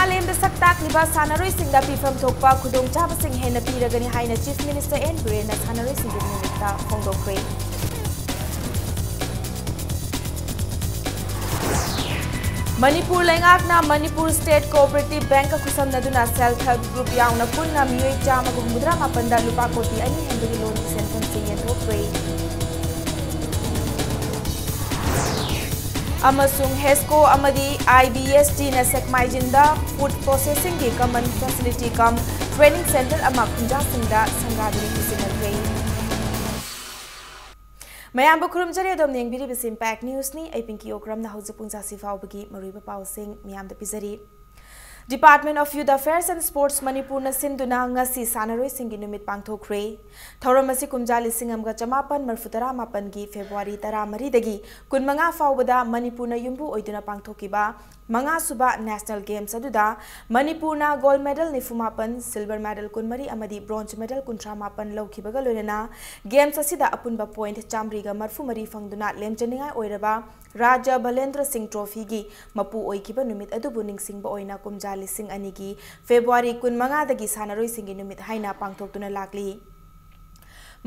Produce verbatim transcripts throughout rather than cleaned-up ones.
ꯃꯥꯂꯦꯝꯗ ꯁꯛ ꯇꯥꯛꯂꯤꯕ ꯁꯥꯟꯅꯔꯣꯏꯁꯤꯡꯗ ꯄꯤꯐꯝ ꯊꯣꯛꯄ ꯈꯨꯗꯣꯡꯆꯥꯕꯁꯤꯡ ꯍꯦꯟꯅ ꯄꯤꯔꯒꯅꯤ ꯍꯥꯏꯅ Chief Minister N ꯕꯤꯔꯦꯟꯅ ꯁꯥꯟꯅꯔꯣꯏꯁꯤꯡꯒꯤ ꯅꯨꯃꯤꯠꯇ ꯐꯣꯡꯗꯣꯛꯈ꯭ꯔꯦ꯫ ꯃꯅꯤꯄꯨꯔ ꯂꯩꯉꯥꯛꯅ Manipur State Cooperative Bankꯀ ꯈꯨꯠꯁꯝꯅꯗꯨꯅ Self Help Group ꯌꯥꯎꯅ ꯄꯨꯟꯅ ꯃꯤꯑꯣꯏ ꯆꯥꯝꯃꯒ ꯍꯨꯝꯐꯨꯇꯔꯥ ꯃꯥꯄꯟꯗ ꯂꯨꯄꯥ ꯀꯣꯇꯤ ꯑꯅꯤ ꯍꯦꯟꯕꯒꯤ ꯂꯣꯟꯒꯤ ꯁꯦꯟꯐꯝꯁꯤꯡ ꯌꯦꯟꯊꯣꯛꯈ꯭ꯔꯦ꯫ ꯑꯃꯁꯨꯡ ꯍꯦꯁꯀꯣ ꯑꯃꯗꯤ IBSTꯅ ꯁꯦꯛꯃꯥꯏꯖꯤꯟꯗ Food Processingꯒꯤ Common Facility cum Training Centre ꯑꯃ ꯈꯨꯟꯖꯥꯁꯤꯡꯗ ꯁꯪꯒꯥꯗꯨꯅ ꯈꯨꯠꯁꯤꯟꯅꯈ꯭ꯔꯦ꯫ ꯃꯌꯥꯝꯕꯨ ꯈꯨꯔꯨꯝꯖꯔꯤ꯫ ꯑꯗꯣꯝꯅ ꯌꯦꯡꯕꯤꯔꯤꯕꯁꯤ Impact Newsꯅꯤ꯫ ꯑꯩ ꯄꯤꯡꯀꯤ ꯑꯣꯀ꯭ꯔꯝꯅ ꯍꯧꯖꯤꯛ ꯄꯨꯡ ꯇꯔꯥꯁꯤ ꯐꯥꯎꯕꯒꯤ ꯃꯔꯨꯑꯣꯏꯕ ꯄꯥꯎꯁꯤꯡ ꯃꯤꯌꯥꯝꯗ ꯄꯤꯖꯔꯤ꯫ Department of Youth Affairs and Sports ꯃꯅꯤꯄꯨꯔꯅ ꯁꯤꯟꯗꯨꯅ ꯉꯁꯤ ꯁꯥꯟꯅꯔꯣꯏꯁꯤꯡꯒꯤ ꯅꯨꯃꯤꯠ ꯄꯥꯡꯊꯣꯛꯈ꯭ꯔꯦ꯫ ꯊꯧꯔꯝ ꯑꯁꯤ ꯀꯨꯝꯖꯥ ꯂꯤꯁꯤꯡ ꯑꯃꯒ ꯆꯃꯥꯄꯟ ꯃꯔꯤꯐꯨ ꯇꯔꯥ ꯃꯥꯄꯟꯒꯤ February ꯇꯔꯥꯃꯔꯤꯗꯒꯤ ꯀꯨꯟꯃꯉꯥ ꯐꯥꯎꯕꯗ ꯃꯅꯤꯄꯨꯔꯅ ꯌꯨꯝꯕꯨ ꯑꯣꯏꯗꯨꯅ ꯄꯥꯡꯊꯣꯛꯈꯤꯕ ꯃꯉꯥꯁꯨꯕ National Games ꯑꯗꯨꯗ ꯃꯅꯤꯄꯨꯔꯅ gold medal ꯅꯤꯐꯨ ꯃꯥꯄꯟ, silver medal ꯀꯨꯟꯃꯔꯤ ꯑꯃꯗꯤ bronze medal ꯀꯨꯟꯊ꯭ꯔꯥ ꯃꯥꯄꯟ ꯂꯧꯈꯤꯕꯒ ꯂꯣꯏꯅꯅ Games ꯑꯁꯤꯗ ꯑꯄꯨꯟꯕ point ꯆꯥꯃꯔꯤꯒ ꯃꯔꯤꯐꯨ ꯃꯔꯤ ꯐꯪꯗꯨꯅ ꯂꯦꯝꯖꯅꯤꯡꯉꯥꯏ ꯑꯣꯏꯔꯕ ꯔꯥꯖ ꯕꯂꯦꯟꯗ꯭ꯔ ꯁꯤꯡ Trophyꯒꯤ ꯃꯄꯨ ꯑꯣꯏꯈꯤꯕ ꯅꯨꯃꯤꯠ ꯑꯗꯨꯕꯨ ꯅꯤꯡꯁꯤꯡꯕ ꯑꯣꯏꯅ ꯀꯨꯝꯖꯥ ꯂꯤꯁꯤꯡ ꯑꯅꯤꯒꯤ February ꯀꯨꯟꯃꯉꯥꯗꯒꯤ ꯁꯥꯟꯅꯔꯣꯏꯁꯤꯡꯒꯤ ꯅꯨꯃꯤꯠ ꯍꯥꯏꯅ ꯄꯥꯡꯊꯣꯛꯇꯨꯅ ꯂꯥꯛꯂꯤ꯫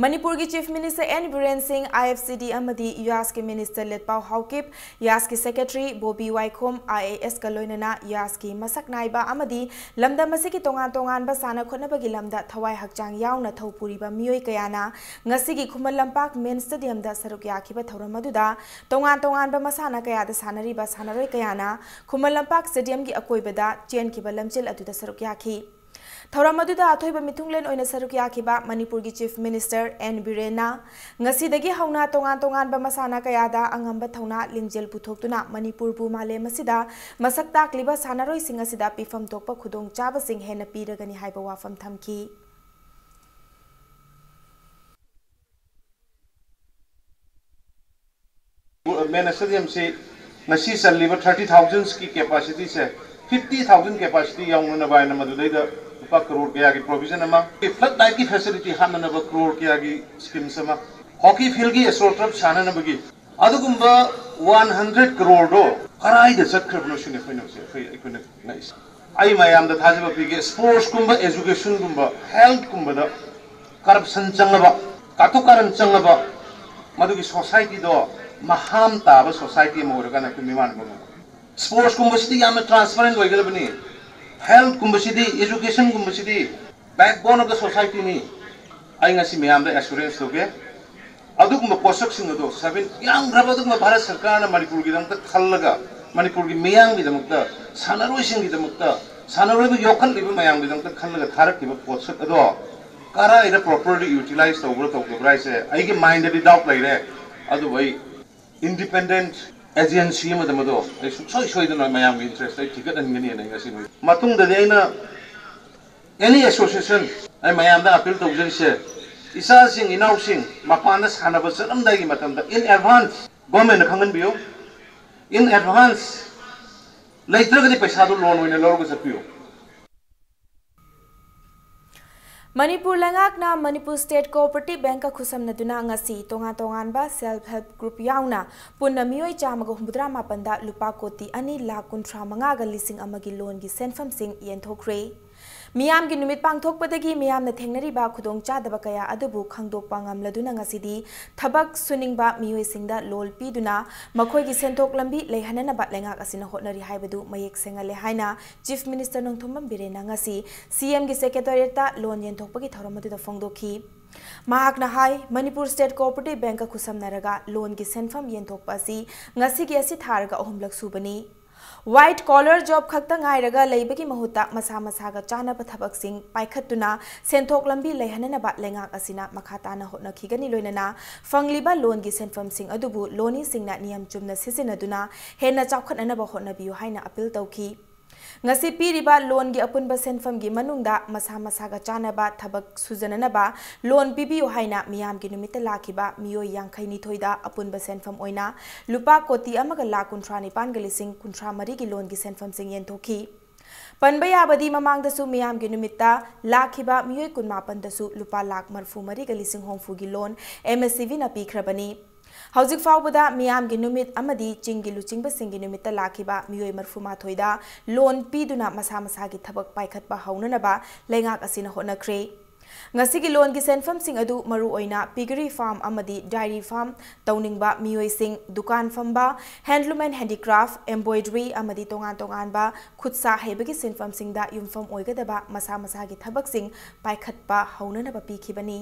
ꯃꯅꯤꯄꯨꯔꯒꯤ Chief Minister N ꯕꯤꯔꯦꯟ ꯁꯤꯡ, IFCD ꯑꯃꯗꯤ ꯌꯥꯁꯀꯤ Minister ꯂꯦꯠꯄꯥꯎ ꯍꯥꯎꯀꯤꯞ, ꯌꯥꯁꯀꯤ Secretary ꯕꯣꯕꯤ ꯋꯥꯏꯈꯣꯝ, IASꯀ ꯂꯣꯏꯅꯅ ꯌꯥꯁꯀꯤ ꯃꯁꯛ ꯅꯥꯏꯕ ꯑꯃꯗꯤ ꯂꯝꯗꯝ ꯑꯁꯤꯒꯤ ꯇꯣꯉꯥꯟ ꯇꯣꯉꯥꯟꯕ ꯁꯥꯟꯅ ꯈꯣꯠꯅꯕꯒꯤ ꯂꯝꯗ ꯊꯋꯥꯏ ꯍꯛꯆꯥꯡ ꯌꯥꯎꯅ ꯊꯧ ꯄꯨꯔꯤꯕ ꯃꯤꯑꯣꯏ ꯀꯌꯥꯅ ꯉꯁꯤꯒꯤ ꯈꯨꯃꯟ ꯂꯝꯄꯥꯛ Men Stadiumꯗ ꯁꯔꯨꯛ ꯌꯥꯈꯤꯕ ꯊꯧꯔꯝ ꯑꯗꯨꯗ ꯇꯣꯉꯥꯟ ꯇꯣꯉꯥꯟꯕ ꯃꯁꯥꯟꯅ ꯀꯌꯥꯗ ꯁꯥꯟꯅꯔꯤꯕ ꯁꯥꯟꯅꯔꯣꯏ ꯀꯌꯥꯅ ꯈꯨꯃꯟ ꯂꯝꯄꯥꯛ Stadiumꯒꯤ ꯑꯀꯣꯏꯕꯗ ꯆꯦꯟꯈꯤꯕ ꯂꯝꯖꯦꯜ ꯑꯗꯨꯗ ꯁꯔꯨꯛ ꯌꯥꯈꯤ꯫ ꯊꯧꯔꯝ ꯑꯗꯨꯗ ꯑꯊꯣꯏꯕ ꯃꯤꯊꯨꯡꯂꯦꯟ ꯑꯣꯏꯅ ꯁꯔꯨꯛ ꯌꯥꯈꯤꯕ ꯃꯅꯤꯄꯨꯔꯒꯤ Chief Minister N ꯕꯤꯔꯦꯟꯅ ꯉꯁꯤꯗꯒꯤ ꯍꯧꯅ ꯇꯣꯉꯥꯟ ꯇꯣꯉꯥꯟꯕ ꯃꯁꯥꯟꯅ ꯀꯌꯥꯗ ꯑꯉꯝꯕ ꯊꯧꯅꯥ ꯂꯤꯡꯖꯦꯜ ꯄꯨꯊꯣꯛꯇꯨꯅ ꯃꯅꯤꯄꯨꯔꯕꯨ ꯃꯥꯂꯦꯝ ꯑꯁꯤꯗ ꯃꯁꯛ ꯇꯥꯛꯂꯤꯕ ꯁꯥꯟꯅꯔꯣꯏꯁꯤꯡ ꯑꯁꯤꯗ ꯄꯤꯐꯝ ꯊꯣꯛꯄ ꯈꯨꯗꯣꯡꯆꯥꯕꯁꯤꯡ ꯍꯦꯟꯅ ꯄꯤꯔꯒꯅꯤ ꯍꯥꯏꯕ ꯋꯥꯐꯝ ꯊꯝꯈꯤ꯫ Men Stadiumꯁꯤ ꯉꯁꯤ ꯆꯜꯂꯤꯕ thirty thousandsꯀꯤ capacityꯁꯦ fifty thousand capacity ꯌꯧꯅꯅꯕ ꯍꯥꯏꯅ ꯃꯗꯨꯗꯩꯗ ꯂꯨꯄꯥ ꯀꯔꯣꯔ ꯀꯌꯥꯒꯤ provision ꯑꯃ, flood lightꯀꯤ facility ꯍꯥꯞꯅꯅꯕ ꯀꯔꯣꯔ ꯀꯌꯥꯒꯤ schemes ꯑꯃ, hockey fieldꯀꯤ AstroTurf ꯁꯥꯅꯅꯕꯒꯤ ꯑꯗꯨꯒꯨꯝꯕ one hundred crore ꯗꯣ ꯀꯔꯥꯏꯗ ꯆꯠꯈ꯭ꯔꯕꯅꯣ ꯁꯤꯅꯤ ꯑꯩꯈꯣꯏꯅ ꯍꯧꯖꯤꯛ ꯑꯩꯈꯣꯏ ꯑꯩꯈꯣꯏꯅ ꯉꯛꯏꯁꯦ꯫ ꯑꯩ ꯃꯌꯥꯝꯗ ꯊꯥꯖꯕ ꯄꯤꯒꯦ, ꯁ꯭ꯄꯣꯔꯠꯁꯀꯨꯝꯕ, ꯑꯦꯖꯨꯀꯦꯁꯟꯒꯨꯝꯕ, ꯍꯦꯜꯠꯀꯨꯝꯕꯗ ꯀꯔꯞꯁꯟ ꯆꯪꯉꯕ, ꯀꯥꯇꯨ ꯀꯥꯔꯟ ꯆꯪꯉꯕ, ꯃꯗꯨꯒꯤ ꯁꯣꯁꯥꯏꯇꯤꯗꯣ ꯃꯍꯥꯝ ꯇꯥꯕ ꯁꯣꯁꯥꯏꯇꯤ ꯑꯃ ꯑꯣꯏꯔꯀꯥꯟꯗ ꯑꯩꯈꯣꯏ ꯃꯤꯃꯥꯟ ꯄꯨꯝꯅꯃꯛ꯫ ꯁ꯭ꯄꯣꯔꯠꯁꯀꯨꯝꯕꯁꯤꯗꯤ ꯌꯥꯝꯅ ꯇ꯭ꯔꯥꯟꯁꯄꯔꯦꯟ ꯑꯣꯏꯒꯗꯕꯅꯤ꯫ ꯍꯦꯜꯠꯀꯨꯝꯕꯁꯤꯗꯤ, ꯑꯦꯖꯨꯀꯦꯁꯟꯒꯨꯝꯕꯁꯤꯗꯤ backbone of the society ꯅꯤ꯫ ꯑꯩ ꯉꯁꯤ ꯃꯌꯥꯝꯗ ꯑꯦꯁꯨꯔꯦꯟꯁ ꯇꯧꯒꯦ, ꯑꯗꯨꯒꯨꯝꯕ ꯄꯣꯠꯁꯛꯁꯤꯡ ꯑꯗꯣ ꯁꯚꯦꯟ ꯌꯥꯝꯈ꯭ꯔꯕ ꯑꯗꯨꯒꯨꯝꯕ ꯚꯥꯔꯠ ꯁꯔꯀꯥꯔꯅ ꯃꯅꯤꯄꯨꯔꯒꯤꯗꯃꯛꯇ ꯈꯜꯂꯒ, ꯃꯅꯤꯄꯨꯔꯒꯤ ꯃꯤꯌꯥꯝꯒꯤꯗꯃꯛꯇ, ꯁꯥꯟꯅꯔꯣꯏꯁꯤꯡꯒꯤꯗꯃꯛꯇ, ꯁꯥꯟꯅꯔꯣꯏꯕ ꯌꯣꯛꯈꯠꯂꯤꯕ ꯃꯌꯥꯝꯒꯤꯗꯃꯛꯇ ꯈꯜꯂꯒ ꯊꯥꯔꯛꯈꯤꯕ ꯄꯣꯠꯁꯛ ꯑꯗꯣ ꯀꯔꯥꯏꯗ ꯄ꯭ꯔꯣꯄꯔꯂꯤ ꯌꯨꯇꯤꯂꯥꯏꯁ ꯇꯧꯕ꯭ꯔꯥ ꯇꯧꯗꯕ꯭ꯔꯥ ꯍꯥꯏꯁꯦ ꯑꯩꯒꯤ ꯃꯥꯏꯟꯗꯗꯤ ꯗꯥꯎꯠ ꯂꯩꯔꯦ꯫ ꯑꯗꯨꯕꯨ ꯑꯩ ꯏꯟꯗꯤꯄꯦꯟꯗꯦꯟ ꯑꯦꯖꯦꯟꯁꯤ ꯑꯃꯗ ꯃꯗꯣ ꯑꯩ ꯁꯨꯡꯁꯣꯏ ꯁꯣꯏꯗꯅ ꯃꯌꯥꯝꯒꯤ ꯏꯟꯇꯔꯦꯁꯇ ꯑꯩ ꯊꯤꯒꯠꯍꯟꯒꯅꯤꯅ ꯑꯩ ꯉꯁꯤ ꯃꯇꯨꯡꯗꯗꯤ ꯑꯩꯅ ꯑꯦꯅꯤ ꯑꯦꯁꯣꯁꯤꯌꯦꯁꯟ, ꯑꯩ ꯃꯌꯥꯝꯗ ꯑꯄꯤꯜ ꯇꯧꯖꯔꯤꯁꯦ, ꯏꯆꯥꯁꯤꯡ ꯏꯅꯥꯎꯁꯤꯡ ꯃꯄꯥꯟꯗ ꯁꯥꯟꯅꯕ ꯆꯠꯂꯝꯗꯥꯏꯒꯤ ꯃꯇꯝꯗ in advance ꯒꯣꯔꯃꯦꯟꯅ ꯈꯪꯍꯟꯕꯤꯌꯨ, in advance, ꯂꯩꯇ꯭ꯔꯒꯗꯤ ꯄꯩꯁꯥꯗꯨ ꯂꯣꯟ ꯑꯣꯏꯅ ꯂꯧꯔꯒ ꯆꯠꯄꯤꯌꯨ꯫ ꯃꯅꯤꯄꯨꯔ ꯂꯩꯉꯥꯛꯅ ꯃꯅꯤꯄꯨꯔ ꯁ꯭ꯇꯦꯠ ꯀꯣꯑꯣꯄꯔꯦꯇꯤꯚ ꯕꯦꯡꯀ ꯈꯨꯠꯁꯝꯅꯗꯨꯅ ꯉꯁꯤ ꯇꯣꯉꯥꯟ ꯇꯣꯉꯥꯟꯕ ꯁꯦꯜꯐ ꯍꯦꯜꯞ ꯒ꯭ꯔꯨꯞ ꯌꯥꯎꯅ ꯄꯨꯟꯅ ꯃꯤꯑꯣꯏ ꯆꯥꯝꯃꯒ ꯍꯨꯝꯐꯨꯇꯔꯥ ꯃꯥꯄꯟꯗ ꯂꯨꯄꯥ ꯀꯣꯇꯤ ꯑꯅꯤ ꯂꯥꯈ ꯀꯨꯟꯊ꯭ꯔꯥ ꯃꯉꯥꯒ ꯂꯤꯁꯤꯡ ꯑꯃꯒꯤ ꯂꯣꯟꯒꯤ ꯁꯦꯟꯐꯝꯁꯤꯡ ꯌꯦꯟꯊꯣꯛꯈ꯭ꯔꯦ꯫ ꯃꯤꯌꯥꯝꯒꯤ ꯅꯨꯃꯤꯠ ꯄꯥꯡꯊꯣꯛꯄꯗꯒꯤ ꯃꯤꯌꯥꯝꯅ ꯊꯦꯡꯅꯔꯤꯕ ꯈꯨꯗꯣꯡꯆꯥꯗꯕ ꯀꯌꯥ ꯑꯗꯨꯕꯨ ꯈꯪꯗꯣꯛꯄ ꯉꯝꯂꯗꯨꯅ ꯉꯁꯤꯗꯤ ꯊꯕꯛ ꯁꯨꯅꯤꯡꯕ ꯃꯤꯑꯣꯏꯁꯤꯡꯗ ꯂꯣꯟ ꯄꯤꯗꯨꯅ ꯃꯈꯣꯏꯒꯤ ꯁꯦꯟꯊꯣꯛ ꯂꯝꯕꯤ ꯂꯩꯍꯟꯅꯅꯕ ꯂꯩꯉꯥꯛ ꯑꯁꯤꯅ ꯍꯣꯠꯅꯔꯤ ꯍꯥꯏꯕꯗꯨ ꯃꯌꯦꯛ ꯁꯦꯡꯍꯜꯂꯦ ꯍꯥꯏꯅ ꯆꯤꯐ ꯃꯤꯅꯤꯁꯇꯔ ꯅꯣꯡꯊꯣꯝꯕꯝ ꯕꯤꯔꯦꯟꯅ ꯉꯁꯤ ꯁꯤꯑꯦꯝꯒꯤ ꯁꯦꯀ꯭ꯔꯦꯇꯦꯔꯤꯌꯦꯠꯇ ꯂꯣꯟ ꯌꯦꯟꯊꯣꯛꯄꯒꯤ ꯊꯧꯔꯝ ꯑꯗꯨꯗ ꯐꯣꯡꯗꯣꯛꯈꯤ꯫ ꯃꯍꯥꯛꯅ ꯍꯥꯏ, ꯃꯅꯤꯄꯨꯔ ꯁ꯭ꯇꯦꯠ ꯀꯣꯑꯣꯄꯔꯦꯇꯤꯚ ꯕꯦꯡꯀ ꯈꯨꯠꯁꯝꯅꯔꯒ ꯂꯣꯟꯒꯤ ꯁꯦꯟꯐꯝ ꯌꯦꯟꯊꯣꯛꯄ ꯑꯁꯤ ꯉꯁꯤꯒꯤ ꯑꯁꯤ ꯊꯥꯔꯒ ꯑꯍꯨꯝꯂꯛ ꯁꯨꯕꯅꯤ꯫ ꯋꯥꯏꯠ ꯀꯣꯂꯔ ꯖꯣꯕ ꯈꯛꯇ ꯉꯥꯏꯔꯒ ꯂꯩꯕꯒꯤ ꯃꯍꯨꯠꯇ ꯃꯁꯥ ꯃꯁꯥꯒ ꯆꯥꯟꯅꯕ ꯊꯕꯛꯁꯤꯡ ꯄꯥꯏꯈꯠꯇꯨꯅ ꯁꯦꯟꯊꯣꯛ ꯂꯝꯕꯤ ꯂꯩꯍꯟꯅꯅꯕ ꯂꯩꯉꯥꯛ ꯑꯁꯤꯅ ꯃꯈꯥ ꯇꯥꯅ ꯍꯣꯠꯅꯈꯤꯒꯅꯤ꯫ ꯂꯣꯏꯅꯅ ꯐꯪꯂꯤꯕ ꯂꯣꯟꯒꯤ ꯁꯦꯟꯐꯝꯁꯤꯡ ꯑꯗꯨꯕꯨ ꯂꯣꯟꯃꯤꯁꯤꯡꯅ ꯅꯤꯌꯝ ꯆꯨꯝꯅ ꯁꯤꯖꯤꯟꯅꯗꯨꯅ ꯍꯦꯟꯅ ꯆꯥꯎꯈꯠꯅꯅꯕ ꯍꯣꯠꯅꯕꯤꯌꯨ ꯍꯥꯏꯅ ꯑꯄꯤꯜ ꯇꯧꯈꯤ꯫ ꯉꯁꯤ ꯄꯤꯔꯤꯕ ꯂꯣꯟꯒꯤ ꯑꯄꯨꯟꯕ ꯁꯦꯟꯐꯝꯒꯤ ꯃꯅꯨꯡꯗ ꯃꯁꯥ ꯃꯁꯥꯒ ꯆꯥꯟꯅꯕ ꯊꯕꯛ ꯁꯨꯖꯅꯅꯕ ꯂꯣꯟ ꯄꯤꯕꯤꯌꯨ ꯍꯥꯏꯅ ꯃꯤꯌꯥꯝꯒꯤ ꯅꯨꯃꯤꯠꯇ ꯂꯥꯛꯈꯤꯕ ꯃꯤꯑꯣꯏ ꯌꯥꯡꯈꯩ ꯅꯤꯊꯣꯏꯗ ꯑꯄꯨꯟꯕ ꯁꯦꯟꯐꯝ ꯑꯣꯏꯅ ꯂꯨꯄꯥ ꯀꯣꯇꯤ ꯑꯃꯒ ꯂꯥꯈ ꯀꯨꯟꯊ꯭ꯔꯥ ꯅꯤꯄꯥꯟꯒ ꯂꯤꯁꯤꯡ ꯀꯨꯟꯊ꯭ꯔꯥ ꯃꯔꯤꯒꯤ ꯂꯣꯟꯒꯤ ꯁꯦꯟꯐꯝꯁꯤꯡ ꯌꯦꯟꯊꯣꯛꯈꯤ꯫ ꯄꯟꯕ ꯌꯥꯕꯗꯤ ꯃꯃꯥꯡꯗꯁꯨ ꯃꯤꯌꯥꯝꯒꯤ ꯅꯨꯃꯤꯠꯇ ꯂꯥꯛꯈꯤꯕ ꯃꯤꯑꯣꯏ ꯀꯨꯟꯃꯥꯄꯟꯗꯁꯨ ꯂꯨꯄꯥ ꯂꯥꯈ ꯃꯔꯤꯐꯨ ꯃꯔꯤꯒ ꯂꯤꯁꯤꯡ ꯍꯨꯝꯐꯨꯒꯤ ꯂꯣꯟ ꯑꯦꯝ ꯑꯦꯁ ꯁꯤ ꯕꯤꯅ ꯄꯤꯈ꯭ꯔꯕꯅꯤ꯫ ꯍꯧꯖꯤꯛ ꯐꯥꯎꯕꯗ ꯃꯤꯌꯥꯝꯒꯤ ꯅꯨꯃꯤꯠ ꯑꯃꯗꯤ ꯆꯤꯡꯒꯤ ꯂꯨꯆꯤꯡꯕꯁꯤꯡꯒꯤ ꯅꯨꯃꯤꯠꯇ ꯂꯥꯛꯈꯤꯕ ꯃꯤꯑꯣꯏ ꯃꯔꯤꯐꯨ ꯃꯥꯊꯣꯏꯗ ꯂꯣꯟ ꯄꯤꯗꯨꯅ ꯃꯁꯥ ꯃꯁꯥꯒꯤ ꯊꯕꯛ ꯄꯥꯏꯈꯠꯄ ꯍꯧꯅꯅꯕ ꯂꯩꯉꯥꯛ ꯑꯁꯤꯅ ꯍꯣꯠꯅꯈ꯭ꯔꯦ꯫ ꯉꯁꯤꯒꯤ ꯂꯣꯟꯒꯤ ꯁꯦꯟꯐꯝꯁꯤꯡ ꯑꯗꯨ ꯃꯔꯨꯑꯣꯏꯅ piggery farm ꯑꯃꯗꯤ dairy farm ꯇꯧꯅꯤꯡꯕ ꯃꯤꯑꯣꯏꯁꯤꯡ, ꯗꯨꯀꯥꯟ ꯐꯝꯕ, handloom and handicraft, embroidery ꯑꯃꯗꯤ ꯇꯣꯉꯥꯟ ꯇꯣꯉꯥꯟꯕ ꯈꯨꯠꯁꯥ ꯍꯩꯕꯒꯤ ꯁꯤꯟꯐꯝꯁꯤꯡꯗ ꯌꯨꯝꯐꯝ ꯑꯣꯏꯒꯗꯕ ꯃꯁꯥ ꯃꯁꯥꯒꯤ ꯊꯕꯛꯁꯤꯡ ꯄꯥꯏꯈꯠꯄ ꯍꯧꯅꯅꯕ ꯄꯤꯈꯤꯕꯅꯤ꯫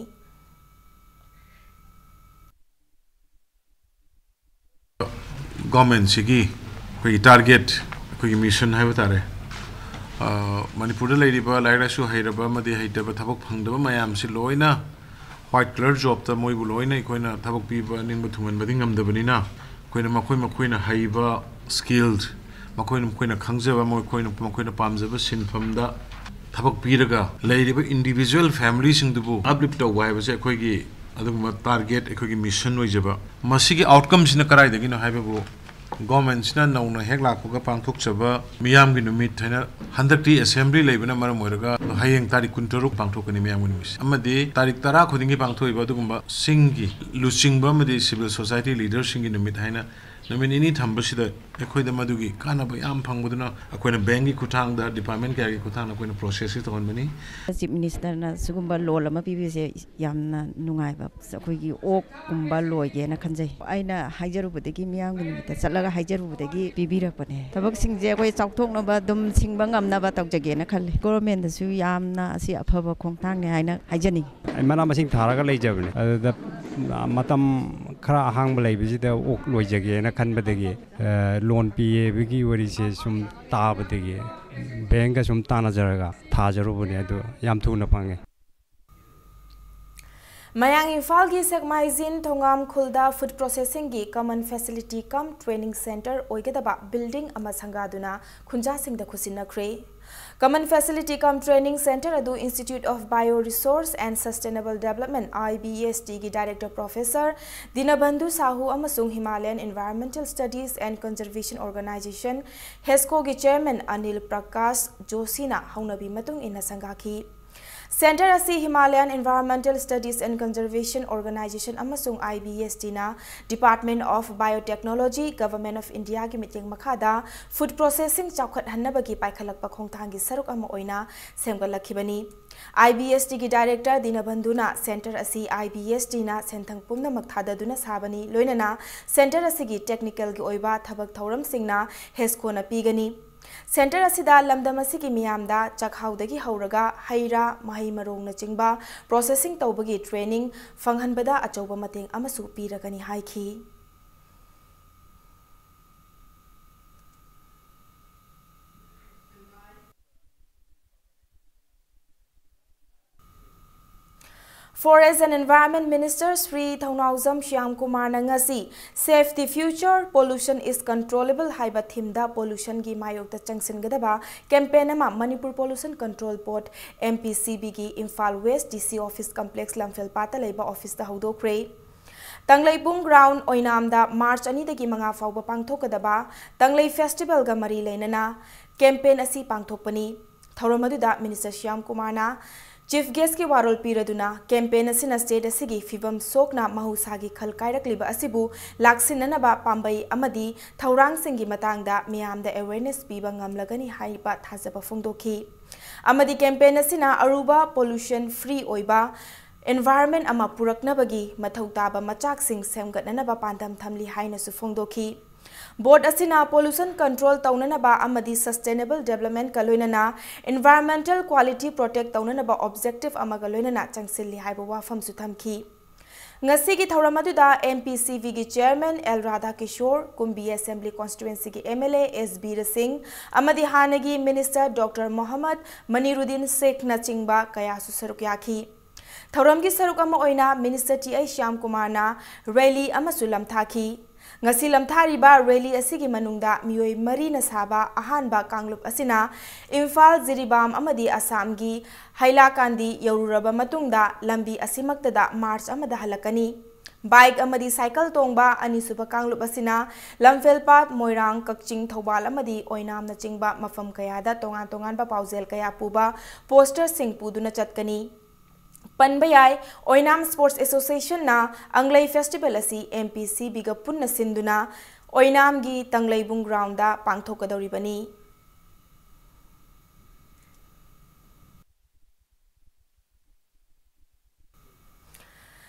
ꯒꯣꯔꯃꯦꯟꯁꯤꯒꯤ ꯑꯩꯈꯣꯏꯒꯤ ꯇꯥꯔꯒꯦꯠ, ꯑꯩꯈꯣꯏꯒꯤ ꯃꯤꯁꯟ ꯍꯥꯏꯕ ꯇꯥꯔꯦ, ꯑ, ꯃꯅꯤꯄꯨꯔꯗ ꯂꯩꯔꯤꯕ ꯂꯥꯏꯔꯤꯛ ꯂꯥꯏꯁꯨ ꯍꯩꯔꯕ ꯑꯃꯗꯤ ꯍꯩꯇꯕ, ꯊꯕꯛ ꯐꯪꯗꯕ ꯃꯌꯥꯝꯁꯤ ꯂꯣꯏꯅ ꯋꯥꯏꯠ ꯀꯂꯔ ꯖꯣꯕꯇ ꯃꯣꯏꯕꯨ ꯂꯣꯏꯅ ꯑꯩꯈꯣꯏꯅ ꯊꯕꯛ ꯄꯤꯕ ꯅꯤꯡꯕ ꯊꯨꯡꯍꯟꯕꯗꯤ ꯉꯝꯗꯕꯅꯤꯅ, ꯑꯩꯈꯣꯏꯅ ꯃꯈꯣꯏ ꯃꯈꯣꯏꯅ ꯍꯩꯕ ꯁ꯭ꯀꯤꯜ, ꯃꯈꯣꯏꯅ ꯃꯈꯣꯏꯅ ꯈꯪꯖꯕ, ꯃꯈꯣꯏꯅ ꯃꯈꯣꯏꯅ ꯄꯥꯝꯖꯕ ꯁꯤꯟꯐꯝꯗ ꯊꯕꯛ ꯄꯤꯔꯒ ꯂꯩꯔꯤꯕ ꯏꯟꯗꯤꯕꯤꯖꯨꯋꯦꯜ ꯐꯦꯃꯤꯂꯤꯁꯤꯡꯗꯨꯕꯨ ꯑꯞꯂꯤꯐ ꯇꯧꯕ ꯍꯥꯏꯕꯁꯦ ꯑꯩꯈꯣꯏꯒꯤ ꯑꯗꯨꯒꯨꯝꯕ ꯇꯥꯔꯒꯦꯠ, ꯑꯩꯈꯣꯏꯒꯤ ꯃꯤꯁꯟ ꯑꯣꯏꯖꯕ꯫ ꯃꯁꯤꯒꯤ ꯑꯥꯎꯠꯀꯝꯁꯤꯅ ꯀꯗꯥꯏꯗꯒꯤꯅꯣ ꯍꯥꯏꯕꯕꯨ, ꯒꯣꯔꯃꯦꯟꯁꯤꯅ ꯅꯧꯅ ꯍꯦꯛ ꯂꯥꯛꯄꯒ ꯄꯥꯡꯊꯣꯛꯆꯕ ꯃꯤꯌꯥꯝꯒꯤ ꯅꯨꯃꯤꯠ ꯍꯥꯏꯅ ꯍꯟꯗꯛꯇꯤ ꯑꯦꯁꯦꯝꯕ꯭ꯂꯤ ꯂꯩꯕꯅ ꯃꯔꯝ ꯑꯣꯏꯔꯒ ꯍꯌꯦꯡ ꯇꯥꯔꯤꯛ ꯀꯨꯟꯇꯔꯨꯛ ꯄꯥꯡꯊꯣꯛꯀꯅꯤ ꯃꯤꯌꯥꯝꯒꯤ ꯅꯨꯃꯤꯠꯁꯦ, ꯑꯃꯗꯤ ꯇꯥꯔꯤꯛ ꯇꯔꯥ ꯈꯨꯗꯤꯡꯒꯤ ꯄꯥꯡꯊꯣꯛꯏꯕ ꯑꯗꯨꯒꯨꯝꯕ ꯁꯤꯡꯒꯤ ꯂꯨꯆꯤꯡꯕ ꯑꯃꯗꯤ ꯁꯤꯚꯤꯜ ꯁꯣꯁꯥꯏꯇꯤ ꯂꯤꯗꯔꯁꯤꯡꯒꯤ ꯅꯨꯃꯤꯠ ꯍꯥꯏꯅ ꯅꯨꯃꯤꯠ ꯅꯤꯅꯤ ꯊꯝꯕꯁꯤꯗ ꯑꯩꯈꯣꯏꯗ ꯃꯗꯨꯒꯤ ꯀꯥꯟꯅꯕ ꯌꯥꯝ ꯐꯪꯕꯗꯨꯅ ꯑꯩꯈꯣꯏꯅ ꯕꯦꯡꯒꯤ ꯈꯨꯠꯊꯥꯡꯗ, ꯗꯤꯄꯥꯔꯠꯃꯦꯟ ꯀꯌꯥꯒꯤ ꯈꯨꯠꯊꯥꯡꯗ ꯑꯩꯈꯣꯏꯅ ꯄ꯭ꯔꯣꯁꯦꯁꯁꯤ ꯇꯧꯍꯟꯕꯅꯤ꯫ ꯆꯤꯐ ꯃꯤꯅꯤꯁꯇꯔꯅ ꯁꯤꯒꯨꯝꯕ ꯂꯣꯟ ꯑꯃ ꯄꯤꯕꯤꯕꯁꯦ ꯌꯥꯝꯅ ꯅꯨꯡꯉꯥꯏꯕ, ꯑꯩꯈꯣꯏꯒꯤ ꯑꯣꯛꯀꯨꯝꯕ ꯂꯣꯏꯒꯦꯅ ꯈꯟꯖꯩ꯫ ꯑꯩꯅ ꯍꯥꯏꯖꯔꯨꯕꯗꯒꯤ, ꯃꯤꯌꯥꯝꯒꯤ ꯅꯨꯃꯤꯠꯇ ꯆꯠꯂꯒ ꯍꯥꯏꯖꯔꯨꯕꯗꯒꯤ ꯄꯤꯕꯤꯔꯛꯄꯅꯦ꯫ ꯊꯕꯛꯁꯤꯡꯁꯦ ꯑꯩꯈꯣꯏ ꯆꯥꯎꯊꯣꯛꯅꯕ ꯑꯗꯨꯝ ꯁꯤꯡꯕ ꯉꯝꯅꯕ ꯇꯧꯖꯒꯦꯅ ꯈꯜꯂꯤ꯫ ꯒꯣꯔꯃꯦꯟꯗꯁꯨ ꯌꯥꯝꯅ ꯑꯁꯤ ꯑꯐꯕ ꯈꯣꯡꯊꯥꯡꯅꯦ ꯍꯥꯏꯅ ꯍꯥꯏꯖꯅꯤꯡꯉꯤ꯫ ꯑꯩ ꯃꯅꯥ ꯃꯁꯤꯡ ꯊꯥꯔꯒ ꯂꯩꯖꯕꯅꯦ꯫ ꯑꯗꯨꯗ ꯃꯇꯝ ꯈꯔ ꯑꯍꯥꯡꯕ ꯂꯩꯕꯁꯤꯗ ꯑꯣꯛ ꯂꯣꯏꯖꯒꯦꯅ ꯈꯟꯕꯗꯒꯤ, ꯑ, ꯂꯣꯟ ꯄꯤꯌꯦꯕꯒꯤ ꯋꯥꯔꯤꯁꯦ ꯁꯨꯝ ꯇꯥꯕꯗꯒꯤ ꯕꯦꯡꯒ ꯁꯨꯝ ꯇꯥꯟꯅꯖꯔꯒ ꯊꯥꯖꯔꯨꯕꯅꯦ꯫ ꯑꯗꯨ ꯌꯥꯝ ꯊꯨꯅ ꯐꯪꯉꯦ꯫ ꯃꯌꯥꯡ ꯏꯝꯐꯥꯜꯒꯤ ꯁꯦꯛꯃꯥꯏꯖꯤꯟ ꯊꯣꯉꯥꯝ ꯈꯨꯜꯗ ꯐꯨꯗ ꯄ꯭ꯔꯣꯁꯦꯁꯤꯡꯒꯤ ꯀꯃꯟ ꯐꯦꯁꯤꯂꯤꯇꯤ ꯀꯝ ꯇ꯭ꯔꯦꯅꯤꯡ ꯁꯦꯟꯇꯔ ꯑꯣꯏꯒꯗꯕ ꯕꯤꯜꯗꯤꯡ ꯑꯃ ꯁꯪꯒꯥꯗꯨꯅ ꯈꯨꯟꯖꯥꯁꯤꯡꯗ ꯈꯨꯠꯁꯤꯟꯅꯈ꯭ꯔꯦ꯫ ꯀꯃꯟ ꯐꯦꯁꯤꯂꯤꯇꯤ ꯀꯝ ꯇ꯭ꯔꯦꯅꯤꯡ ꯁꯦꯟꯇꯔ ꯑꯗꯨ Institute of Bio Resource and Sustainable Development, IBSD, ꯒꯤ ꯗꯥꯏꯔꯦꯛꯇꯔ ꯄ꯭ꯔꯣꯐꯦꯁꯔ ꯗꯤꯅꯕꯟꯙꯨ ꯁꯥꯍꯨ ꯑꯃꯁꯨꯡ Himalayan Environmental Studies and Conservation Organization, ꯍꯦꯁꯀꯣꯒꯤ ꯆꯦꯌꯔꯃꯦꯟ ꯑꯅꯤꯜ ꯄ꯭ꯔꯀꯥꯁ ꯖꯣꯁꯤꯅ ꯍꯧꯅꯕꯤ ꯃꯇꯨꯡ ꯏꯟꯅ ꯁꯪꯒꯥꯈꯤ꯫ Centre ꯑꯁꯤ Himalayan Environmental Studies and Conservation Organisation ꯑꯃꯁꯨꯡ I B S T ꯅ Department of Biotechnology, Government of India ꯒꯤ ꯃꯤꯠꯌꯦꯡ ꯃꯈꯥꯗ food processing ꯆꯥꯎꯈꯠꯍꯟꯅꯕꯒꯤ ꯄꯥꯏꯈꯠꯂꯛꯄ ꯈꯣꯡꯊꯥꯡꯒꯤ ꯁꯔꯨꯛ ꯑꯃ ꯑꯣꯏꯅ ꯁꯦꯝꯒꯠꯂꯛꯈꯤꯕꯅꯤ꯫ I B S T ꯒꯤ Director ꯗꯤꯅꯕꯟꯙꯨꯅ Centre ꯑꯁꯤ I B S T ꯅ ꯁꯦꯟꯊꯪ ꯄꯨꯝꯅꯃꯛ ꯊꯥꯗꯗꯨꯅ ꯁꯥꯕꯅꯤ, ꯂꯣꯏꯅꯅ Centre ꯑꯁꯤꯒꯤ technical ꯒꯤ ꯑꯣꯏꯕ ꯊꯕꯛ ꯊꯧꯔꯝꯁꯤꯡꯅ ꯍꯦꯁꯀꯣꯅ ꯄꯤꯒꯅꯤ꯫ Centre ꯑꯁꯤꯗ ꯂꯝꯗꯝ ꯑꯁꯤꯒꯤ ꯃꯤꯌꯥꯝꯗ ꯆꯥꯛꯍꯥꯎꯗꯒꯤ ꯍꯧꯔꯒ ꯍꯩ ꯔꯥ, ꯃꯍꯩ ꯃꯔꯣꯡꯅꯆꯤꯡꯕ processing ꯇꯧꯕꯒꯤ training ꯐꯪꯍꯟꯕꯗ ꯑꯆꯧꯕ ꯃꯇꯦꯡ ꯑꯃꯁꯨ ꯄꯤꯔꯒꯅꯤ ꯍꯥꯏꯈꯤ꯫ Forest and Environment Minister Shri ꯊꯧꯅꯥꯎꯖꯝ ꯁ꯭ꯌꯥꯝ ꯀꯨꯃꯥꯔꯅ ꯉꯁꯤ Save the Future, Pollution is Controllable ꯍꯥꯏꯕ theme ꯗ pollution ꯒꯤ ꯃꯥꯌꯣꯛꯇ ꯆꯪꯁꯤꯟꯒꯗꯕ campaign ꯑꯃ Manipur Pollution Control Board, M P C B ꯒꯤ Imphal West D C Office Complex ꯂꯝꯐꯦꯜꯄꯥꯠꯇ ꯂꯩꯕ office ꯇ ꯍꯧꯗꯣꯛꯈ꯭ꯔꯦ꯫ ꯇꯪꯂꯩꯄꯨꯡ ground ꯑꯣꯏꯅꯥꯝꯗ March ꯑꯅꯤꯗꯒꯤ ꯃꯉꯥ ꯐꯥꯎꯕ ꯄꯥꯡꯊꯣꯛꯀꯗꯕ ꯇꯪꯂꯩ festival ꯒ ꯃꯔꯤ ꯂꯩꯅꯅ campaign ꯑꯁꯤ ꯄꯥꯡꯊꯣꯛꯄꯅꯤ꯫ ꯊꯧꯔꯝ ꯑꯗꯨꯗ Minister ꯁ꯭ꯌꯥꯝ ꯀꯨꯃꯥꯔꯅ Chief Guest ꯀꯤ ꯋꯥꯔꯣꯜ ꯄꯤꯔꯗꯨꯅ, campaign ꯑꯁꯤꯅ state ꯑꯁꯤꯒꯤ ꯐꯤꯕꯝ ꯁꯣꯛꯅ ꯃꯍꯧꯁꯥꯒꯤ ꯈꯜ ꯀꯥꯏꯔꯛꯂꯤꯕ ꯑꯁꯤꯕꯨ ꯂꯥꯛꯁꯤꯟꯅꯅꯕ ꯄꯥꯝꯕꯩ ꯑꯃꯗꯤ ꯊꯧꯔꯥꯡꯁꯤꯡꯒꯤ ꯃꯇꯥꯡꯗ ꯃꯤꯌꯥꯝꯗ awareness ꯄꯤꯕ ꯉꯝꯂꯒꯅꯤ ꯍꯥꯏꯕ ꯊꯥꯖꯕ ꯐꯣꯡꯗꯣꯛꯈꯤ꯫ ꯑꯃꯗꯤ campaign ꯑꯁꯤꯅ ꯑꯔꯨꯕ pollution free ꯑꯣꯏꯕ environment ꯑꯃ ꯄꯨꯔꯛꯅꯕꯒꯤ ꯃꯊꯧ ꯇꯥꯕ ꯃꯆꯥꯛꯁꯤꯡ ꯁꯦꯝꯒꯠꯅꯅꯕ ꯄꯥꯟꯗꯝ ꯊꯝꯂꯤ ꯍꯥꯏꯅꯁꯨ ꯐꯣꯡꯗꯣꯛꯈꯤ꯫ Board ꯑꯁꯤꯅ pollution control ꯇꯧꯅꯅꯕ ꯑꯃꯗꯤ sustainable development ꯀ ꯂꯣꯏꯅꯅ environmental quality protect ꯇꯧꯅꯅꯕ objective ꯑꯃꯒ ꯂꯣꯏꯅꯅ ꯆꯪꯁꯤꯜꯂꯤ ꯍꯥꯏꯕ ꯋꯥꯐꯝꯁꯨ ꯊꯝꯈꯤ꯫ ꯉꯁꯤꯒꯤ ꯊꯧꯔꯝ ꯑꯗꯨꯗ M P C B ꯒꯤ Chairman L ꯔꯥꯙꯥꯀꯤꯁꯣꯔ, ꯀꯨꯝꯕꯤ Assembly Constituency ꯒꯤ M L A S ꯕꯤꯔ ꯁꯤꯡ ꯑꯃꯗꯤ ꯍꯥꯟꯅꯒꯤ Minister Doctor ꯃꯣꯍꯝꯃꯗ ꯃꯅꯤꯔꯨꯗꯤꯟ ꯁꯦꯈꯅꯆꯤꯡꯕ ꯀꯌꯥꯁꯨ ꯁꯔꯨꯛ ꯌꯥꯈꯤ꯫ ꯊꯧꯔꯝꯒꯤ ꯁꯔꯨꯛ ꯑꯃ ꯑꯣꯏꯅ Minister T I ꯁ꯭ꯌꯥꯝ ꯀꯨꯃꯥꯔꯅ rally ꯑꯃꯁꯨ ꯂꯝꯊꯥꯈꯤ꯫ ꯉꯁꯤ ꯂꯝꯊꯥꯔꯤꯕ rally ꯑꯁꯤꯒꯤ ꯃꯅꯨꯡꯗ ꯃꯤꯑꯣꯏ ꯃꯔꯤꯅ ꯁꯥꯕ ꯑꯍꯥꯟꯕ ꯀꯥꯡꯂꯨꯞ ꯑꯁꯤꯅ ꯏꯝꯐꯥꯜ, ꯖꯤꯔꯤꯕꯥꯝ ꯑꯃꯗꯤ ꯑꯁꯥꯝꯒꯤ ꯍꯥꯏꯂꯥꯀꯥꯟꯗꯤ ꯌꯧꯔꯨꯔꯕ ꯃꯇꯨꯡꯗ ꯂꯝꯕꯤ ꯑꯁꯤꯃꯛꯇꯗ march ꯑꯃꯗ ꯍꯜꯂꯛꯀꯅꯤ꯫ ꯕꯥꯏꯛ ꯑꯃꯗꯤ ꯁꯥꯏꯀꯜ ꯇꯣꯡꯕ ꯑꯅꯤꯁꯨꯕ ꯀꯥꯡꯂꯨꯞ ꯑꯁꯤꯅ ꯂꯝꯐꯦꯜꯄꯥꯠ, ꯃꯣꯏꯔꯥꯡ, ꯀꯛꯆꯤꯡ, ꯊꯧꯕꯥꯜ ꯑꯃꯗꯤ ꯑꯣꯏꯅꯥꯝꯅꯆꯤꯡꯕ ꯃꯐꯝ ꯀꯌꯥꯗ ꯇꯣꯉꯥꯟ ꯇꯣꯉꯥꯟꯕ ꯄꯥꯎꯖꯦꯜ ꯀꯌꯥ ꯄꯨꯕ ꯄꯣꯁꯇꯔꯁꯤꯡ ꯄꯨꯗꯨꯅ ꯆꯠꯀꯅꯤ꯫ ꯄꯟꯕ ꯌꯥꯏ, ꯑꯣꯏꯅꯥꯝ ꯁ꯭ꯄꯣꯔꯠꯁ ꯑꯦꯁꯣꯁꯤꯌꯦꯁꯟꯅ ꯑꯪꯂꯩ ꯐꯦꯁꯇꯤꯚꯦꯜ ꯑꯁꯤ ꯑꯦꯝ ꯄꯤ ꯁꯤ ꯕꯤꯒ ꯄꯨꯟꯅ ꯁꯤꯟꯗꯨꯅ ꯑꯣꯏꯅꯥꯝꯒꯤ ꯇꯪꯂꯩꯕꯨꯡ ꯒ꯭ꯔꯥꯎꯟꯗ ꯄꯥꯡꯊꯣꯛꯀꯗꯧꯔꯤꯕꯅꯤ꯫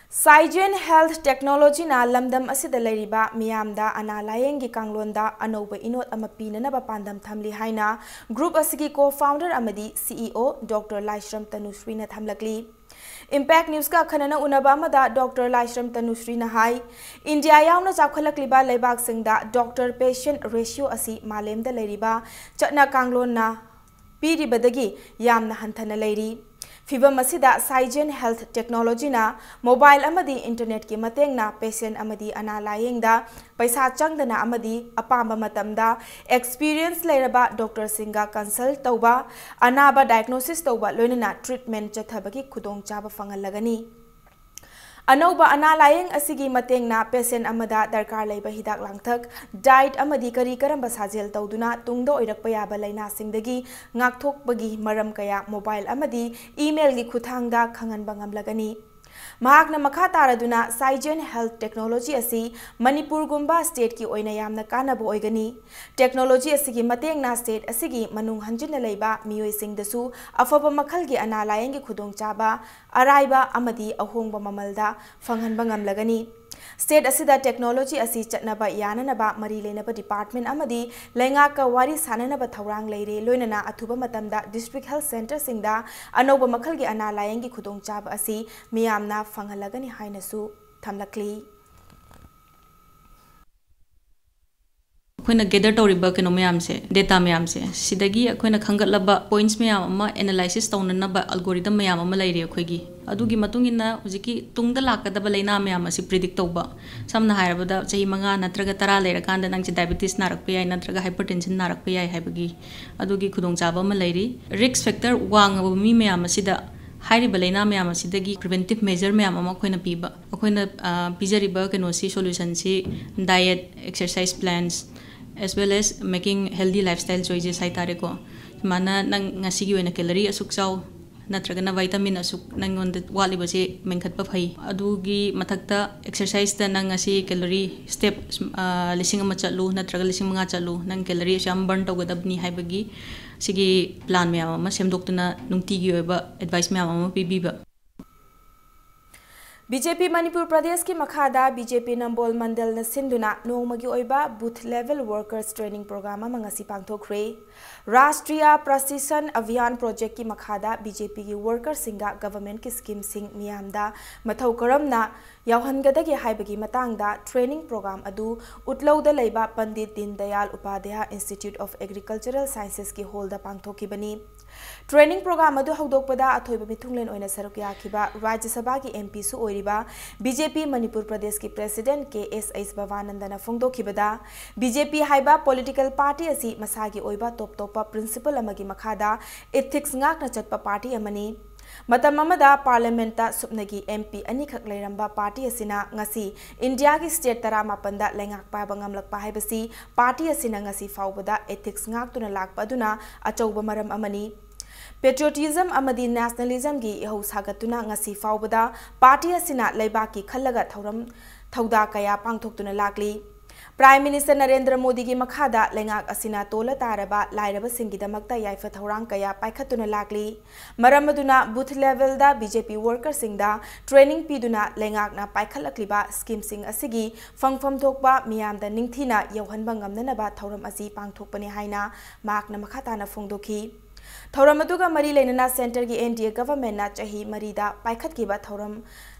ꯁꯥꯏꯖꯦꯟ ꯍꯦꯜꯊ ꯇꯦꯛꯅꯣꯂꯣꯖꯤꯅ ꯂꯝꯗꯝ ꯑꯁꯤꯗ ꯂꯩꯔꯤꯕ ꯃꯤꯌꯥꯝꯗ ꯑꯅꯥ ꯂꯥꯌꯦꯡꯒꯤ ꯀꯥꯡꯂꯣꯟꯗ ꯑꯅꯧꯕ ꯏꯅꯣꯠ ꯑꯃ ꯄꯤꯅꯅꯕ ꯄꯥꯟꯗꯝ ꯊꯝꯂꯤ ꯍꯥꯏꯅ ꯒ꯭ꯔꯨꯞ ꯑꯁꯤꯒꯤ ꯀꯣ ꯐꯥꯎꯟꯗꯔ ꯑꯃꯗꯤ ꯁꯤ ꯏ ꯑꯣ ꯗꯣꯛꯇꯔ ꯂꯥꯏꯁ꯭ꯔꯝ ꯇꯅꯨꯁ꯭ꯔꯤꯅ ꯊꯝꯂꯛꯂꯤ꯫ ꯏꯝꯄꯦꯛ ꯅ꯭ꯌꯨꯁꯀ ꯑꯈꯟꯅꯅ ꯎꯅꯕ ꯑꯃꯗ ꯗꯣꯛꯇꯔ ꯂꯥꯏꯁ꯭ꯔꯝ ꯇꯅꯨꯁ꯭ꯔꯤꯅ ꯍꯥꯏ, ꯏꯟꯗꯤꯌꯥ ꯌꯥꯎꯅ ꯆꯥꯎꯈꯠꯂꯛꯂꯤꯕ ꯂꯩꯕꯥꯛꯁꯤꯡꯗ ꯗꯣꯛꯇꯔ ꯄꯦꯁꯦꯟꯠ ꯔꯦꯁꯤꯌꯣ ꯑꯁꯤ ꯃꯥꯂꯦꯝꯗ ꯂꯩꯔꯤꯕ ꯆꯠꯅ ꯀꯥꯡꯂꯣꯟꯅ ꯄꯤꯔꯤꯕꯗꯒꯤ ꯌꯥꯝꯅ ꯍꯟꯊꯅ ꯂꯩꯔꯤ꯫ ꯐꯤꯚꯝ ꯑꯁꯤꯗ ꯁꯥꯏꯖꯦꯟ ꯍꯦꯜꯊ ꯇꯦꯛꯅꯣꯂꯣꯖꯤꯅ ꯃꯣꯕꯥꯏꯜ ꯑꯃꯗꯤ ꯏꯟꯇꯔꯅꯦꯠꯀꯤ ꯃꯇꯦꯡꯅ ꯄꯦꯁꯦꯟꯠ ꯑꯃꯗꯤ ꯑꯅꯥ ꯂꯥꯌꯦꯡꯗ ꯄꯩꯁꯥ ꯆꯪꯗꯅ ꯑꯃꯗꯤ ꯑꯄꯥꯝꯕ ꯃꯇꯝꯗ ꯑꯦꯛꯁꯄꯤꯔꯤꯌꯦꯟꯁ ꯂꯩꯔꯕ ꯗꯣꯛꯇꯔꯁꯤꯡꯒ ꯀꯟꯁꯜꯠ ꯇꯧꯕ, ꯑꯅꯥꯕ ꯗꯥꯏꯒꯅꯣꯁꯤꯁ ꯇꯧꯕ, ꯂꯣꯏꯅꯅ ꯇ꯭ꯔꯤꯠꯃꯦꯟꯠ ꯆꯠꯊꯕꯒꯤ ꯈꯨꯗꯣꯡꯆꯥꯕ ꯐꯪꯍꯜꯂꯒꯅꯤ꯫ ꯑꯅꯧꯕ ꯑꯅꯥ ꯂꯥꯌꯦꯡ ꯑꯁꯤꯒꯤ ꯃꯇꯦꯡꯅ ꯄꯦꯁꯦꯟꯠ ꯑꯃꯗ ꯗꯔꯀꯥꯔ ꯂꯩꯕ ꯍꯤꯗꯥꯛ ꯂꯥꯡꯊꯛ, ꯗꯥꯏꯠ ꯑꯃꯗꯤ ꯀꯔꯤ ꯀꯔꯝꯕ ꯁꯥꯖꯦꯜ ꯇꯧꯗꯨꯅ ꯇꯨꯡꯗ ꯑꯣꯏꯔꯛꯄ ꯌꯥꯕ ꯂꯥꯏꯅꯥꯁꯤꯡꯗꯒꯤ ꯉꯥꯛꯊꯣꯛꯄꯒꯤ ꯃꯔꯝ ꯀꯌꯥ ꯃꯣꯕꯥꯏꯜ ꯑꯃꯗꯤ ꯏꯃꯦꯜꯒꯤ ꯈꯨꯠꯊꯥꯡꯗ ꯈꯪꯍꯟꯕ ꯉꯝꯂꯒꯅꯤ꯫ ꯃꯍꯥꯛꯅ ꯃꯈꯥ ꯇꯥꯔꯗꯨꯅ ꯁꯥꯏꯖꯦꯟ ꯍꯦꯜꯊ ꯇꯦꯛꯅꯣꯂꯣꯖꯤ ꯑꯁꯤ ꯃꯅꯤꯄꯨꯔꯒꯨꯝꯕ ꯁ꯭ꯇꯦꯠꯀꯤ ꯑꯣꯏꯅ ꯌꯥꯝꯅ ꯀꯥꯟꯅꯕ ꯑꯣꯏꯒꯅꯤ꯫ ꯇꯦꯛꯅꯣꯂꯣꯖꯤ ꯑꯁꯤꯒꯤ ꯃꯇꯦꯡꯅ ꯁ꯭ꯇꯦꯠ ꯑꯁꯤꯒꯤ ꯃꯅꯨꯡ ꯍꯟꯖꯤꯟꯅ ꯂꯩꯕ ꯃꯤꯑꯣꯏꯁꯤꯡꯗꯁꯨ ꯑꯐꯕ ꯃꯈꯜꯒꯤ ꯑꯅꯥ ꯂꯥꯌꯦꯡꯒꯤ ꯈꯨꯗꯣꯡꯆꯥꯕ ꯑꯔꯥꯏꯕ ꯑꯃꯗꯤ ꯑꯍꯣꯡꯕ ꯃꯃꯜꯗ ꯐꯪꯍꯟꯕ ꯉꯝꯂꯒꯅꯤ꯫ ꯁ꯭ꯇꯦꯠ ꯑꯁꯤꯗ ꯇꯦꯛꯅꯣꯂꯣꯖꯤ ꯑꯁꯤ ꯆꯠꯅꯕ ꯌꯥꯅꯅꯕ ꯃꯔꯤ ꯂꯩꯅꯕ ꯗꯤꯄꯥꯔꯠꯃꯦꯟꯠ ꯑꯃꯗꯤ ꯂꯩꯉꯥꯛꯀ ꯋꯥꯔꯤ ꯁꯥꯅꯅꯕ ꯊꯧꯔꯥꯡ ꯂꯩꯔꯦ, ꯂꯣꯏꯅꯅ ꯑꯊꯨꯕ ꯃꯇꯝꯗ ꯗꯤꯁꯇ꯭ꯔꯤꯛ ꯍꯦꯜꯊ ꯁꯦꯟꯇꯔꯁꯤꯡꯗ ꯑꯅꯧꯕ ꯃꯈꯜꯒꯤ ꯑꯅꯥ ꯂꯥꯌꯦꯡꯒꯤ ꯈꯨꯗꯣꯡꯆꯥꯕ ꯑꯁꯤ ꯃꯤꯌꯥꯝꯅ ꯐꯪꯍꯜꯂꯒꯅꯤ ꯍꯥꯏꯅꯁꯨ ꯊꯝꯂꯛꯂꯤ꯫ ꯑꯩꯈꯣꯏꯅ ꯒꯦꯗꯔ ꯇꯧꯔꯤꯕ ꯀꯩꯅꯣ ꯃꯌꯥꯝꯁꯦ, ꯗꯦꯇꯥ ꯃꯌꯥꯝꯁꯦ, ꯁꯤꯗꯒꯤ ꯑꯩꯈꯣꯏꯅ ꯈꯪꯒꯠꯂꯕ ꯄꯣꯏꯟꯠꯁ ꯃꯌꯥꯝ ꯑꯃ ꯑꯦꯅꯥꯂꯥꯏꯁꯤꯁ ꯇꯧꯅꯅꯕ ꯑꯜꯒꯣꯔꯤꯊꯝ ꯃꯌꯥꯝ ꯑꯃ ꯂꯩꯔꯦ ꯑꯩꯈꯣꯏꯒꯤ꯫ ꯑꯗꯨꯒꯤ ꯃꯇꯨꯡ ꯏꯟꯅ ꯍꯧꯖꯤꯛꯀꯤ ꯇꯨꯡꯗ ꯂꯥꯛꯀꯗꯕ ꯂꯥꯏꯅꯥ ꯃꯌꯥꯝ ꯑꯁꯤ ꯄ꯭ꯔꯤꯗꯤꯛ ꯇꯧꯕ, ꯁꯝꯅ ꯍꯥꯏꯔꯕꯗ ꯆꯍꯤ ꯃꯉꯥ ꯅꯠꯇ꯭ꯔꯒ ꯇꯔꯥ ꯂꯩꯔꯀꯥꯟꯗ ꯅꯪꯁꯦ ꯗꯥꯏꯕꯦꯇꯤꯁ ꯅꯥꯔꯛꯄ ꯌꯥꯏ, ꯅꯠꯇ꯭ꯔꯒ ꯍꯥꯏꯄꯔꯇꯦꯟꯁꯟ ꯅꯥꯔꯛꯄ ꯌꯥꯏ ꯍꯥꯏꯕꯒꯤ ꯑꯗꯨꯒꯤ ꯈꯨꯗꯣꯡꯆꯥꯕ ꯑꯃ ꯂꯩꯔꯤ꯫ ꯔꯤꯁ꯭ꯛ ꯐꯦꯛꯇꯔ ꯋꯥꯡꯉꯕ ꯃꯤ ꯃꯌꯥꯝ ꯑꯁꯤꯗ ꯍꯥꯏꯔꯤꯕ ꯂꯥꯏꯅꯥ ꯃꯌꯥꯝ ꯑꯁꯤꯗꯒꯤ preventive measure ꯃꯌꯥꯝ ꯑꯃ ꯑꯩꯈꯣꯏꯅ ꯄꯤꯕ, ꯑꯩꯈꯣꯏꯅ, ꯑ, ꯄꯤꯖꯔꯤꯕ ꯀꯩꯅꯣꯁꯤ, solutionꯁꯤ diet, exercise plans, as well as making healthy lifestyle choices ꯍꯥꯏ ꯇꯥꯔꯦꯀꯣ꯫ ꯁꯨꯃꯥꯏꯅ ꯅꯪ ꯉꯁꯤꯒꯤ ꯑꯣꯏꯅ calorie ꯑꯁꯨꯛ ꯆꯥꯎ, ꯅꯠꯇ꯭ꯔꯒꯅ vitamin ꯑꯁꯨꯛ ꯅꯪꯉꯣꯟꯗ ꯋꯥꯠꯂꯤꯕꯁꯦ ꯃꯦꯟꯈꯠꯄ ꯐꯩ꯫ ꯑꯗꯨꯒꯤ ꯃꯊꯛꯇ exerciseꯇ ꯅꯪ ꯉꯁꯤ calorie step, ꯑ, ꯂꯤꯁꯤꯡ ꯑꯃ ꯆꯠꯂꯨ, ꯅꯠꯇ꯭ꯔꯒ ꯂꯤꯁꯤꯡ ꯃꯉꯥ ꯆꯠꯂꯨ, ꯅꯪ calorie ꯑꯁꯨꯛ ꯌꯥꯝ burn ꯇꯧꯒꯗꯕꯅꯤ ꯍꯥꯏꯕꯒꯤ ꯁꯤꯒꯤ plan ꯃꯌꯥꯝ ꯑꯃ ꯁꯦꯝꯗꯣꯛꯇꯨꯅ ꯅꯨꯡꯇꯤꯒꯤ ꯑꯣꯏꯕ advice ꯃꯌꯥꯝ ꯑꯃ ꯄꯤꯕꯤꯕ꯫ ꯕꯤ ꯖꯦ ꯄꯤ ꯃꯅꯤꯄꯨꯔ ꯄ꯭ꯔꯗꯦꯁꯀꯤ ꯃꯈꯥꯗ ꯕꯤ ꯖꯦ ꯄꯤ ꯅꯝꯕꯣꯜ ꯃꯟꯗꯜꯅ ꯁꯤꯟꯗꯨꯅ ꯅꯣꯡꯃꯒꯤ ꯑꯣꯏꯕ booth level workers training program ꯑꯃ ꯉꯁꯤ ꯄꯥꯡꯊꯣꯛꯈ꯭ꯔꯦ꯫ ꯔꯥꯁꯇ꯭ꯔꯤꯌꯥ ꯄ꯭ꯔꯁꯤꯁꯟ ꯑꯚꯤꯌꯥꯟ ꯄ꯭ꯔꯣꯖꯦꯛꯀꯤ ꯃꯈꯥꯗ ꯕꯤ ꯖꯦ ꯄꯤꯒꯤ workerꯁꯤꯡꯒ governmentꯀꯤ schemeꯁꯤꯡ ꯃꯤꯌꯥꯝꯗ ꯃꯊꯧ ꯀꯔꯝꯅ ꯌꯥꯎꯍꯟꯒꯗꯒꯦ ꯍꯥꯏꯕꯒꯤ ꯃꯇꯥꯡꯗ training program ꯑꯗꯨ ꯎꯠꯂꯧꯗ ꯂꯩꯕ ꯄꯟꯗꯤꯠ ꯗꯤꯟ Dayal ꯎꯄꯥꯙ꯭ꯌꯥ Institute of Agricultural Sciencesꯀꯤ hallꯗ ꯄꯥꯡꯊꯣꯛꯈꯤꯕꯅꯤ꯫ Training program ꯑꯗꯨ ꯍꯧꯗꯣꯛꯄꯗ ꯑꯊꯣꯏꯕ ꯃꯤꯊꯨꯡꯂꯦꯟ ꯑꯣꯏꯅ ꯁꯔꯨꯛ ꯌꯥꯈꯤꯕ ꯔꯥꯖ꯭ꯌ ꯁꯚꯥꯒꯤ M Pꯁꯨ ꯑꯣꯏꯔꯤꯕ B J P ꯃꯅꯤꯄꯨꯔ ꯄ꯭ꯔꯗꯦꯁꯀꯤ president K S H ꯕꯕꯥꯅꯟꯗꯅ ꯐꯣꯡꯗꯣꯛꯈꯤꯕꯗ, B J P ꯍꯥꯏꯕ political party ꯑꯁꯤ ꯃꯁꯥꯒꯤ ꯑꯣꯏꯕ ꯇꯣꯞ ꯇꯣꯞꯄ principle ꯑꯃꯒꯤ ꯃꯈꯥꯗ ethics ꯉꯥꯛꯅ ꯆꯠꯄ party ꯑꯃꯅꯤ꯫ ꯃꯇꯝ ꯑꯃꯗ parliamentꯇ ꯁꯨꯞꯅꯒꯤ M P ꯑꯅꯤꯈꯛ ꯂꯩꯔꯝꯕ party ꯑꯁꯤꯅ ꯉꯁꯤ ꯏꯟꯗꯤꯌꯥꯒꯤ state ꯇꯔꯥꯃꯥꯄꯟꯗ ꯂꯩꯉꯥꯛ ꯄꯥꯏꯕ ꯉꯝꯂꯛꯄ ꯍꯥꯏꯕꯁꯤ party ꯑꯁꯤꯅ ꯉꯁꯤ ꯐꯥꯎꯕꯗ ethics ꯉꯥꯛꯇꯨꯅ ꯂꯥꯛꯄ ꯑꯗꯨꯅ ꯑꯆꯧꯕ ꯃꯔꯝ ꯑꯃꯅꯤ꯫ Patriotism ꯑꯃꯗꯤ nationalismꯒꯤ ꯏꯍꯧ ꯁꯥꯒꯠꯇꯨꯅ ꯉꯁꯤ ꯐꯥꯎꯕꯗ party ꯑꯁꯤꯅ ꯂꯩꯕꯥꯛꯀꯤ ꯈꯜꯂꯒ ꯊꯧꯔꯝ ꯊꯧꯗꯥ ꯀꯌꯥ ꯄꯥꯡꯊꯣꯛꯇꯨꯅ ꯂꯥꯛꯂꯤ꯫ Prime Minister ꯅꯔꯦꯟꯗ꯭ꯔ ꯃꯣꯗꯤꯒꯤ ꯃꯈꯥꯗ ꯂꯩꯉꯥꯛ ꯑꯁꯤꯅ ꯇꯣꯜꯂ ꯇꯥꯔꯕ ꯂꯥꯏꯔꯕꯁꯤꯡꯒꯤꯗꯃꯛꯇ ꯌꯥꯏꯐ ꯊꯧꯔꯥꯡ ꯀꯌꯥ ꯄꯥꯏꯈꯠꯇꯨꯅ ꯂꯥꯛꯂꯤ꯫ ꯃꯔꯝ ꯑꯗꯨꯅ booth levelꯗ B J P workerꯁꯤꯡꯗ training ꯄꯤꯗꯨꯅ ꯂꯩꯉꯥꯛꯅ ꯄꯥꯏꯈꯠꯂꯛꯂꯤꯕ schemeꯁꯤꯡ ꯑꯁꯤꯒꯤ ꯐꯪꯐꯝ ꯊꯣꯛꯄ ꯃꯤꯌꯥꯝꯗ ꯅꯤꯡꯊꯤꯅ ꯌꯧꯍꯟꯕ ꯉꯝꯅꯅꯕ ꯊꯧꯔꯝ ꯑꯁꯤ ꯄꯥꯡꯊꯣꯛꯄꯅꯤ ꯍꯥꯏꯅ ꯃꯍꯥꯛꯅ ꯃꯈꯥ ꯇꯥꯅ ꯐꯣꯡꯗꯣꯛꯈꯤ꯫ ꯊꯧꯔꯝ ꯑꯗꯨꯒ ꯃꯔꯤ ꯂꯩꯅꯅ centreꯒꯤ N D A governmentꯅ ꯆꯍꯤ ꯃꯔꯤꯗ ꯄꯥꯏꯈꯠꯈꯤꯕ ꯊꯧꯔꯝ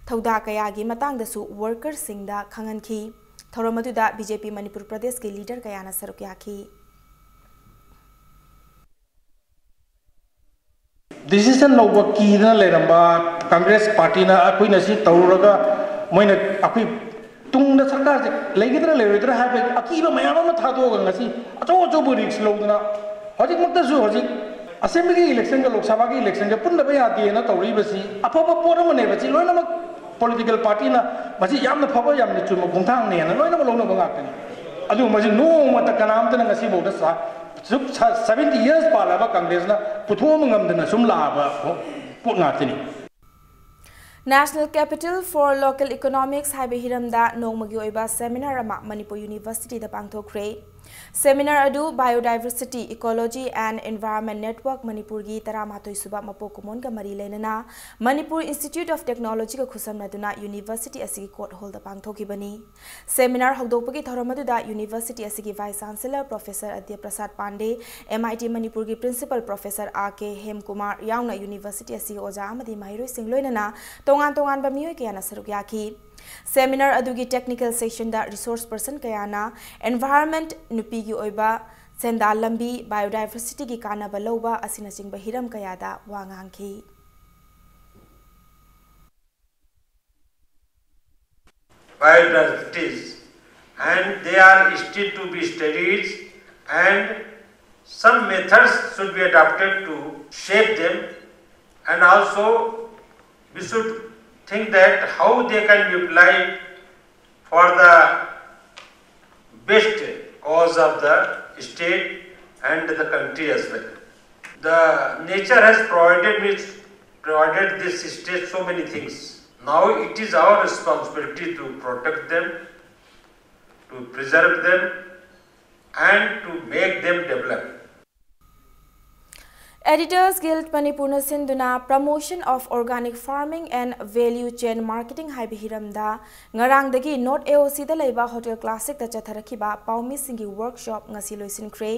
ꯊꯧꯗꯥ ꯀꯌꯥꯒꯤ ꯃꯇꯥꯡꯗꯁꯨ workerꯁꯤꯡꯗ ꯈꯪꯍꯟꯈꯤ꯫ ꯊꯧꯔꯝ ꯑꯗꯨꯗ B J P ꯃꯅꯤꯄꯨꯔ ꯄ꯭ꯔꯗꯦꯁꯀꯤ leader ꯀꯌꯥꯅ ꯁꯔꯨꯛ ꯌꯥꯈꯤ꯫ Decision ꯂꯧꯕ ꯀꯤꯗꯅ ꯂꯩꯔꯝꯕ Congress partyꯅ ꯑꯩꯈꯣꯏꯅ ꯁꯤ ꯇꯧꯔꯨꯔꯒ ꯃꯣꯏꯅ ꯑꯩꯈꯣꯏ ꯇꯨꯡꯗ ꯁꯔꯀꯥꯔꯁꯦ ꯂꯩꯒꯗ꯭ꯔꯥ ꯂꯩꯔꯣꯏꯗ꯭ꯔꯥ ꯍꯥꯏꯕꯒꯤ ꯑꯀꯤꯕ ꯃꯌꯥꯝ ꯑꯃ ꯊꯥꯗꯣꯛꯑꯒ ꯉꯁꯤ ꯑꯆꯧ ꯑꯆꯧꯕ risk ꯂꯧꯗꯅ ꯍꯧꯖꯤꯛꯃꯛꯇꯁꯨ ꯍꯧꯖꯤꯛ ꯑꯁꯦꯝꯕ꯭ꯂꯤꯒꯤ ꯏꯂꯦꯛꯁꯟꯒ ꯂꯣꯛ ꯁꯚꯥꯒꯤ ꯏꯂꯦꯛꯁꯟꯒ ꯄꯨꯟꯗꯕ ꯌꯥꯗꯦꯅ ꯇꯧꯔꯤꯕꯁꯤ ꯑꯐꯕ ꯄꯣꯠ ꯑꯃꯅꯦꯕ꯫ ꯁꯤ ꯂꯣꯏꯅꯃꯛ ꯄꯣꯂꯤꯇꯤꯀꯦꯜ ꯄꯥꯔꯇꯤꯅ ꯃꯁꯤ ꯌꯥꯝꯅ ꯐꯕ, ꯌꯥꯝꯅ ꯆꯨꯝꯕ ꯈꯣꯡꯊꯥꯡꯅꯦꯅ ꯂꯣꯏꯅꯃꯛ ꯂꯧꯅꯕ ꯉꯥꯛꯇꯅꯤ꯫ ꯑꯗꯨꯒ ꯃꯁꯤ ꯅꯣꯡꯃꯇ ꯀꯅꯥꯝꯇꯅ ꯉꯁꯤꯐꯥꯎꯗ ꯁꯚꯦꯟꯇꯤ ꯌꯔꯁ ꯄꯥꯜꯂꯕ ꯀꯪꯒ꯭ꯔꯦꯁꯅ ꯄꯨꯊꯣꯛꯑꯝꯕ ꯉꯝꯗꯅ ꯁꯨꯝ ꯂꯥꯛꯑꯕ ꯄꯣꯠ ꯉꯥꯛꯇꯅꯤ꯫ National Capital for Local Economics ꯍꯥꯏꯕ ꯍꯤꯔꯝꯗ ꯅꯣꯡꯃꯒꯤ ꯑꯣꯏꯕ ꯁꯦꯃꯤꯅꯥꯔ ꯑꯃ ꯃꯅꯤꯄꯨꯔ ꯌꯨꯅꯤꯚꯔꯁꯤꯇꯤꯗ ꯄꯥꯡꯊꯣꯛꯈ꯭ꯔꯦ꯫ ꯁꯦꯃꯤꯅꯥꯔ ꯑꯗꯨ Biodiversity, Ecology and Environment Network ꯃꯅꯤꯄꯨꯔꯒꯤ ꯇꯔꯥꯃꯥꯊꯣꯏ ꯁꯨꯕ ꯃꯄꯣꯛ ꯀꯨꯝꯑꯣꯟꯒ ꯃꯔꯤ ꯂꯩꯅꯅ ꯃꯅꯤꯄꯨꯔ ꯏꯟꯁꯇꯤꯇ꯭ꯌꯨꯠ ꯑꯣꯐ ꯇꯦꯛꯅꯣꯂꯣꯖꯤꯒ ꯈꯨꯠꯁꯝꯅꯗꯨꯅ ꯌꯨꯅꯤꯚꯔꯁꯤꯇꯤ ꯑꯁꯤꯒꯤ ꯀꯣꯔꯠ ꯍꯣꯜꯗ ꯄꯥꯡꯊꯣꯛꯈꯤꯕꯅꯤ꯫ ꯁꯦꯃꯤꯅꯥꯔ ꯍꯧꯗꯣꯛꯄꯒꯤ ꯊꯧꯔꯝ ꯑꯗꯨꯗ ꯌꯨꯅꯤꯚꯔꯁꯤꯇꯤ ꯑꯁꯤꯒꯤ ꯚꯥꯏꯁ ꯆꯥꯟꯁꯦꯂꯔ ꯄ꯭ꯔꯣꯐꯦꯁꯔ ꯑꯗ꯭ꯌ ꯄ꯭ꯔꯁꯥꯗ ꯄꯥꯟꯗꯦ, ꯑꯦꯝ ꯑꯥꯏ ꯇꯤ ꯃꯅꯤꯄꯨꯔꯒꯤ ꯄ꯭ꯔꯤꯟꯁꯤꯄꯜ ꯄ꯭ꯔꯣꯐꯦꯁꯔ ꯑꯥꯔ ꯀꯦ ꯍꯦꯝꯀꯨꯃꯥꯔ ꯌꯥꯎꯅ ꯌꯨꯅꯤꯚꯔꯁꯤꯇꯤ ꯑꯁꯤꯒꯤ ꯑꯣꯖꯥ ꯑꯃꯗꯤ ꯃꯍꯩꯔꯣꯏꯁꯤꯡ ꯂꯣꯏꯅꯅ ꯇꯣꯉꯥꯟ ꯇꯣꯉꯥꯟꯕ ꯃꯤꯑꯣꯏ ꯀꯌꯥꯅ ꯁꯔꯨꯛ ꯌꯥꯈꯤ꯫ ꯁꯦꯃꯤꯅꯥꯔ ꯑꯗꯨꯒꯤ ꯇꯦꯛꯅꯤꯀꯦꯜ ꯁꯦꯛꯁꯟꯗ ꯔꯤꯁꯣꯔꯁ ꯄꯔꯁꯟ ꯀꯌꯥꯅ environment, ꯅꯨꯄꯤꯒꯤ ꯑꯣꯏꯕ ꯁꯦꯟꯗꯥꯟ ꯂꯝꯕꯤ, biodiversityꯒꯤ ꯀꯥꯟꯅꯕ ꯂꯧꯕ ꯑꯁꯤꯅꯆꯤꯡꯕ ꯍꯤꯔꯝ ꯀꯌꯥꯗ ꯋꯥ ꯉꯥꯡꯈꯤ꯫ Biodiversities, and they are still to be studied, and some methods should be adopted to save them, and also we should think that how they can be applied for the best cause of the state and the country as well. The nature has provided me, provided this state so many things. Now it is our responsibility to protect them, to preserve them, and to make them develop. Editors Guild ꯃꯅꯤꯄꯨꯔꯅ ꯁꯤꯟꯗꯨꯅ Promotion of Organic Farming and Value Chain Marketing ꯍꯥꯏꯕ ꯍꯤꯔꯝꯗ ꯉꯔꯥꯡꯗꯒꯤ north ꯑꯦ ꯑꯣ ꯁꯤꯗ ꯂꯩꯕ hotel ꯀ꯭ꯂꯥꯁꯤꯛꯇ ꯆꯠꯊꯔꯛꯈꯤꯕ ꯄꯥꯎꯃꯤꯁꯤꯡꯒꯤ workshop ꯉꯁꯤ ꯂꯣꯏꯁꯤꯟꯈ꯭ꯔꯦ꯫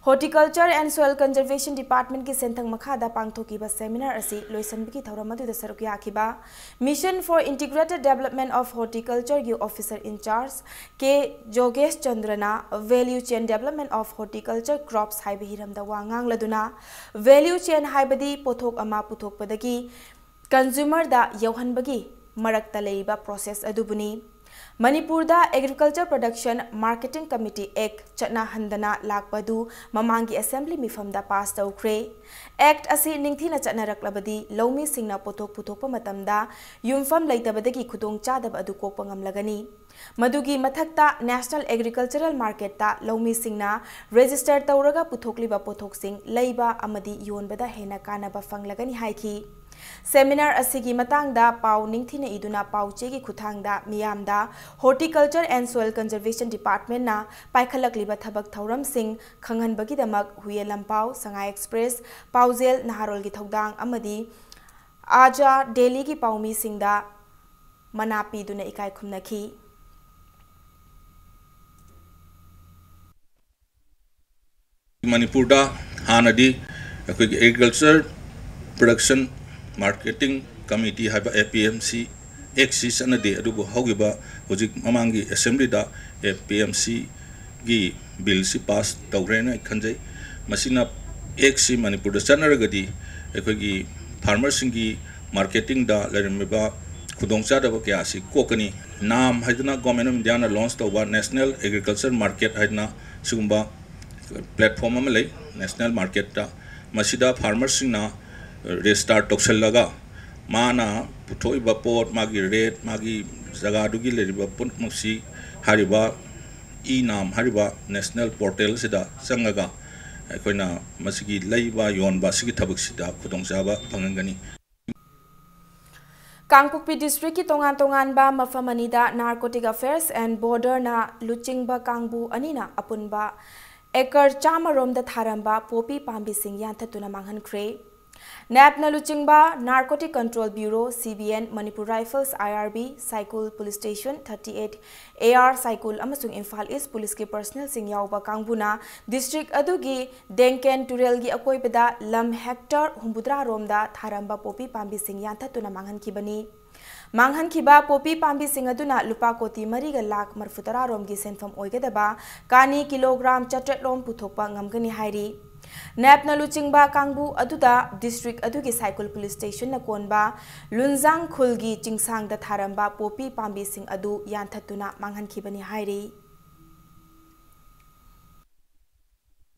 Horticulture and Soil Conservation Departmentꯀꯤ ꯁꯦꯟꯊꯪ ꯃꯈꯥꯗ ꯄꯥꯡꯊꯣꯛꯈꯤꯕ ꯁꯦꯃꯤꯅꯥꯔ ꯑꯁꯤ ꯂꯣꯏꯁꯤꯟꯕꯒꯤ ꯊꯧꯔꯝ ꯑꯗꯨꯗ ꯁꯔꯨꯛ ꯌꯥꯈꯤꯕ Mission for Integrated Development of Horticultureꯒꯤ officer in charge K ꯖꯣꯒꯦꯁ ꯆꯟꯗ꯭ꯔꯅ Value Chain Development of Horticulture Crops ꯍꯥꯏꯕ ꯍꯤꯔꯝꯗ ꯋꯥ ꯉꯥꯡꯂꯗꯨꯅ, value chain ꯍꯥꯏꯕꯗꯤ ꯄꯣꯠꯊꯣꯛ ꯑꯃ ꯄꯨꯊꯣꯛꯄꯗꯒꯤ consumerꯗ ꯌꯧꯍꯟꯕꯒꯤ ꯃꯔꯛꯇ ꯂꯩꯔꯤꯕ process ꯑꯗꯨꯕꯨꯅꯤ꯫ ꯃꯅꯤꯄꯨꯔꯗ Agriculture Production Marketing Committee Act ꯆꯠꯅꯍꯟꯗꯅ ꯂꯥꯛꯄ ꯑꯗꯨ ꯃꯃꯥꯡꯒꯤ ꯑꯦꯁꯦꯝꯕ꯭ꯂꯤ ꯃꯤꯐꯝꯗ ꯄꯥꯁ ꯇꯧꯈ꯭ꯔꯦ꯫ ꯑꯦꯛꯠ ꯑꯁꯤ ꯅꯤꯡꯊꯤꯅ ꯆꯠꯅꯔꯛꯂꯕꯗꯤ ꯂꯧꯃꯤꯁꯤꯡꯅ ꯄꯣꯠꯊꯣꯛ ꯄꯨꯊꯣꯛꯄ ꯃꯇꯝꯗ ꯌꯨꯝꯐꯝ ꯂꯩꯇꯕꯗꯒꯤ ꯈꯨꯗꯣꯡꯆꯥꯗꯕ ꯑꯗꯨ ꯀꯣꯛꯄ ꯉꯝꯂꯒꯅꯤ꯫ ꯃꯗꯨꯒꯤ ꯃꯊꯛꯇ National Agricultural Marketꯇ ꯂꯧꯃꯤꯁꯤꯡꯅ register ꯇꯧꯔꯒ ꯄꯨꯊꯣꯛꯂꯤꯕ ꯄꯣꯠꯊꯣꯛꯁꯤꯡ ꯂꯩꯕ ꯑꯃꯗꯤ ꯌꯣꯟꯕꯗ ꯍꯦꯟꯅ ꯀꯥꯟꯅꯕ ꯐꯪꯂꯒꯅꯤ ꯍꯥꯏꯈꯤ꯫ Seminar ꯑꯁꯤꯒꯤ ꯃꯇꯥꯡꯗ ꯄꯥꯎ ꯅꯤꯡꯊꯤꯅ ꯏꯗꯨꯅ ꯄꯥꯎ ꯆꯦꯒꯤ ꯈꯨꯠꯊꯥꯡꯗ ꯃꯤꯌꯥꯝꯗ Horticulture and Soil Conservation Departmentꯅ ꯄꯥꯏꯈꯠꯂꯛꯂꯤꯕ ꯊꯕꯛ ꯊꯧꯔꯝꯁꯤꯡ ꯈꯪꯍꯟꯕꯒꯤꯗꯃꯛ ꯍꯨꯌꯦꯟ ꯂꯝꯄꯥꯎ, ꯁꯉꯥꯏ ꯑꯦꯛꯁꯄ꯭ꯔꯦꯁ, ꯄꯥꯎꯖꯦꯜ, ꯅꯍꯥꯔꯣꯜꯒꯤ ꯊꯧꯗꯥꯡ ꯑꯃꯗꯤ ꯑꯥꯖꯥ ꯗꯦꯂꯤꯒꯤ ꯄꯥꯎꯃꯤꯁꯤꯡꯗ ꯃꯅꯥ ꯄꯤꯗꯨꯅ ꯏꯀꯥꯏ ꯈꯨꯝꯅꯈꯤ꯫ ꯃꯅꯤꯄꯨꯔꯗ ꯍꯥꯟꯅꯗꯤ ꯑꯩꯈꯣꯏꯒꯤ Agriculture Production Marketing Committee ꯍꯥꯏꯕ A P M C ꯑꯦꯛꯁꯤ ꯆꯠꯅꯗꯦ, ꯑꯗꯨꯕꯨ ꯍꯧꯈꯤꯕ ꯍꯧꯖꯤꯛ ꯃꯃꯥꯡꯒꯤ ꯑꯦꯁꯦꯝꯕ꯭ꯂꯤꯗ A P M C ꯒꯤ ꯕꯤꯜꯁꯤ ꯄꯥꯁ ꯇꯧꯈ꯭ꯔꯦꯅ ꯑꯩ ꯈꯟꯖꯩ꯫ ꯃꯁꯤꯅ ꯑꯦꯛꯁꯤ ꯃꯅꯤꯄꯨꯔꯗ ꯆꯠꯅꯔꯒꯗꯤ ꯑꯩꯈꯣꯏꯒꯤ ꯐꯥꯔꯃꯔꯁꯤꯡꯒꯤ ꯃꯥꯔꯀꯦꯇꯤꯡꯗ ꯂꯩꯔꯝꯃꯤꯕ ꯈꯨꯗꯣꯡꯆꯥꯗꯕ ꯀꯌꯥ ꯑꯁꯤ ꯀꯣꯛꯀꯅꯤ꯫ ꯅꯥꯝ ꯍꯥꯏꯗꯅ Government of Indiaꯅ launch ꯇꯧꯕ National Agriculture Market ꯍꯥꯏꯗꯅ ꯁꯤꯒꯨꯝꯕ platform ꯑꯃ ꯂꯩ National Marketꯇ꯫ ꯃꯁꯤꯗ ꯐꯥꯔꯃꯔꯁꯤꯡꯅ register ꯇꯧꯁꯤꯜꯂꯒ ꯃꯥꯅ ꯄꯨꯊꯣꯛꯏꯕ ꯄꯣꯠ, ꯃꯥꯒꯤ rate, ꯃꯥꯒꯤ ꯖꯒꯥꯗꯨꯒꯤ ꯂꯩꯔꯤꯕ ꯄꯨꯝꯅꯃꯛꯁꯤ ꯍꯥꯏꯔꯤꯕ ꯏ ꯅꯥꯝ ꯍꯥꯏꯔꯤꯕ national portalꯁꯤꯗ ꯆꯪꯉꯒ ꯑꯩꯈꯣꯏꯅ ꯃꯁꯤꯒꯤ ꯂꯩꯕ ꯌꯣꯟꯕ ꯑꯁꯤꯒꯤ ꯊꯕꯛꯁꯤꯗ ꯈꯨꯗꯣꯡꯆꯥꯕ ꯐꯪꯍꯟꯒꯅꯤ꯫ ꯀꯥꯡꯄꯣꯛꯄꯤ districtꯀꯤ ꯇꯣꯉꯥꯟ ꯇꯣꯉꯥꯟꯕ ꯃꯐꯝ ꯑꯅꯤꯗ Narcotic Affairs and Borderꯅ ꯂꯨꯆꯤꯡꯕ ꯀꯥꯡꯕꯨ ꯑꯅꯤꯅ ꯑꯄꯨꯟꯕ acre ꯆꯥꯝꯃ ꯔꯣꯝꯗ ꯊꯥꯔꯝꯕ ꯄꯣꯄꯤ ꯄꯥꯝꯕꯤꯁꯤꯡ ꯌꯥꯟꯊꯠꯇꯨꯅ ꯃꯥꯡꯍꯟꯈ꯭ꯔꯦ꯫ NABꯅ ꯂꯨꯆꯤꯡꯕ Narcotic Control Bureau, C B N, Manipur Rifles, I R B, ꯁꯥꯏꯀꯨꯜ Police Station, thirty eight A R ꯁꯥꯏꯀꯨꯜ ꯑꯃꯁꯨꯡ ꯏꯝꯐꯥꯜ ꯏꯁ ꯄꯨꯂꯤꯁꯀꯤ personnelꯁꯤꯡ ꯌꯥꯎꯕ ꯀꯥꯡꯕꯨꯅ district ꯑꯗꯨꯒꯤ ꯗꯦꯡꯀꯦꯟ ꯇꯨꯔꯦꯜꯒꯤ ꯑꯀꯣꯏꯕꯗ ꯂꯝ hectare ꯍꯨꯝꯐꯨꯇꯔꯥ ꯔꯣꯝꯗ ꯊꯥꯔꯝꯕ ꯄꯣꯄꯤ ꯄꯥꯝꯕꯤꯁꯤꯡ ꯌꯥꯟꯊꯠꯇꯨꯅ ꯃꯥꯡꯍꯟꯈꯤꯕꯅꯤ꯫ ꯃꯥꯡꯍꯟꯈꯤꯕ ꯄꯣꯄꯤ ꯄꯥꯝꯕꯤꯁꯤꯡ ꯑꯗꯨꯅ ꯂꯨꯄꯥ ꯀꯣꯇꯤ ꯃꯔꯤꯒ ꯂꯥꯈ ꯃꯔꯤꯐꯨꯇꯔꯥ ꯔꯣꯝꯒꯤ ꯁꯦꯟꯐꯝ ꯑꯣꯏꯒꯗꯕ ꯀꯥꯅꯤ kilogram ꯆꯥꯇ꯭ꯔꯦꯠ ꯔꯣꯝ ꯄꯨꯊꯣꯛꯄ ꯉꯝꯒꯅꯤ ꯍꯥꯏꯔꯤ꯫ ꯅꯦꯞꯅ ꯂꯨꯆꯤꯡꯕ ꯀꯥꯡꯕꯨ ꯑꯗꯨꯗ ꯗꯤꯁꯇ꯭ꯔꯤꯛ ꯑꯗꯨꯒꯤ ꯁꯥꯏꯀꯨꯜ ꯄꯨꯂꯤꯁ ꯁ꯭ꯇꯦꯁꯟꯅ ꯀꯣꯟꯕ ꯂꯨꯟꯖꯥꯡ ꯈꯨꯜꯒꯤ ꯆꯤꯡꯁꯥꯡꯗ ꯊꯥꯔꯝꯕ ꯄꯣꯄꯤ ꯄꯥꯝꯕꯤꯁꯤꯡ ꯑꯗꯨ ꯌꯥꯟꯊꯠꯇꯨꯅ ꯃꯥꯡꯍꯟꯈꯤꯕꯅꯤ ꯍꯥꯏꯔꯤ꯫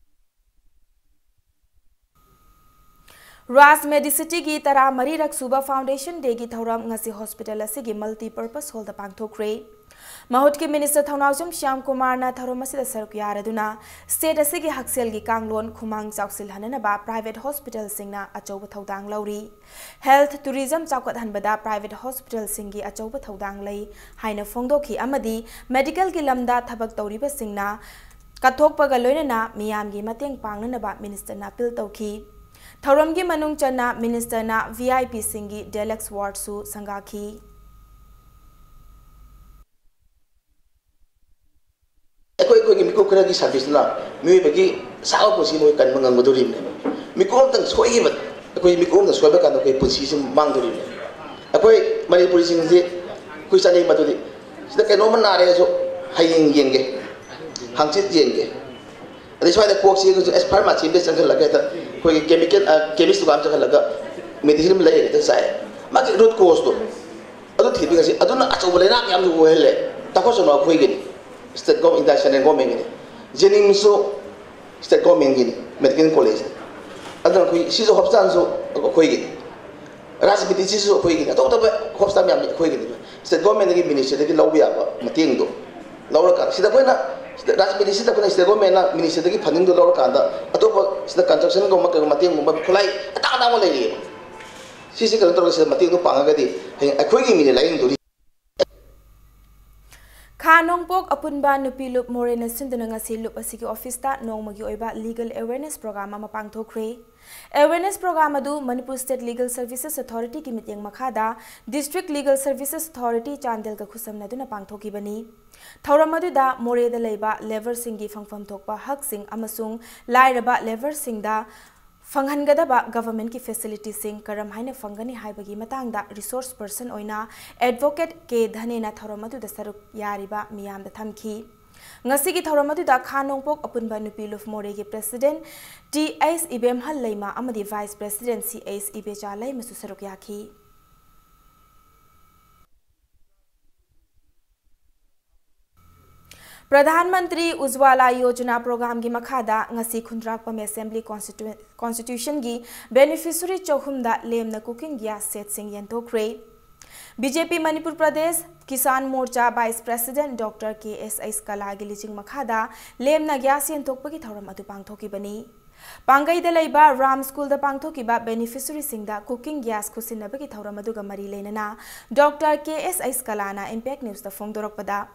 ꯔꯥꯖ ꯃꯦꯗꯤꯁꯤꯇꯤꯒꯤ ꯇꯔꯥꯃꯔꯤꯔꯛ ꯁꯨꯕ ꯐꯥꯎꯟꯗꯦꯁꯟ ꯗꯦꯒꯤ ꯊꯧꯔꯝ ꯉꯁꯤ ꯍꯣꯁꯄꯤꯇꯥꯜ ꯑꯁꯤꯒꯤ ꯃꯜꯇꯤꯄꯔꯄꯁ ꯍꯣꯜꯗ ꯄꯥꯡꯊꯣꯛꯈ꯭ꯔꯦ꯫ ꯃꯍꯨꯠꯀꯤ ꯃꯤꯅꯤꯁꯇꯔ ꯊꯧꯅꯥꯎꯖꯝ ꯁ꯭ꯌꯥꯝ ꯀꯨꯃꯥꯔꯅ ꯊꯧꯔꯝ ꯑꯁꯤꯗ ꯁꯔꯨꯛ ꯌꯥꯔꯗꯨꯅ ꯁ꯭ꯇꯦꯠ ꯑꯁꯤꯒꯤ ꯍꯛꯁꯦꯜꯒꯤ ꯀꯥꯡꯂꯣꯟ ꯈꯨꯃꯥꯡ ꯆꯥꯎꯁꯤꯜꯍꯟꯅꯅꯕ ꯄ꯭ꯔꯥꯏꯚꯦꯠ ꯍꯣꯁꯄꯤꯇꯥꯜꯁꯤꯡꯅ ꯑꯆꯧꯕ ꯊꯧꯗꯥꯡ ꯂꯧꯔꯤ꯫ ꯍꯦꯜꯊ ꯇꯨꯔꯤꯖꯝ ꯆꯥꯎꯈꯠꯍꯟꯕꯗ ꯄ꯭ꯔꯥꯏꯚꯦꯠ ꯍꯣꯁꯄꯤꯇꯥꯜꯁꯤꯡꯒꯤ ꯑꯆꯧꯕ ꯊꯧꯗꯥꯡ ꯂꯩ ꯍꯥꯏꯅ ꯐꯣꯡꯗꯣꯛꯈꯤ ꯑꯃꯗꯤ ꯃꯦꯗꯤꯀꯦꯜꯒꯤ ꯂꯝꯗ ꯊꯕꯛ ꯇꯧꯔꯤꯕꯁꯤꯡꯅ ꯀꯠꯊꯣꯛꯄꯒ ꯂꯣꯏꯅꯅ ꯃꯤꯌꯥꯝꯒꯤ ꯃꯇꯦꯡ ꯄꯥꯡꯅꯅꯕ ꯃꯤꯅꯤꯁꯇꯔꯅ ꯑꯄꯤꯜ ꯇꯧꯈꯤ꯫ ꯊꯧꯔꯝꯒꯤ ꯃꯅꯨꯡ ꯆꯟꯅ ꯃꯤꯅꯤꯁꯇꯔꯅ V I P ꯁꯤꯡꯒꯤ ꯗꯤꯂꯛꯁ ꯋꯥꯔꯗꯁꯨ ꯁꯪꯒꯥꯈꯤ꯫ ꯑꯩꯈꯣꯏ, ꯑꯩꯈꯣꯏꯒꯤ ꯃꯤꯀꯨꯞ ꯈꯔꯒꯤ ꯁꯥꯔꯚꯤꯁꯇꯨꯅ ꯃꯤꯑꯣꯏꯕꯒꯤ ꯑꯁꯥꯡꯕ ꯄꯨꯟꯁꯤ ꯃꯣꯏ ꯀꯟꯕ ꯉꯝꯒꯗꯧꯔꯤꯕꯅꯦꯕ꯫ ꯃꯤꯀꯨꯞ ꯑꯝꯇꯪ ꯁꯣꯏꯈꯤꯕ, ꯑꯩꯈꯣꯏ ꯃꯤꯀꯨꯞ ꯑꯝꯇꯪ ꯁꯣꯏꯕ ꯀꯥꯟꯗ ꯑꯩꯈꯣꯏ ꯄꯨꯟꯁꯤꯁꯤ ꯃꯥꯡꯗꯧꯔꯤꯕꯅꯦꯕ꯫ ꯑꯩꯈꯣꯏ ꯃꯅꯤꯄꯨꯔꯤꯁꯤꯡꯁꯤ ꯑꯩꯈꯣꯏ ꯆꯠꯅꯩ ꯃꯗꯨꯗꯤ ꯁꯤꯗ ꯀꯩꯅꯣꯝꯃ ꯅꯥꯔꯦꯁꯨ ꯍꯌꯦꯡ ꯌꯦꯡꯒꯦ, ꯍꯪꯆꯤꯠ ꯌꯦꯡꯒꯦ꯫ ꯑꯗꯩ ꯁ꯭ꯋꯥꯏꯗ ꯀꯣꯛ ꯆꯤꯛꯑꯒꯁꯨ ꯑꯦꯁ ꯐꯥꯔꯃꯥꯁꯤ ꯑꯝꯗ ꯆꯪꯁꯤꯜꯂꯒ ꯍꯦꯛꯇ ꯑꯩꯈꯣꯏꯒꯤ ꯀꯦꯃꯤꯀꯦꯜ, ꯑ, ꯀꯦꯃꯤꯁ ꯗꯨꯀꯥꯟ ꯆꯪꯁꯤꯜꯂꯒ ꯃꯦꯗꯤꯁꯤꯟ ꯑꯃ ꯂꯩꯔꯒ ꯍꯦꯛꯇ ꯆꯥꯏ꯫ ꯃꯥꯒꯤ ꯔꯨꯠ ꯀꯣꯁꯇꯣ ꯑꯗꯨ ꯊꯤꯕꯤꯒꯁꯤ ꯑꯗꯨꯅ ꯑꯆꯧꯕ ꯂꯩꯅꯥ ꯃꯌꯥꯝꯁꯨ ꯑꯣꯏꯍꯜꯂꯦ꯫ ꯇꯥꯈꯣ ꯆꯅꯣ ꯑꯩꯈꯣꯏꯒꯤꯅꯤ, ꯁ꯭ꯇꯦꯠ ꯒꯣꯔꯃꯦꯟ, ꯏꯟꯇꯔꯅꯦꯁꯅꯦꯜ ꯒꯣꯔꯃꯦꯟꯒꯤꯅꯤ꯫ ꯖꯦꯅꯤꯝꯁꯁꯨ ꯁ꯭ꯇꯦꯠ ꯒꯣꯔꯃꯦꯟꯒꯤꯅꯤ, ꯃꯦꯗꯤꯀꯦꯜ ꯀꯣꯂꯦꯖꯅꯤ꯫ ꯑꯗꯨꯅ ꯑꯩꯈꯣꯏ ꯁꯤꯁꯨ ꯍꯣꯁꯄꯤꯇꯥꯜꯁꯨ ꯑꯩꯈꯣꯏꯒꯤꯅꯤ꯫ ꯔꯥꯖꯅꯤꯇꯤꯁꯤꯁꯨ ꯑꯩꯈꯣꯏꯒꯤꯅꯤ, ꯑꯇꯣꯞ ꯑꯇꯣꯞꯄ ꯍꯣꯁꯄꯤꯇꯥꯜ ꯃꯌꯥꯝꯁꯦ ꯑꯩꯈꯣꯏꯒꯤꯅꯤ꯫ ꯁ꯭ꯇꯦꯠ ꯒꯣꯔꯃꯦꯟꯗꯒꯤ, ꯃꯤꯅꯤꯁꯇꯔꯗꯒꯤ ꯂꯧꯕ ꯌꯥꯕ ꯃꯇꯦꯡꯗꯣ ꯂꯧꯔꯀꯥꯟꯗ, ꯁꯤꯗ ꯑꯩꯈꯣꯏꯅ, ꯁꯤꯗ ꯔꯥꯖꯅꯤꯇꯤꯁꯤꯗ ꯑꯩꯈꯣꯏꯅ ꯁ꯭ꯇꯦꯠ ꯒꯣꯔꯃꯦꯟꯅ, ꯃꯤꯅꯤꯁꯇꯔꯗꯒꯤ ꯐꯟꯗꯤꯡꯗꯣ ꯂꯧꯔꯀꯥꯟꯗ ꯑꯇꯣꯞꯄ ꯁꯤꯗ ꯀꯟꯁꯇ꯭ꯔꯛꯁꯟꯒꯨꯝꯕ ꯀꯩꯒꯨꯝꯕ ꯃꯇꯦꯡꯒꯨꯝꯕ ꯈꯨꯠꯂꯥꯏ ꯑꯇꯥꯡ ꯑꯇꯥꯡꯕ ꯂꯩꯔꯤꯑꯕ꯫ ꯁꯤꯁꯦ ꯀꯩꯅꯣ ꯇꯧꯔꯒ ꯁꯤꯗ ꯃꯇꯦꯡꯗꯣ ꯄꯥꯡꯉꯒꯗꯤ ꯍꯌꯦꯡ ꯑꯩꯈꯣꯏꯒꯤ ꯃꯤꯅ ꯂꯥꯏꯌꯦꯡꯗꯣꯔꯤ꯫ ꯈꯥ ꯅꯣꯡꯄꯣꯛ ꯑꯄꯨꯟꯕ ꯅꯨꯄꯤ ꯂꯨꯞ ꯃꯣꯔꯦꯅ ꯁꯤꯟꯗꯨꯅ ꯉꯁꯤ ꯂꯨꯞ ꯑꯁꯤꯒꯤ ꯑꯣꯐꯤꯁꯇ ꯅꯣꯡꯃꯒꯤ ꯑꯣꯏꯕ ꯂꯤꯒꯦꯜ ꯑꯦꯋꯦꯔꯅꯦꯁ ꯄ꯭ꯔꯣꯒ꯭ꯔꯥꯝ ꯑꯃ ꯄꯥꯡꯊꯣꯛꯈ꯭ꯔꯦ꯫ ꯑꯦꯋꯦꯔꯅꯦꯁ ꯄ꯭ꯔꯣꯒ꯭ꯔꯥꯝ ꯑꯗꯨ ꯃꯅꯤꯄꯨꯔ ꯁ꯭ꯇꯦꯠ ꯂꯤꯒꯦꯜ ꯁꯔꯚꯤꯁꯦꯁ ꯑꯊꯣꯔꯤꯇꯤꯒꯤ ꯃꯤꯠꯌꯦꯡ ꯃꯈꯥꯗ ꯗꯤꯁꯇ꯭ꯔꯤꯛ ꯂꯤꯒꯦꯜ ꯁꯔꯚꯤꯁꯦꯁ ꯑꯊꯣꯔꯤꯇꯤ ꯆꯥꯟꯗꯦꯜꯒ ꯈꯨꯠꯁꯝꯅꯗꯨꯅ ꯄꯥꯡꯊꯣꯛꯈꯤꯕꯅꯤ꯫ ꯊꯧꯔꯝ ꯑꯗꯨꯗ ꯃꯣꯔꯦꯗ ꯂꯩꯕ ꯂꯦꯕꯔꯁꯤꯡꯒꯤ ꯐꯪꯐꯝ ꯊꯣꯛꯄ ꯍꯛꯁꯤꯡ ꯑꯃꯁꯨꯡ ꯂꯥꯏꯔꯕ ꯂꯦꯕꯔꯁꯤꯡꯗ ꯐꯪꯍꯟꯒꯗꯕ ꯒꯚꯔꯟꯃꯦꯟꯠꯀꯤ ꯐꯦꯁꯤꯂꯤꯇꯤꯁꯤꯡ ꯀꯔꯝꯍꯥꯏꯅ ꯐꯪꯒꯅꯤ ꯍꯥꯏꯕꯒꯤ ꯃꯇꯥꯡꯗ ꯔꯤꯁꯣꯔꯁ ꯄꯔꯁꯟ ꯑꯣꯏꯅ ꯑꯦꯗꯚꯣꯀꯦꯠ ꯀꯦ ꯙꯅꯦꯅ ꯊꯧꯔꯝ ꯑꯗꯨꯗ ꯁꯔꯨꯛ ꯌꯥꯔꯤꯕ ꯃꯤꯌꯥꯝꯗ ꯊꯝꯈꯤ꯫ ꯉꯁꯤꯒꯤ ꯊꯧꯔꯝ ꯑꯗꯨꯗ ꯈꯥ ꯅꯣꯡꯄꯣꯛ ꯑꯄꯨꯟꯕ ꯅꯨꯄꯤ ꯂꯨꯞ ꯃꯣꯔꯦꯒꯤ President T H ꯏꯕꯦꯝꯍꯜ ꯂꯩꯃ ꯑꯃꯗꯤ Vice President C H ꯏꯕꯦꯆꯥ ꯂꯩꯃꯁꯨ ꯁꯔꯨꯛ ꯌꯥꯈꯤ꯫ ꯄ꯭ꯔꯙꯥꯟ ꯃꯟꯇ꯭ꯔꯤ ꯎꯖ꯭ꯋꯥꯂꯥ ꯌꯣꯖꯅꯥ ꯄ꯭ꯔꯣꯒ꯭ꯔꯥꯝꯒꯤ ꯃꯈꯥꯗ ꯉꯁꯤ ꯈꯨꯟꯗ꯭ꯔꯥꯛꯄꯝ ꯑꯦꯁꯦꯝꯕ꯭ꯂꯤ ꯀꯣꯟꯁꯇꯤꯇ꯭ꯌꯨ-, ꯀꯣꯟꯁꯇꯤꯇ꯭ꯌꯨꯁꯟꯒꯤ ꯕꯦꯅꯤꯐꯤꯁꯔꯤ ꯆꯍꯨꯝꯗ ꯂꯦꯝꯅ cooking gas ꯁꯦꯠꯁꯤꯡ ꯌꯦꯟꯊꯣꯛꯈ꯭ꯔꯦ꯫ B J P Manipur Pradesh Kisan Morcha vice president doctor K S ꯑꯩꯁ ꯀꯂꯥꯒꯤ ꯂꯤꯆꯤꯡ ꯃꯈꯥꯗ ꯂꯦꯝꯅ ꯒ꯭ꯌꯥꯁ ꯌꯦꯟꯊꯣꯛꯄꯒꯤ ꯊꯧꯔꯝ ꯑꯗꯨ ꯄꯥꯡꯊꯣꯛꯈꯤꯕꯅꯤ꯫ ꯄꯥꯡꯒꯩꯗ ꯂꯩꯕ ꯔꯥꯝ ꯁ꯭ꯀꯨꯜꯗ ꯄꯥꯡꯊꯣꯛꯈꯤꯕ ꯕꯦꯅꯤꯐꯤꯁꯔꯤꯁꯤꯡꯗ cooking gas ꯈꯨꯠꯁꯤꯟꯅꯕꯒꯤ ꯊꯧꯔꯝ ꯑꯗꯨꯒ ꯃꯔꯤ ꯂꯩꯅꯅ ꯗꯣꯛꯇꯔ ꯀꯦ ꯑꯦꯁ ꯑꯩꯁ ꯀꯂꯥꯅ ꯏꯝꯄꯦꯛ ꯅ꯭ꯌꯨꯁꯇ ꯐꯣꯡꯗꯣꯔꯛꯄꯗ,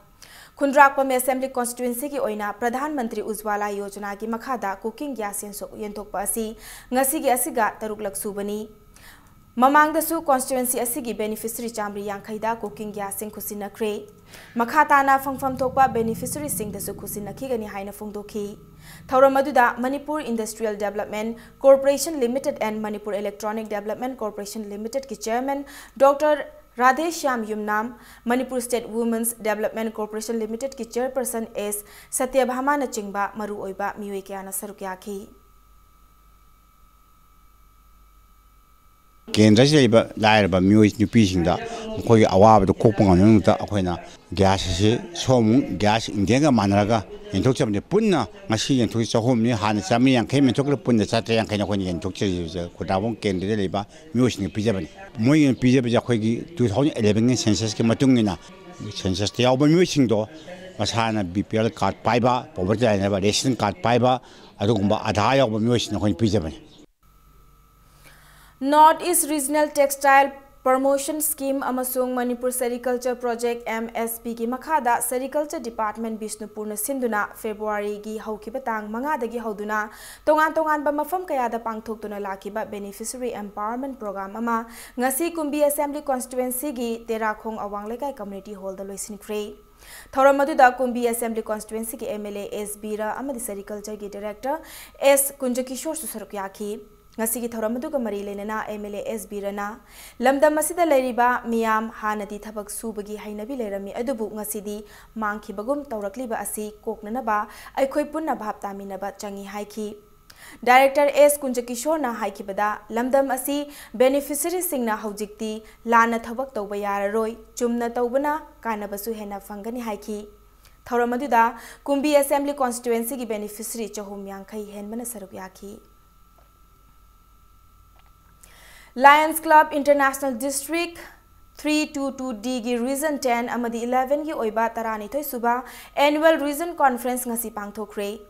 ꯈꯨꯟꯗ꯭ꯔꯥꯛꯄꯝ ꯑꯦꯁꯦꯝꯕ꯭ꯂꯤ ꯀꯣꯟꯁꯇꯤꯇ꯭ꯌꯨꯑꯦꯟꯁꯤꯒꯤ ꯑꯣꯏꯅ ꯄ꯭ꯔꯙꯥꯟ ꯃꯟꯇ꯭ꯔꯤ ꯎꯖ꯭ꯋꯥꯂꯥ ꯌꯣꯖꯅꯥꯒꯤ ꯃꯈꯥꯗ cooking gas ꯌꯦꯟꯁꯣꯛ-, ꯌꯦꯟꯊꯣꯛꯄ ꯑꯁꯤ ꯉꯁꯤꯒꯤ ꯑꯁꯤꯒ ꯇꯔꯨꯛꯂꯛ ꯁꯨꯕꯅꯤ꯫ ꯃꯃꯥꯡꯗꯁꯨ ꯀꯣꯟꯁꯇꯤꯇ꯭ꯌꯨꯑꯦꯟꯁꯤ ꯑꯁꯤꯒꯤ ꯕꯦꯅꯤꯐꯤꯁꯔꯤ ꯆꯥꯃꯔꯤ ꯌꯥꯡꯈꯩꯗ cooking gasꯁꯤꯡ ꯈꯨꯠꯁꯤꯟꯅꯈ꯭ꯔꯦ꯫ ꯃꯈꯥ ꯇꯥꯅ ꯐꯪꯐꯝ ꯊꯣꯛꯄ ꯕꯦꯅꯤꯐꯤꯁꯔꯤꯁꯤꯡꯗꯁꯨ ꯈꯨꯠꯁꯤꯟꯅꯈꯤꯒꯅꯤ ꯍꯥꯏꯅ ꯐꯣꯡꯗꯣꯛꯈꯤ꯫ ꯊꯧꯔꯝ ꯑꯗꯨꯗ Manipur Industrial Development Corporation Limited and Manipur Electronic Development Corporation Limitedꯀꯤ chairman doctor Radheshyam Yumnam, Manipur State Women's Development Corporation Limitedꯀꯤ chairperson ꯑꯦꯁ ꯁꯇ꯭ꯌꯚꯥꯃꯥꯅꯆꯤꯡꯕ ꯃꯔꯨꯑꯣꯏꯕ ꯃꯤꯑꯣꯏ ꯀꯌꯥꯅ ꯁꯔꯨꯛ ꯌꯥꯈꯤ꯫ ꯀꯦꯟꯗ꯭ꯔꯁꯤꯗ ꯂꯩꯕ ꯂꯥꯏꯔꯕ ꯃꯤꯑꯣꯏ ꯅꯨꯄꯤꯁꯤꯡꯗ ꯃꯈꯣꯏꯒꯤ ꯑꯋꯥꯕꯗꯨ ꯀꯣꯛꯄ ꯉꯝꯅꯕꯒꯤꯗꯃꯛꯇ ꯑꯩꯈꯣꯏꯅ ꯒ꯭ꯌꯥꯁ ꯑꯁꯤ ꯁꯣꯝ ꯒ꯭ꯌꯥꯁ ꯏꯟꯗꯤꯌꯟꯒ ꯃꯥꯟꯅꯔꯒ ꯌꯦꯟꯊꯣꯛꯆꯕꯅꯤ꯫ ꯄꯨꯟꯅ ꯉꯁꯤ ꯌꯦꯟꯊꯣꯛꯏ ꯆꯍꯨꯝꯅꯤ, ꯍꯥꯟꯅ ꯆꯥꯃꯔꯤ ꯌꯥꯡꯈꯩ ꯌꯦꯟꯊꯣꯛꯈ꯭ꯔꯦ, ꯄꯨꯟꯅ ꯆꯥꯇ꯭ꯔꯦꯠ ꯌꯥꯡꯈꯩꯅ ꯑꯩꯈꯣꯏꯅ ꯌꯦꯟꯊꯣꯛꯆꯔꯤꯕꯁꯦ ꯈꯨꯟꯗ꯭ꯔꯥꯛꯄꯝ ꯀꯦꯟꯗ꯭ꯔꯗ ꯂꯩꯕ ꯃꯤꯑꯣꯏꯁꯤꯡꯅ ꯄꯤꯖꯕꯅꯤ꯫ ꯃꯣꯏꯅ ꯄꯤꯖꯕꯁꯦ ꯑꯩꯈꯣꯏꯒꯤ two thousand elevenꯒꯤ censusꯀꯤ ꯃꯇꯨꯡ ꯏꯟꯅ censusꯇ ꯌꯥꯎꯕ ꯃꯤꯑꯣꯏꯁꯤꯡꯗꯣ ꯃꯁꯥꯅ B P L card ꯄꯥꯏꯕ, poverty line ꯍꯥꯏꯕ ration card ꯄꯥꯏꯕ, ꯑꯗꯨꯒꯨꯝꯕ ꯑꯙꯥꯔ ꯌꯥꯎꯕ ꯃꯤꯑꯣꯏꯁꯤꯡꯅ ꯑꯩꯈꯣꯏꯅ ꯄꯤꯖꯕꯅꯤ꯫ North East Regional Textile Promotion Scheme ꯑꯃꯁꯨꯡ Manipur Sericulture Project, M S P ꯒꯤ ꯃꯈꯥꯗ Sericulture Department ꯕꯤꯁꯅꯨꯄꯨꯔꯅ ꯁꯤꯟꯗꯨꯅ Februaryꯒꯤ ꯍꯧꯈꯤꯕ ꯇꯥꯡ ꯃꯉꯥꯗꯒꯤ ꯍꯧꯗꯨꯅ ꯇꯣꯉꯥꯟ ꯇꯣꯉꯥꯟꯕ ꯃꯐꯝ ꯀꯌꯥꯗ ꯄꯥꯡꯊꯣꯛꯇꯨꯅ ꯂꯥꯛꯈꯤꯕ Beneficiary Empowerment Program ꯑꯃ ꯉꯁꯤ ꯀꯨꯝꯕꯤ Assembly Constituencyꯒꯤ ꯇꯦꯔꯥꯈꯣꯡ ꯑꯋꯥꯡ ꯂꯩꯀꯥꯏ Community Hallꯗ ꯂꯣꯏꯁꯤꯟꯈ꯭ꯔꯦ꯫ ꯊꯧꯔꯝ ꯑꯗꯨꯗ ꯀꯨꯝꯕꯤ Assembly Constituencyꯒꯤ M L A S ꯕꯤꯔ ꯑꯃꯗꯤ Sericultureꯒꯤ Director S ꯀꯨꯟꯖꯀꯤꯁꯣꯔꯁꯨ ꯁꯔꯨꯛ ꯌꯥꯈꯤ꯫ ꯉꯁꯤꯒꯤ ꯊꯧꯔꯝ ꯑꯗꯨꯒ ꯃꯔꯤ ꯂꯩꯅꯅ MLA S B ꯔꯅ ꯂꯝꯗꯝ ꯑꯁꯤꯗ ꯂꯩꯔꯤꯕ ꯃꯤꯌꯥꯝ ꯍꯥꯟꯅꯗꯤ ꯊꯕꯛ ꯁꯨꯕꯒꯤ ꯍꯩꯅꯕꯤ ꯂꯩꯔꯝꯃꯤ, ꯑꯗꯨꯕꯨ ꯉꯁꯤꯗꯤ ꯃꯥꯡꯈꯤꯕꯒꯨꯝ ꯇꯧꯔꯛꯂꯤꯕ ꯑꯁꯤ ꯀꯣꯛꯅꯅꯕ ꯑꯩꯈꯣꯏ ꯄꯨꯟꯅ ꯚꯥꯞ ꯇꯥꯃꯤꯟꯅꯕ ꯆꯪꯏ ꯍꯥꯏꯈꯤ꯫ Director S ꯀꯨꯟꯖꯀꯤꯁꯣꯔꯅ ꯍꯥꯏꯈꯤꯕꯗ, ꯂꯝꯗꯝ ꯑꯁꯤ beneficiaryꯁꯤꯡꯅ ꯍꯧꯖꯤꯛꯇꯤ ꯂꯥꯟꯅ ꯊꯕꯛ ꯇꯧꯕ ꯌꯥꯔꯔꯣꯏ, ꯆꯨꯝꯅ ꯇꯧꯕꯅ ꯀꯥꯟꯅꯕꯁꯨ ꯍꯦꯟꯅ ꯐꯪꯒꯅꯤ ꯍꯥꯏꯈꯤ꯫ ꯊꯧꯔꯝ ꯑꯗꯨꯗ ꯀꯨꯝꯕꯤ Assembly Constituencyꯒꯤ beneficiary ꯆꯍꯨꯝ ꯌꯥꯡꯈꯩ ꯍꯦꯟꯕꯅ ꯁꯔꯨꯛ ꯌꯥꯈꯤ꯫ Lions Club International District three two two Dꯒꯤ Region ten ꯑꯃꯗꯤ elevenꯒꯤ ꯑꯣꯏꯕ ꯇꯔꯥꯅꯤꯊꯣꯏ ꯁꯨꯕ Annual Region Conference ꯉꯁꯤ ꯄꯥꯡꯊꯣꯛꯈ꯭ꯔꯦ꯫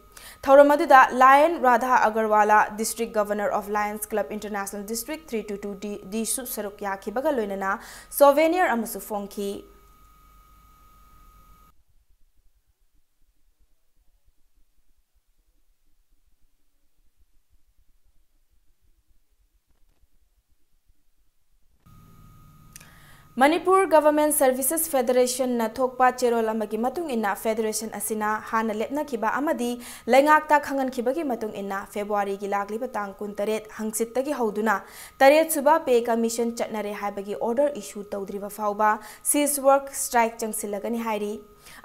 ꯊꯧꯔꯝ ꯑꯗꯨꯗ Lion Radha Agarwala, District Governor of Lions Club International District three two two D, ꯗꯤꯁꯨ ꯁꯔꯨꯛ ꯌꯥꯈꯤꯕꯒ ꯂꯣꯏꯅꯅ souvenir ꯑꯃꯁꯨ ꯐꯣꯡꯈꯤ꯫ Manipur Government Services Federationꯅ ꯊꯣꯛꯄ ꯆꯦꯔꯣꯜ ꯑꯃꯒꯤ ꯃꯇꯨꯡ ꯏꯟꯅ, Federation ꯑꯁꯤꯅ ꯍꯥꯟꯅ ꯂꯦꯞꯅꯈꯤꯕ ꯑꯃꯗꯤ ꯂꯩꯉꯥꯛꯇ ꯈꯪꯍꯟꯈꯤꯕꯒꯤ ꯃꯇꯨꯡ ꯏꯟꯅ, Februaryꯒꯤ ꯂꯥꯛꯂꯤꯕ ꯇꯥꯡ ꯀꯨꯟꯇꯔꯦꯠ, ꯍꯪꯆꯤꯠꯇꯒꯤ ꯍꯧꯗꯨꯅ ꯇꯔꯦꯠ ꯁꯨꯕ pay commission ꯆꯠꯅꯔꯦ ꯍꯥꯏꯕꯒꯤ order issue ꯇꯧꯗ꯭ꯔꯤꯕ ꯐꯥꯎꯕ cease work strike ꯆꯪꯁꯤꯜꯂꯒꯅꯤ ꯍꯥꯏꯔꯤ꯫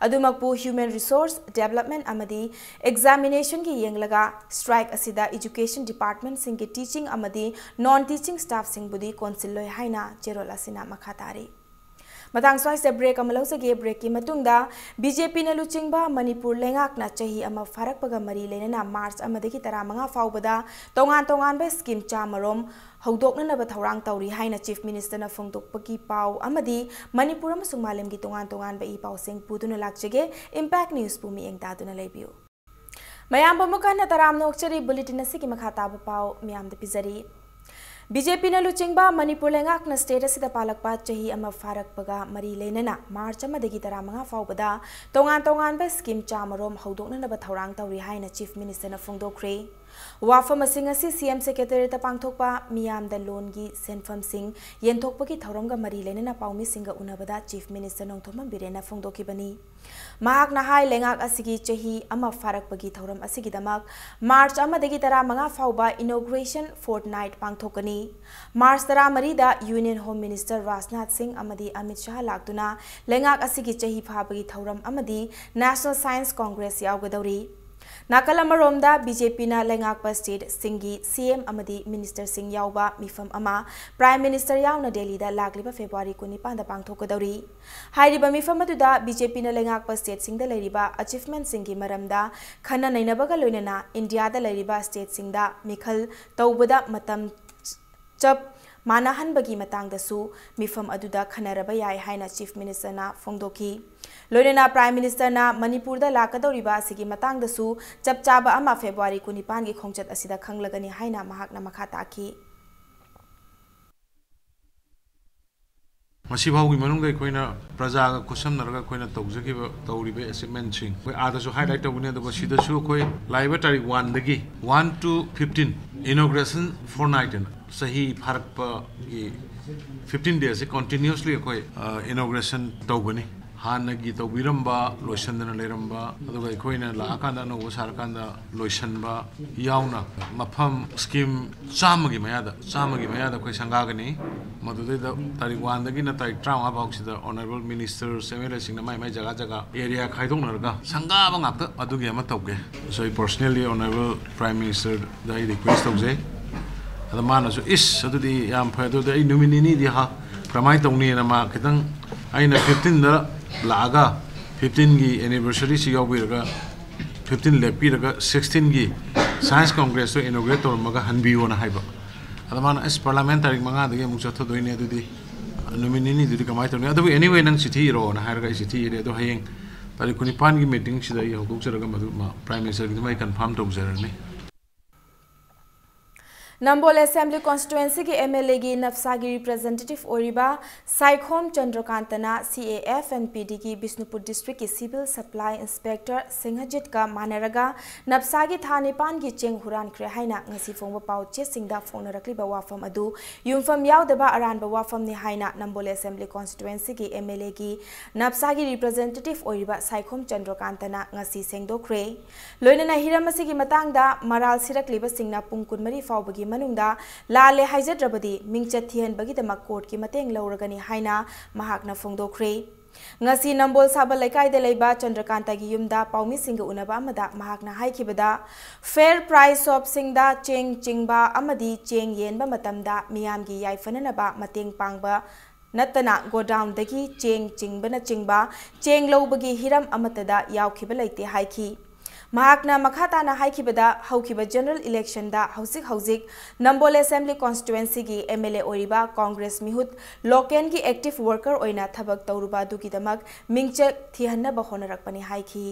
ꯑꯗꯨꯃꯛꯄꯨ, Human Resource Development ꯑꯃꯗꯤ Examinationꯒꯤ ꯌꯦꯡꯂꯒ, strike ꯑꯁꯤꯗ Education Departmentꯁꯤꯡꯒꯤ teaching ꯑꯃꯗꯤ non teaching staffꯁꯤꯡꯕꯨꯗꯤ ꯀꯣꯟꯁꯤꯜꯂꯣꯏ ꯍꯥꯏꯅ ꯆꯦꯔꯣꯜ ꯑꯁꯤꯅ ꯃꯈꯥ ꯇꯥꯔꯤ꯫ ꯃꯇꯥꯡ ꯁ꯭ꯋꯥꯏꯁꯤꯗ break ꯑꯃ ꯂꯧꯖꯒꯦ꯫ Breakꯀꯤ ꯃꯇꯨꯡꯗ, BJPꯅ ꯂꯨꯆꯤꯡꯕ ꯃꯅꯤꯄꯨꯔ ꯂꯩꯉꯥꯛꯅ ꯆꯍꯤ ꯑꯃ ꯐꯥꯔꯛꯄꯒ ꯃꯔꯤ ꯂꯩꯅꯅ March ꯑꯃꯗꯒꯤ ꯇꯔꯥꯃꯉꯥ ꯐꯥꯎꯕꯗ ꯇꯣꯉꯥꯟ ꯇꯣꯉꯥꯟꯕ scheme ꯆꯥꯃꯔꯣꯝ ꯍꯧꯗꯣꯛꯅꯅꯕ ꯊꯧꯔꯥꯡ ꯇꯧꯔꯤ ꯍꯥꯏꯅ Chief Ministerꯅ ꯐꯣꯡꯗꯣꯛꯄꯒꯤ ꯄꯥꯎ ꯑꯃꯗꯤ ꯃꯅꯤꯄꯨꯔ ꯑꯃꯁꯨꯡ ꯃꯥꯂꯦꯝꯒꯤ ꯇꯣꯉꯥꯟ ꯇꯣꯉꯥꯟꯕ ꯏ ꯄꯥꯎꯁꯤꯡ ꯄꯨꯗꯨꯅ ꯂꯥꯛꯆꯒꯦ꯫ Impact Newsꯄꯨ ꯃꯤꯠꯌꯦꯡ ꯇꯥꯗꯨꯅ ꯂꯩꯕꯤꯌꯨ꯫ ꯃꯌꯥꯝꯕꯨ ꯑꯃꯨꯛ ꯍꯟꯅ ꯇꯔꯥꯝꯅ ꯑꯣꯛꯆꯔꯤ꯫ Bulletin ꯑꯁꯤꯒꯤ ꯃꯈꯥ ꯇꯥꯕ ꯄꯥꯎ ꯃꯤꯌꯥꯝꯗ ꯄꯤꯖꯔꯤ꯫ BJPꯅ ꯂꯨꯆꯤꯡꯕ ꯃꯅꯤꯄꯨꯔ ꯂꯩꯉꯥꯛꯅ state ꯑꯁꯤꯗ ꯄꯥꯜꯂꯛꯄ ꯆꯍꯤ ꯑꯃ ꯐꯥꯔꯛꯄꯒ ꯃꯔꯤ ꯂꯩꯅꯅ March ꯑꯃꯗꯒꯤ ꯇꯔꯥꯃꯉꯥ ꯐꯥꯎꯕꯗ ꯇꯣꯉꯥꯟ ꯇꯣꯉꯥꯟꯕ scheme ꯆꯥꯃꯔꯣꯝ ꯍꯧꯗꯣꯛꯅꯅꯕ ꯊꯧꯔꯥꯡ ꯇꯧꯔꯤ ꯍꯥꯏꯅ Chief Ministerꯅ ꯐꯣꯡꯗꯣꯛꯈ꯭ꯔꯦ꯫ ꯋꯥꯐꯝꯁꯤꯡ ꯑꯁꯤ ꯁꯤ ꯑꯦꯝ ꯁꯦꯀ꯭ꯔꯦꯇꯦꯔꯤꯌꯦꯠꯇ ꯄꯥꯡꯊꯣꯛꯄ ꯃꯤꯌꯥꯝꯗ ꯂꯣꯟꯒꯤ ꯁꯦꯟꯐꯝꯁꯤꯡ ꯌꯦꯟꯊꯣꯛꯄꯒꯤ ꯊꯧꯔꯝꯒ ꯃꯔꯤ ꯂꯩꯅꯅ ꯄꯥꯎꯃꯤꯁꯤꯡꯒ ꯎꯅꯕꯗ ꯆꯤꯐ ꯃꯤꯅꯤꯁꯇꯔ ꯅꯣꯡꯊꯣꯝꯕꯝ ꯕꯤꯔꯦꯟꯅ ꯐꯣꯡꯗꯣꯛꯈꯤꯕꯅꯤ꯫ ꯃꯍꯥꯛꯅ ꯍꯥꯏ, ꯂꯩꯉꯥꯛ ꯑꯁꯤꯒꯤ ꯆꯍꯤ ꯑꯃ ꯐꯥꯔꯛꯄꯒꯤ ꯊꯧꯔꯝ ꯑꯁꯤꯒꯤꯗꯃꯛ ꯃꯥꯔꯆ ꯑꯃꯗꯒꯤ ꯇꯔꯥꯃꯉꯥ ꯐꯥꯎꯕ inauguration fortnight ꯄꯥꯡꯊꯣꯛꯀꯅꯤ꯫ ꯃꯥꯔꯆ ꯇꯔꯥꯃꯔꯤꯗ union home minister Rajnath Singh ꯑꯃꯗꯤ ꯑꯃꯤꯠ ꯁꯥꯍ ꯂꯥꯛꯇꯨꯅ ꯂꯩꯉꯥꯛ ꯑꯁꯤꯒꯤ ꯆꯍꯤ ꯐꯥꯕꯒꯤ ꯊꯧꯔꯝ ꯑꯃꯗꯤ ꯅꯦꯁꯅꯦꯜ ꯁꯥꯏꯟꯁ ꯀꯣꯡꯒ꯭ꯔꯦꯁ ꯌꯥꯎꯒꯗꯧꯔꯤ꯫ ꯅꯥꯀꯜ ꯑꯃꯔꯣꯝꯗ, ꯕꯤ ꯖꯦ ꯄꯤꯅ ꯂꯩꯉꯥꯛꯄ ꯁ꯭ꯇꯦꯠꯁꯤꯡꯒꯤ ꯁꯤ ꯑꯦꯝ ꯑꯃꯗꯤ ꯃꯤꯅꯤꯁꯇꯔꯁꯤꯡ ꯌꯥꯎꯕ ꯃꯤꯐꯝ ꯑꯃ ꯄ꯭ꯔꯥꯏꯝ ꯃꯤꯅꯤꯁꯇꯔ ꯌꯥꯎꯅ ꯗꯦꯜꯂꯤꯗ ꯂꯥꯛꯂꯤꯕ ꯐꯦꯕ꯭ꯔꯨꯋꯥꯔꯤ ꯀꯨꯟꯅꯤꯄꯥꯟꯗ ꯄꯥꯡꯊꯣꯛꯀꯗꯧꯔꯤ꯫ ꯍꯥꯏꯔꯤꯕ ꯃꯤꯐꯝ ꯑꯗꯨꯗ ꯕꯤ ꯖꯦ ꯄꯤꯅ ꯂꯩꯉꯥꯛꯄ ꯁ꯭ꯇꯦꯠꯁꯤꯡꯗ ꯂꯩꯔꯤꯕ ꯑꯦꯆꯤꯚꯃꯦꯟꯠꯁꯤꯡꯒꯤ ꯃꯔꯝꯗ ꯈꯟꯅ ꯅꯩꯅꯕꯒ ꯂꯣꯏꯅꯅ ꯏꯟꯗꯤꯌꯥꯗ ꯂꯩꯔꯤꯕ ꯁ꯭ꯇꯦꯠꯁꯤꯡꯗ ꯃꯤꯈꯜ ꯇꯧꯕꯗ ꯃꯇꯝ ꯆꯞ ꯃꯥꯟꯅꯍꯟꯕꯒꯤ ꯃꯇꯥꯡꯗꯁꯨ ꯃꯤꯐꯝ ꯑꯗꯨꯗ ꯈꯟꯅꯔꯕ ꯌꯥꯏ ꯍꯥꯏꯅ ꯆꯤꯐ ꯃꯤꯅꯤꯁꯇꯔꯅ ꯐꯣꯡꯗꯣꯛꯈꯤ꯫ ꯂꯣꯏꯅꯅ ꯄ꯭ꯔꯥꯏꯝ ꯃꯤꯅꯤꯁꯇꯔꯅ ꯃꯅꯤꯄꯨꯔꯗ ꯂꯥꯛꯀꯗꯧꯔꯤꯕ ꯑꯁꯤꯒꯤ ꯃꯇꯥꯡꯗꯁꯨ ꯆꯞ ꯆꯥꯕ ꯑꯃ ꯐꯦꯕ꯭ꯔꯨꯋꯥꯔꯤ ꯀꯨꯟꯅꯤꯄꯥꯟꯒꯤ ꯈꯣꯡꯆꯠ ꯑꯁꯤꯗ ꯈꯪꯂꯒꯅꯤ ꯍꯥꯏꯅ ꯃꯍꯥꯛꯅ ꯃꯈꯥ ꯇꯥꯈꯤ꯫ ꯉꯁꯤ ꯐꯥꯎꯒꯤ ꯃꯅꯨꯡꯗ ꯑꯩꯈꯣꯏꯅ ꯄ꯭ꯔꯖꯥꯒ ꯈꯨꯠꯁꯝꯅꯔꯒ ꯑꯩꯈꯣꯏꯅ ꯇꯧꯖꯈꯤꯕ, ꯇꯧꯔꯤꯕ ꯑꯦꯆꯤꯚꯃꯦꯟꯠꯁꯤꯡ ꯑꯩꯈꯣꯏ ꯑꯥꯗꯁꯨ ꯍꯥꯏꯂꯥꯏꯠ ꯇꯧꯒꯅꯤ, ꯑꯗꯨꯒ ꯁꯤꯗꯁꯨ ꯑꯩꯈꯣꯏ ꯂꯥꯛꯏꯕ ꯇꯥꯔꯤꯛ ꯋꯥꯟꯗꯒꯤ one to fifteen inauguration fortnight ꯍꯥꯏꯅ ꯆꯍꯤ ꯐꯥꯔꯛꯄꯒꯤ ꯐꯤꯐꯇꯤꯟ ꯗꯦꯁꯁꯦ continuously ꯑꯩꯈꯣꯏ, ꯑ, inauguration ꯇꯧꯒꯅꯤ꯫ ꯍꯥꯟꯅꯒꯤ ꯇꯧꯕꯤꯔꯝꯕ, ꯂꯣꯏꯁꯟꯗꯅ ꯂꯩꯔꯝꯕ, ꯑꯗꯨꯒ ꯑꯩꯈꯣꯏꯅ ꯂꯥꯛꯑꯀꯥꯟꯗ ꯑꯅꯧꯕ ꯁꯥꯔꯀꯥꯟꯗ ꯂꯣꯏꯁꯟꯕ ꯌꯥꯎꯅ ꯃꯐꯝ ꯁ꯭ꯀꯤꯝ ꯆꯥꯝꯃꯒꯤ ꯃꯌꯥꯗ, ꯆꯥꯝꯃꯒꯤ ꯃꯌꯥꯗ ꯑꯩꯈꯣꯏ ꯁꯪꯒꯥꯒꯅꯤ꯫ ꯃꯗꯨꯗꯩꯗ ꯇꯥꯔꯤꯛ ꯋꯥꯟꯗꯒꯤꯅ ꯇꯥꯔꯤꯛ ꯇꯔꯥꯃꯉꯥ ꯐꯥꯎꯁꯤꯗ ꯑꯣꯅꯔꯦꯕꯜ ꯃꯤꯅꯤꯁꯇꯔꯁ, ꯑꯦꯝ ꯑꯦꯜ ꯑꯦꯁꯤꯡꯅ ꯃꯥꯏ ꯃꯥꯏ ꯖꯒꯥ ꯖꯒꯥ ꯑꯦꯔꯤꯌꯥ ꯈꯥꯏꯗꯣꯛꯅꯔꯒ ꯁꯪꯒꯥꯕ ꯉꯥꯛꯇ ꯑꯗꯨꯒꯤ ꯑꯃ ꯇꯧꯒꯦ꯫ So, ꯑꯩ personally ꯑꯣꯅꯔꯦꯕꯜ ꯄ꯭ꯔꯥꯏꯝ ꯃꯤꯅꯤꯁꯇꯔꯗ ꯑꯩ ꯔꯤꯀ꯭ꯋꯦꯁ ꯇꯧꯖꯩ꯫ ꯑꯗ ꯃꯥꯅꯁꯨ, "ꯏꯁ, ꯑꯗꯨꯗꯤ ꯌꯥꯝ ꯐꯩ, ꯑꯗꯨꯗꯤ ꯑꯩ ꯅꯨꯃꯤꯠ ꯅꯤꯅꯤꯗꯤ ꯍꯥ-, ꯀꯃꯥꯏꯅ ꯇꯧꯅꯤꯅ" ꯃꯥ ꯈꯤꯇꯪ, ꯑꯩꯅ ꯐꯤꯐꯇꯤꯟꯗ ꯂꯥꯛꯑꯒ ꯐꯤꯐꯇꯤꯟꯒꯤ ꯑꯦꯅꯤꯚꯔꯁꯔꯤꯁꯤ ꯌꯥꯎꯕꯤꯔꯒ, ꯐꯤꯐꯇꯤꯟ ꯂꯦꯞꯄꯤꯔꯒ ꯁꯤꯛꯁꯇꯤꯟꯒꯤ ꯁꯥꯏꯟꯁ ꯀꯣꯡꯒ꯭ꯔꯦꯁꯇꯣ ꯏꯅꯣꯒ꯭ꯔꯦꯠ ꯇꯧꯔꯝꯃꯒ ꯍꯟꯕꯤꯌꯣꯅ ꯍꯥꯏꯕ꯫ ꯑꯗ ꯃꯥꯅ, "ꯑꯁ, ꯄꯥꯔꯂꯥꯃꯦꯟ ꯇꯥꯔꯤꯛ ꯃꯉꯥꯗꯒꯤ ꯑꯃꯨꯛ ꯆꯠꯊꯗꯣꯏꯅꯦ, ꯑꯗꯨꯗꯤ ꯅꯨꯃꯤꯠ ꯅꯤꯅꯤꯗꯨꯗꯤ ꯀꯃꯥꯏꯅ ꯇꯧꯅꯤ? ꯑꯗꯨꯕꯨ anyway ꯅꯪ ꯆꯤꯊꯤ ꯏꯔꯛꯑꯣꯅ" ꯍꯥꯏꯔꯒ ꯑꯩ ꯆꯤꯊꯤ ꯏꯔꯦ꯫ ꯑꯗꯣ ꯍꯌꯦꯡ ꯇꯥꯔꯤꯛ ꯀꯨꯟꯅꯤꯄꯥꯟꯒꯤ ꯃꯤꯇꯤꯡꯁꯤꯗ ꯑꯩ ꯍꯧꯗꯣꯛꯆꯔꯒ ꯃꯗꯨ ꯃꯥ ꯄ꯭ꯔꯥꯏꯝ ꯃꯤꯅꯤꯁꯇꯔꯒꯤꯗꯨꯃ ꯑꯩ ꯀꯟꯐꯥꯔꯝ ꯇꯧꯖꯔꯅꯤ꯫ ꯅꯝꯕꯣꯜ ꯑꯦꯁꯦꯝꯕ꯭ꯂꯤ ꯀꯣꯟꯁꯇꯤꯇ꯭ꯋꯦꯟꯁꯤꯒꯤ ꯑꯦꯝ ꯑꯦꯜ ꯑꯦꯒꯤ ꯅꯞꯁꯥꯒꯤ ꯔꯤꯄ꯭ꯔꯖꯦꯟꯇꯦꯇꯤꯚ ꯑꯣꯏꯔꯤꯕ ꯁꯥꯏꯈꯣꯝ ꯆꯟꯗ꯭ꯔꯀꯥꯟꯇꯅ ꯁꯤ A F N P ꯗꯤꯒꯤ Bishnupur ꯗꯤꯁꯇ꯭ꯔꯤꯛꯀꯤ ꯁꯤꯚꯤꯜ ꯁꯄ꯭ꯂꯥꯏ ꯏꯟꯁꯄꯦꯛꯇꯔ ꯁꯤꯡꯍꯖꯤꯠꯀ ꯃꯥꯟꯅꯔꯒ ꯅꯞꯁꯥꯒꯤ ꯊꯥ ꯅꯤꯄꯥꯟꯒꯤ ꯆꯦꯡ ꯍꯨꯔꯥꯟꯈ꯭ꯔꯦ ꯍꯥꯏꯅ ꯉꯁꯤ ꯐꯣꯡꯕ ꯄꯥꯎꯆꯦꯁꯤꯡꯗ ꯐꯣꯡꯅꯔꯛꯂꯤꯕ ꯋꯥꯐꯝ ꯑꯗꯨ ꯌꯨꯝꯐꯝ ꯌꯥꯎꯗꯕ ꯑꯔꯥꯟꯕ ꯋꯥꯐꯝꯅꯤ ꯍꯥꯏꯅ ꯅꯝꯕꯣꯜ ꯑꯦꯁꯦꯝꯕ꯭ꯂꯤ ꯀꯣꯟꯁꯇꯤꯇ꯭ꯋꯦꯟꯁꯤꯒꯤ ꯑꯦꯝ ꯑꯦꯜ ꯑꯦꯒꯤ ꯅꯞꯁꯥꯒꯤ ꯔꯤꯄ꯭ꯔꯖꯦꯟꯇꯦꯇꯤꯚ ꯑꯣꯏꯔꯤꯕ ꯁꯥꯏꯈꯣꯝ ꯆꯟꯗ꯭ꯔꯀꯥꯟꯇꯅ ꯉꯁꯤ ꯁꯦꯡꯗꯣꯛꯈ꯭ꯔꯦ꯫ ꯂꯣꯏꯅꯅ ꯍꯤꯔꯝ ꯑꯁꯤꯒꯤ ꯃꯇꯥꯡꯗ ꯃꯔꯥꯜ ꯁꯤꯔꯛꯂꯤꯕꯁꯤꯡꯅ ꯄꯨꯡ ꯀꯨꯟꯃꯔꯤ ꯐꯥꯎꯕꯒꯤ ꯃꯅꯨꯡꯗ ꯂꯥꯜꯂꯦ ꯍꯥꯏꯖꯗ꯭ꯔꯕꯗꯤ ꯃꯤꯡꯆꯠ ꯊꯤꯍꯟꯕꯒꯤꯗꯃꯛ ꯀꯣꯔꯠꯀꯤ ꯃꯇꯦꯡ ꯂꯧꯔꯒꯅꯤ ꯍꯥꯏꯅ ꯃꯍꯥꯛꯅ ꯐꯣꯡꯗꯣꯛꯈ꯭ꯔꯦ꯫ ꯉꯁꯤ ꯅꯝꯕꯣꯜ ꯁꯥꯕ ꯂꯩꯀꯥꯏꯗ ꯂꯩꯕ ꯆꯟꯗ꯭ꯔꯀꯥꯟꯇꯒꯤ ꯌꯨꯝꯗ ꯄꯥꯎꯃꯤꯁꯤꯡꯒ ꯎꯅꯕ ꯑꯃꯗ ꯃꯍꯥꯛꯅ ꯍꯥꯏꯈꯤꯕꯗ, ꯐꯦꯌꯔ ꯄ꯭ꯔꯥꯏꯁ ꯁꯣꯞꯁꯤꯡꯗ ꯆꯦꯡ ꯆꯤꯡꯕ ꯑꯃꯗꯤ ꯆꯦꯡ ꯌꯦꯟꯕ ꯃꯇꯝꯗ ꯃꯤꯌꯥꯝꯒꯤ ꯌꯥꯏꯐꯅꯅꯕ ꯃꯇꯦꯡ ꯄꯥꯡꯕ ꯅꯠꯇꯅ ꯒꯣꯗꯥꯎꯟꯗꯒꯤ ꯆꯦꯡ ꯆꯤꯡꯕꯅꯆꯤꯡꯕ ꯆꯦꯡ ꯂꯧꯕꯒꯤ ꯍꯤꯔꯝ ꯑꯃꯠꯇꯗ ꯌꯥꯎꯈꯤꯕ ꯂꯩꯇꯦ ꯍꯥꯏꯈꯤ꯫ ꯃꯍꯥꯛꯅ ꯃꯈꯥ ꯇꯥꯅ ꯍꯥꯏꯈꯤꯕꯗ, ꯍꯧꯈꯤꯕ ꯖꯦꯅꯔꯦꯜ ꯏꯂꯦꯛꯁꯟꯗ ꯍꯧꯖꯤꯛ ꯍꯧꯖꯤꯛ ꯅꯝꯕꯣꯜ ꯑꯦꯁꯦꯝꯕ꯭ꯂꯤ ꯀꯣꯟꯁꯇꯤꯇ꯭ꯋꯦꯟꯁꯤꯒꯤ ꯑꯦꯝ ꯑꯦꯜ ꯑꯦ ꯑꯣꯏꯔꯤꯕ ꯀꯣꯡꯒ꯭ꯔꯦꯁ ꯃꯤꯍꯨꯠ ꯂꯣꯀꯦꯟꯒꯤ ꯑꯦꯛꯇꯤꯚ ꯋꯥꯔꯀꯔ ꯑꯣꯏꯅ ꯊꯕꯛ ꯇꯧꯔꯨꯕ ꯑꯗꯨꯒꯤꯗꯃꯛ ꯃꯤꯡꯆꯠ ꯊꯤꯍꯟꯅꯕ ꯍꯣꯠꯅꯔꯛꯄꯅꯤ ꯍꯥꯏꯈꯤ꯫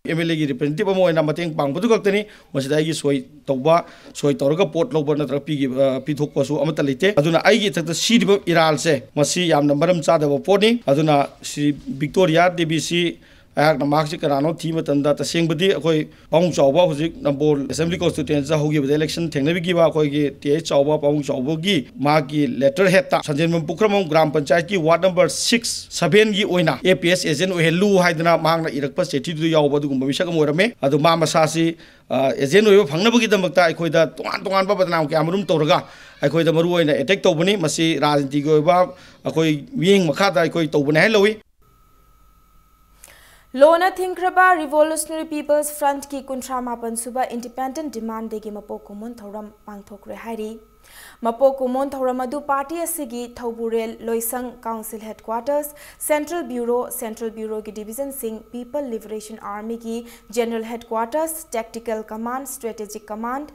ꯑꯦꯝ ꯑꯦꯜ ꯑꯦꯒꯤ ꯔꯤꯄ꯭ꯔꯖꯦꯟꯇꯦꯇꯤꯚ ꯑꯃ ꯑꯣꯏꯅ ꯃꯇꯦꯡ ꯄꯥꯡꯕꯗꯨ ꯈꯛꯇꯅꯤ꯫ ꯃꯁꯤꯗ ꯑꯩꯒꯤ ꯁꯣꯏ ꯇꯧꯕ, ꯁꯣꯏ ꯇꯧꯔꯒ ꯄꯣꯠ ꯂꯧꯕ ꯅꯠꯇ꯭ꯔꯒ ꯄꯤꯈꯤꯕ, ꯑ, ꯄꯤꯊꯣꯛꯄꯁꯨ ꯑꯃꯠꯇ ꯂꯩꯇꯦ꯫ ꯑꯗꯨꯅ ꯑꯩꯒꯤ ꯏꯊꯛꯇ ꯁꯤꯔꯤꯕ ꯏꯔꯥꯜꯁꯦ, ꯃꯁꯤ ꯌꯥꯝꯅ ꯃꯔꯝ ꯆꯥꯗꯕ ꯄꯣꯠꯅꯤ꯫ ꯑꯗꯨꯅ ꯁ꯭ꯔꯤ ꯕꯤꯛꯇꯣꯔꯤꯌꯥ ꯗꯦꯕꯤꯁꯤ ꯑꯩꯍꯥꯛꯅ ꯃꯍꯥꯛꯁꯤ ꯀꯅꯥꯅꯣ ꯊꯤꯕ ꯃꯇꯝꯗ, ꯇꯁꯦꯡꯕꯗꯤ ꯑꯩꯈꯣꯏ ꯄꯥꯕꯨꯡ ꯆꯥꯎꯕ ꯍꯧꯖꯤꯛ ꯅꯝꯕꯣꯜ ꯑꯦꯁꯦꯝꯕ꯭ꯂꯤ ꯀꯣꯟꯁꯇꯤꯇ꯭ꯋꯦꯟꯁꯤꯗ ꯍꯧꯈꯤꯕꯗ ꯏꯂꯦꯛꯁꯟ ꯊꯦꯡꯅꯕꯤꯈꯤꯕ ꯑꯩꯈꯣꯏꯒꯤ ꯇꯤ ꯑꯩꯆ ꯆꯥꯎꯕ ꯄꯥꯕꯨꯡ ꯆꯥꯎꯕꯒꯤ ꯃꯍꯥꯛꯀꯤ ꯂꯦꯇꯔ ꯍꯦꯠꯇ ꯁꯟꯖꯦꯟꯕꯝ ꯄꯨꯈ꯭ꯔꯝꯕꯝ ꯒ꯭ꯔꯥꯝ ꯄꯟꯆꯥꯌꯠꯀꯤ ꯋꯥꯔꯗ ꯅꯝꯕꯔ ꯁꯤꯛꯁ ꯁꯚꯦꯟꯒꯤ ꯑꯣꯏꯅ ꯑꯦ ꯄꯤ ꯑꯦꯁ ꯑꯦꯖꯦꯟ ꯑꯣꯏꯍꯜꯂꯨ ꯍꯥꯏꯗꯅ ꯃꯍꯥꯛꯅ ꯏꯔꯛꯄ ꯆꯤꯊꯤꯗꯨꯗ ꯌꯥꯎꯕ ꯑꯗꯨꯒꯨꯝꯕ ꯃꯤꯁꯛ ꯑꯃ ꯑꯣꯏꯔꯝꯃꯦ꯫ ꯑꯗꯣ ꯃꯥ ꯃꯁꯥꯁꯤ, ꯑ, ꯑꯦꯖꯦꯟ ꯑꯣꯏꯕ ꯐꯪꯅꯕꯒꯤꯗꯃꯛꯇ ꯑꯩꯈꯣꯏꯗ ꯇꯣꯉꯥꯟ ꯇꯣꯉꯥꯟꯕ ꯕꯗꯅꯥꯝ ꯀꯌꯥ ꯃꯔꯨꯝ ꯇꯧꯔꯒ ꯑꯩꯈꯣꯏꯗ ꯃꯔꯨ ꯑꯣꯏꯅ ꯑꯦꯇꯦꯛ ꯇꯧꯕꯅꯤ꯫ ꯃꯁꯤ ꯔꯥꯖꯅꯤꯇꯤꯒꯤ ꯑꯣꯏꯕ ꯑꯩꯈꯣꯏ ꯃꯤꯠꯌꯦꯡ ꯃꯈꯥꯗ ꯑꯩꯈꯣꯏ ꯇꯧꯕꯅꯤ ꯍꯥꯏꯅ ꯂꯧꯏ꯫ ꯂꯣꯟꯅ ꯊꯤꯡꯈ꯭ꯔꯕ Revolutionary People's Frontꯀꯤ ꯀꯨꯟꯊ꯭ꯔꯥ ꯃꯥꯄꯟ ꯁꯨꯕ Independent Demand Dayꯒꯤ ꯃꯄꯣꯛ ꯀꯨꯝꯑꯣꯟ ꯊꯧꯔꯝ ꯄꯥꯡꯊꯣꯛꯈ꯭ꯔꯦ ꯍꯥꯏꯔꯤ꯫ ꯃꯄꯣꯛ ꯀꯨꯝꯑꯣꯟ ꯊꯧꯔꯝ ꯑꯗꯨ ꯄꯥꯔꯇꯤ ꯑꯁꯤꯒꯤ ꯊꯧꯕꯨꯔꯦꯜ ꯂꯣꯏꯁꯪ, Council Headquarters, Central Bureau, Central Bureauꯒꯤ divisionꯁꯤꯡ, People Liberation Armyꯒꯤ General Headquarters, Tactical Command, Strategic Command,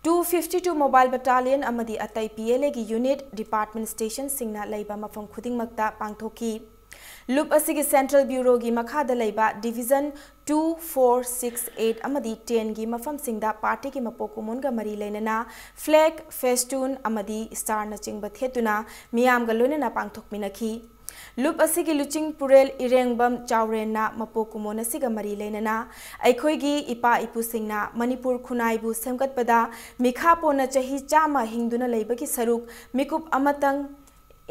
two fifty two Mobile Battalion ꯑꯃꯗꯤ ꯑꯇꯩ P L Aꯒꯤ unit, department stationꯁꯤꯡꯅ ꯂꯩꯕ ꯃꯐꯝ ꯈꯨꯗꯤꯡꯃꯛꯇ ꯄꯥꯡꯊꯣꯛꯈꯤ꯫ ꯂꯨꯞ ꯑꯁꯤꯒꯤ Central Bureauꯒꯤ ꯃꯈꯥꯗ ꯂꯩꯕ Division two, four, six, eight ꯑꯃꯗꯤ ten ꯒꯤ ꯃꯐꯝꯁꯤꯡꯗ partyꯒꯤ ꯃꯄꯣꯛ ꯀꯨꯝꯑꯣꯟꯒ ꯃꯔꯤ ꯂꯩꯅꯅ flag, festoon ꯑꯃꯗꯤ starꯅꯆꯤꯡꯕ ꯊꯦꯠꯇꯨꯅ ꯃꯤꯌꯥꯝꯒ ꯂꯣꯏꯅꯅ ꯄꯥꯡꯊꯣꯛꯃꯤꯟꯅꯈꯤ꯫ ꯂꯨꯞ ꯑꯁꯤꯒꯤ ꯂꯨꯆꯤꯡ ꯄꯨꯔꯦꯜ ꯏꯔꯦꯡꯕꯝ ꯆꯥꯎꯔꯦꯟꯅ ꯃꯄꯣꯛ ꯀꯨꯝꯑꯣꯟ ꯑꯁꯤꯒ ꯃꯔꯤ ꯂꯩꯅꯅ ꯑꯩꯈꯣꯏꯒꯤ ꯏꯄꯥ ꯏꯄꯨꯁꯤꯡꯅ ꯃꯅꯤꯄꯨꯔ ꯈꯨꯟꯅꯥꯏꯕꯨ ꯁꯦꯝꯒꯠꯄꯗ ꯃꯤꯈꯥ ꯄꯣꯟꯅ ꯆꯍꯤ ꯆꯥꯝꯃ ꯍꯤꯡꯗꯨꯅ ꯂꯩꯕꯒꯤ ꯁꯔꯨꯛ ꯃꯤꯀꯨꯞ ꯑꯃꯇꯪ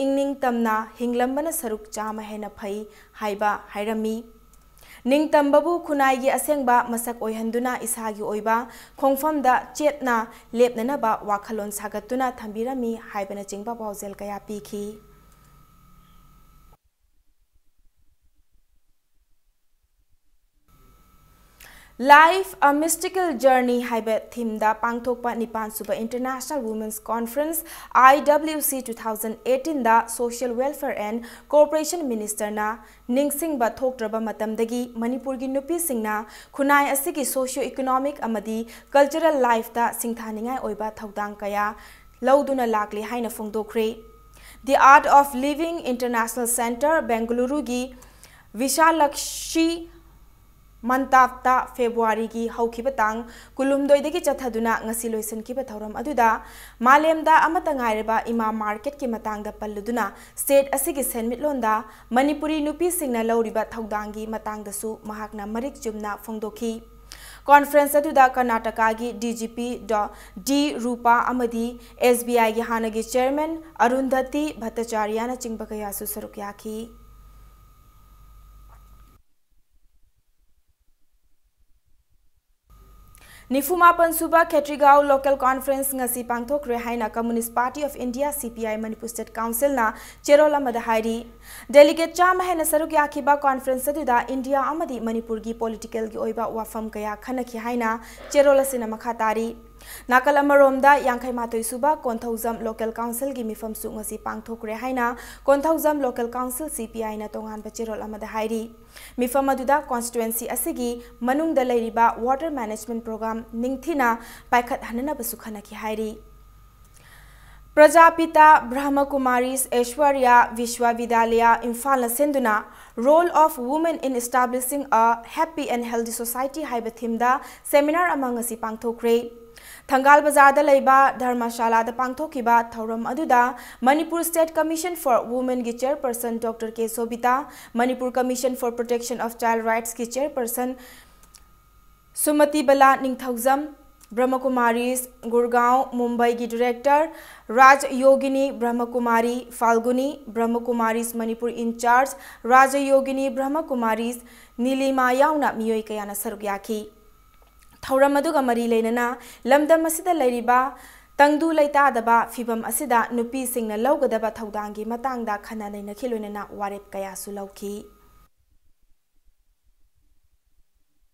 ꯏꯪꯅꯤꯡ ꯇꯝꯅ ꯍꯤꯡꯂꯝꯕꯅ ꯁꯔꯨꯛ ꯆꯥꯝꯃ ꯍꯦꯟꯅ ꯐꯩ ꯍꯥꯏꯕ ꯍꯥꯏꯔꯝꯃꯤ꯫ ꯅꯤꯡꯇꯝꯕꯕꯨ ꯈꯨꯟꯅꯥꯏꯒꯤ ꯑꯁꯦꯡꯕ ꯃꯁꯛ ꯑꯣꯏꯍꯟꯗꯨꯅ ꯏꯁꯥꯒꯤ ꯑꯣꯏꯕ ꯈꯣꯡꯐꯝꯗ ꯆꯦꯠꯅ ꯂꯦꯞꯅꯅꯕ ꯋꯥꯈꯜꯂꯣꯟ ꯁꯥꯒꯠꯇꯨꯅ ꯊꯝꯕꯤꯔꯝꯃꯤ ꯍꯥꯏꯕꯅꯆꯤꯡꯕ ꯄꯥꯎꯖꯦꯜ ꯀꯌꯥ ꯄꯤꯈꯤ꯫ Life, A Mystical Journey ꯍꯥꯏꯕ themeꯗ ꯄꯥꯡꯊꯣꯛꯄ ꯅꯤꯄꯥꯟ ꯁꯨꯕ International Women's Conference, I W C, two thousand eighteen the Social Welfare and Cooperation Ministerꯅ ꯅꯤꯡꯁꯤꯡꯕ ꯊꯣꯛꯇ꯭ꯔꯕ ꯃꯇꯝꯗꯒꯤ ꯃꯅꯤꯄꯨꯔꯒꯤ ꯅꯨꯄꯤꯁꯤꯡꯅ ꯈꯨꯟꯅꯥꯏ ꯑꯁꯤꯒꯤ socio-economic ꯑꯃꯗꯤ cultural lifeꯇ ꯁꯤꯡꯊꯥꯅꯤꯡꯉꯥꯏ ꯑꯣꯏꯕ ꯊꯧꯗꯥꯡ ꯀꯌꯥ ꯂꯧꯗꯨꯅ ꯂꯥꯛꯂꯤ ꯍꯥꯏꯅ ꯐꯣꯡꯗꯣꯛꯈ꯭ꯔꯦ꯫ The Art of Living International Centre, ꯕꯦꯡꯒꯂꯨꯔꯨꯒꯤ ꯚꯤꯁꯥꯂꯛꯁꯤ ꯃꯟꯇꯥꯞꯇ ꯐꯦꯕ꯭ꯔꯨꯋꯥꯔꯤꯒꯤ ꯍꯧꯈꯤꯕ ꯇꯥꯡ ꯀꯨꯟꯍꯨꯝꯗꯣꯏꯗꯒꯤ ꯆꯠꯊꯗꯨꯅ ꯉꯁꯤ ꯂꯣꯏꯁꯤꯟꯈꯤꯕ ꯊꯧꯔꯝ ꯑꯗꯨꯗ ꯃꯥꯂꯦꯝꯗ ꯑꯃꯠꯇ ꯉꯥꯏꯔꯕ ꯏꯃꯥ marketꯀꯤ ꯃꯇꯥꯡꯗ ꯄꯜꯂꯨꯗꯨꯅ state ꯑꯁꯤꯒꯤ ꯁꯦꯟꯃꯤꯠꯂꯣꯟꯗ ꯃꯅꯤꯄꯨꯔꯤ ꯅꯨꯄꯤꯁꯤꯡꯅ ꯂꯧꯔꯤꯕ ꯊꯧꯗꯥꯡꯒꯤ ꯃꯇꯥꯡꯗꯁꯨ ꯃꯍꯥꯛꯅ ꯃꯔꯤꯛ ꯆꯨꯝꯅ ꯐꯣꯡꯗꯣꯛꯈꯤ꯫ Conference ꯑꯗꯨꯗ ꯀꯔꯅꯥꯇꯀꯥꯒꯤ D G P ꯗꯣ ꯗꯤ ꯔꯨꯄꯥ ꯑꯃꯗꯤ S B I ꯒꯤ ꯍꯥꯟꯅꯒꯤ chairman ꯑꯔꯨꯟꯙꯇꯤ ꯚꯠꯇꯆꯥꯔꯤꯌꯥꯅꯆꯤꯡꯕ ꯀꯌꯥꯁꯨ ꯁꯔꯨꯛ ꯌꯥꯈꯤ꯫ ꯅꯤꯐꯨꯃꯥꯄꯟ ꯁꯨꯕ ꯈꯦꯇ꯭ꯔꯤꯒꯥꯎ Local Conference ꯉꯁꯤ ꯄꯥꯡꯊꯣꯛꯈ꯭ꯔꯦ ꯍꯥꯏꯅ Communist Party of India, C P I, Manipur State Councilꯅ ꯆꯦꯔꯣꯜ ꯑꯃꯗ ꯍꯥꯏꯔꯤ꯫ Delegate ꯆꯥꯝꯃ ꯍꯦꯟꯅ ꯁꯔꯨꯛ ꯌꯥꯈꯤꯕ conference ꯑꯗꯨꯗ ꯏꯟꯗꯤꯌꯥ ꯑꯃꯗꯤ ꯃꯅꯤꯄꯨꯔꯒꯤ politicalꯒꯤ ꯑꯣꯏꯕ ꯋꯥꯐꯝ ꯀꯌꯥ ꯈꯟꯅꯈꯤ ꯍꯥꯏꯅ ꯆꯦꯔꯣꯜ ꯑꯁꯤꯅ ꯃꯈꯥ ꯇꯥꯔꯤ꯫ ꯅꯥꯀꯜ ꯑꯃꯔꯣꯝꯗ ꯌꯥꯡꯈꯩ ꯃꯥꯊꯣꯏ ꯁꯨꯕ ꯀꯣꯟꯊꯧꯖꯝ Local Councilꯒꯤ ꯃꯤꯐꯝꯁꯨ ꯉꯁꯤ ꯄꯥꯡꯊꯣꯛꯈ꯭ꯔꯦ ꯍꯥꯏꯅ Konthoujam Local Council, C P Iꯅ ꯇꯣꯉꯥꯟꯕ ꯆꯦꯔꯣꯜ ꯑꯃꯗ ꯍꯥꯏꯔꯤ꯫ ꯃꯤꯐꯝ ꯑꯗꯨꯗ constituency ꯑꯁꯤꯒꯤ ꯃꯅꯨꯡꯗ ꯂꯩꯔꯤꯕ water management program ꯅꯤꯡꯊꯤꯅ ꯄꯥꯏꯈꯠꯍꯟꯅꯅꯕꯁꯨ ꯈꯟꯅꯈꯤ ꯍꯥꯏꯔꯤ꯫ ꯄ꯭ꯔꯖꯥꯄꯤꯇꯥ ꯕ꯭ꯔꯍꯃꯀꯨꯃꯥꯔꯤꯁ ꯑꯦꯁ꯭ꯋꯔꯌꯥ ꯚꯤꯁ꯭ꯋꯥꯕꯤꯗ꯭ꯌꯥꯂꯌ ꯏꯝꯐꯥꯜꯅ ꯁꯤꯟꯗꯨꯅ Role of Women in Establishing a Happy and Healthy Society ꯍꯥꯏꯕ ꯊꯤꯝꯗ ꯁꯦꯃꯤꯅꯥꯔ ꯑꯃ ꯉꯁꯤ ꯄꯥꯡꯊꯣꯛꯈ꯭ꯔꯦ꯫ ꯊꯪꯒꯥꯜ ꯕꯖꯥꯔꯗ ꯂꯩꯕ ꯙꯔꯃꯁꯥꯂꯥꯗ ꯄꯥꯡꯊꯣꯛꯈꯤꯕ ꯊꯧꯔꯝ ꯑꯗꯨꯗ ꯃꯅꯤꯄꯨꯔ ꯁ꯭ꯇꯦꯠ ꯀꯃꯤꯁꯟ ꯐꯣꯔ ꯋꯨꯃꯦꯟꯒꯤ chairperson doctor K Sobita, Manipur commission for protection of child ꯔꯥꯏꯠꯁꯀꯤ ꯆꯦꯌꯔꯄꯔꯁꯟ ꯁꯨꯃꯇꯤꯕꯂꯥ ꯅꯤꯡꯊꯧꯖꯝ, ꯕ꯭ꯔꯍꯃꯀꯨꯃꯥꯔꯤꯁ ꯒꯨꯔꯒꯥꯎ ꯃꯨꯝꯕꯩꯒꯤ ꯗꯤꯔꯦꯛꯇꯔ ꯔꯥꯖ ꯌꯣꯒꯤꯅꯤ ꯕ꯭ꯔꯍꯃꯀꯨꯃꯥꯔꯤ ꯐꯥꯜꯒꯨꯅꯤ, ꯕ꯭ꯔꯍꯃꯀꯨꯃꯥꯔꯤꯁ ꯃꯅꯤꯄꯨꯔ ꯏꯟꯆꯥꯔꯖ ꯔꯥꯖ ꯌꯣꯒꯤꯅꯤ ꯕ꯭ꯔꯍꯃꯀꯨꯃꯥꯔꯤꯁ ꯅꯤꯂꯤꯃꯥ ꯌꯥꯎꯅ ꯃꯤꯑꯣꯏ ꯀꯌꯥꯅ ꯁꯔꯨꯛ ꯌꯥꯈꯤ꯫ ꯊꯧꯔꯝ ꯑꯗꯨꯒ ꯃꯔꯤ ꯂꯩꯅꯅ ꯂꯝꯗꯝ ꯑꯁꯤꯗ ꯂꯩꯔꯤꯕ ꯇꯪꯗꯨ ꯂꯩꯇꯥꯗꯕ ꯐꯤꯚꯝ ꯑꯁꯤꯗ ꯅꯨꯄꯤꯁꯤꯡꯅ ꯂꯧꯒꯗꯕ ꯊꯧꯗꯥꯡꯒꯤ ꯃꯇꯥꯡꯗ ꯈꯟꯅ ꯅꯩꯅꯈꯤ, ꯂꯣꯏꯅꯅ ꯋꯥꯔꯦꯞ ꯀꯌꯥꯁꯨ ꯂꯧꯈꯤ꯫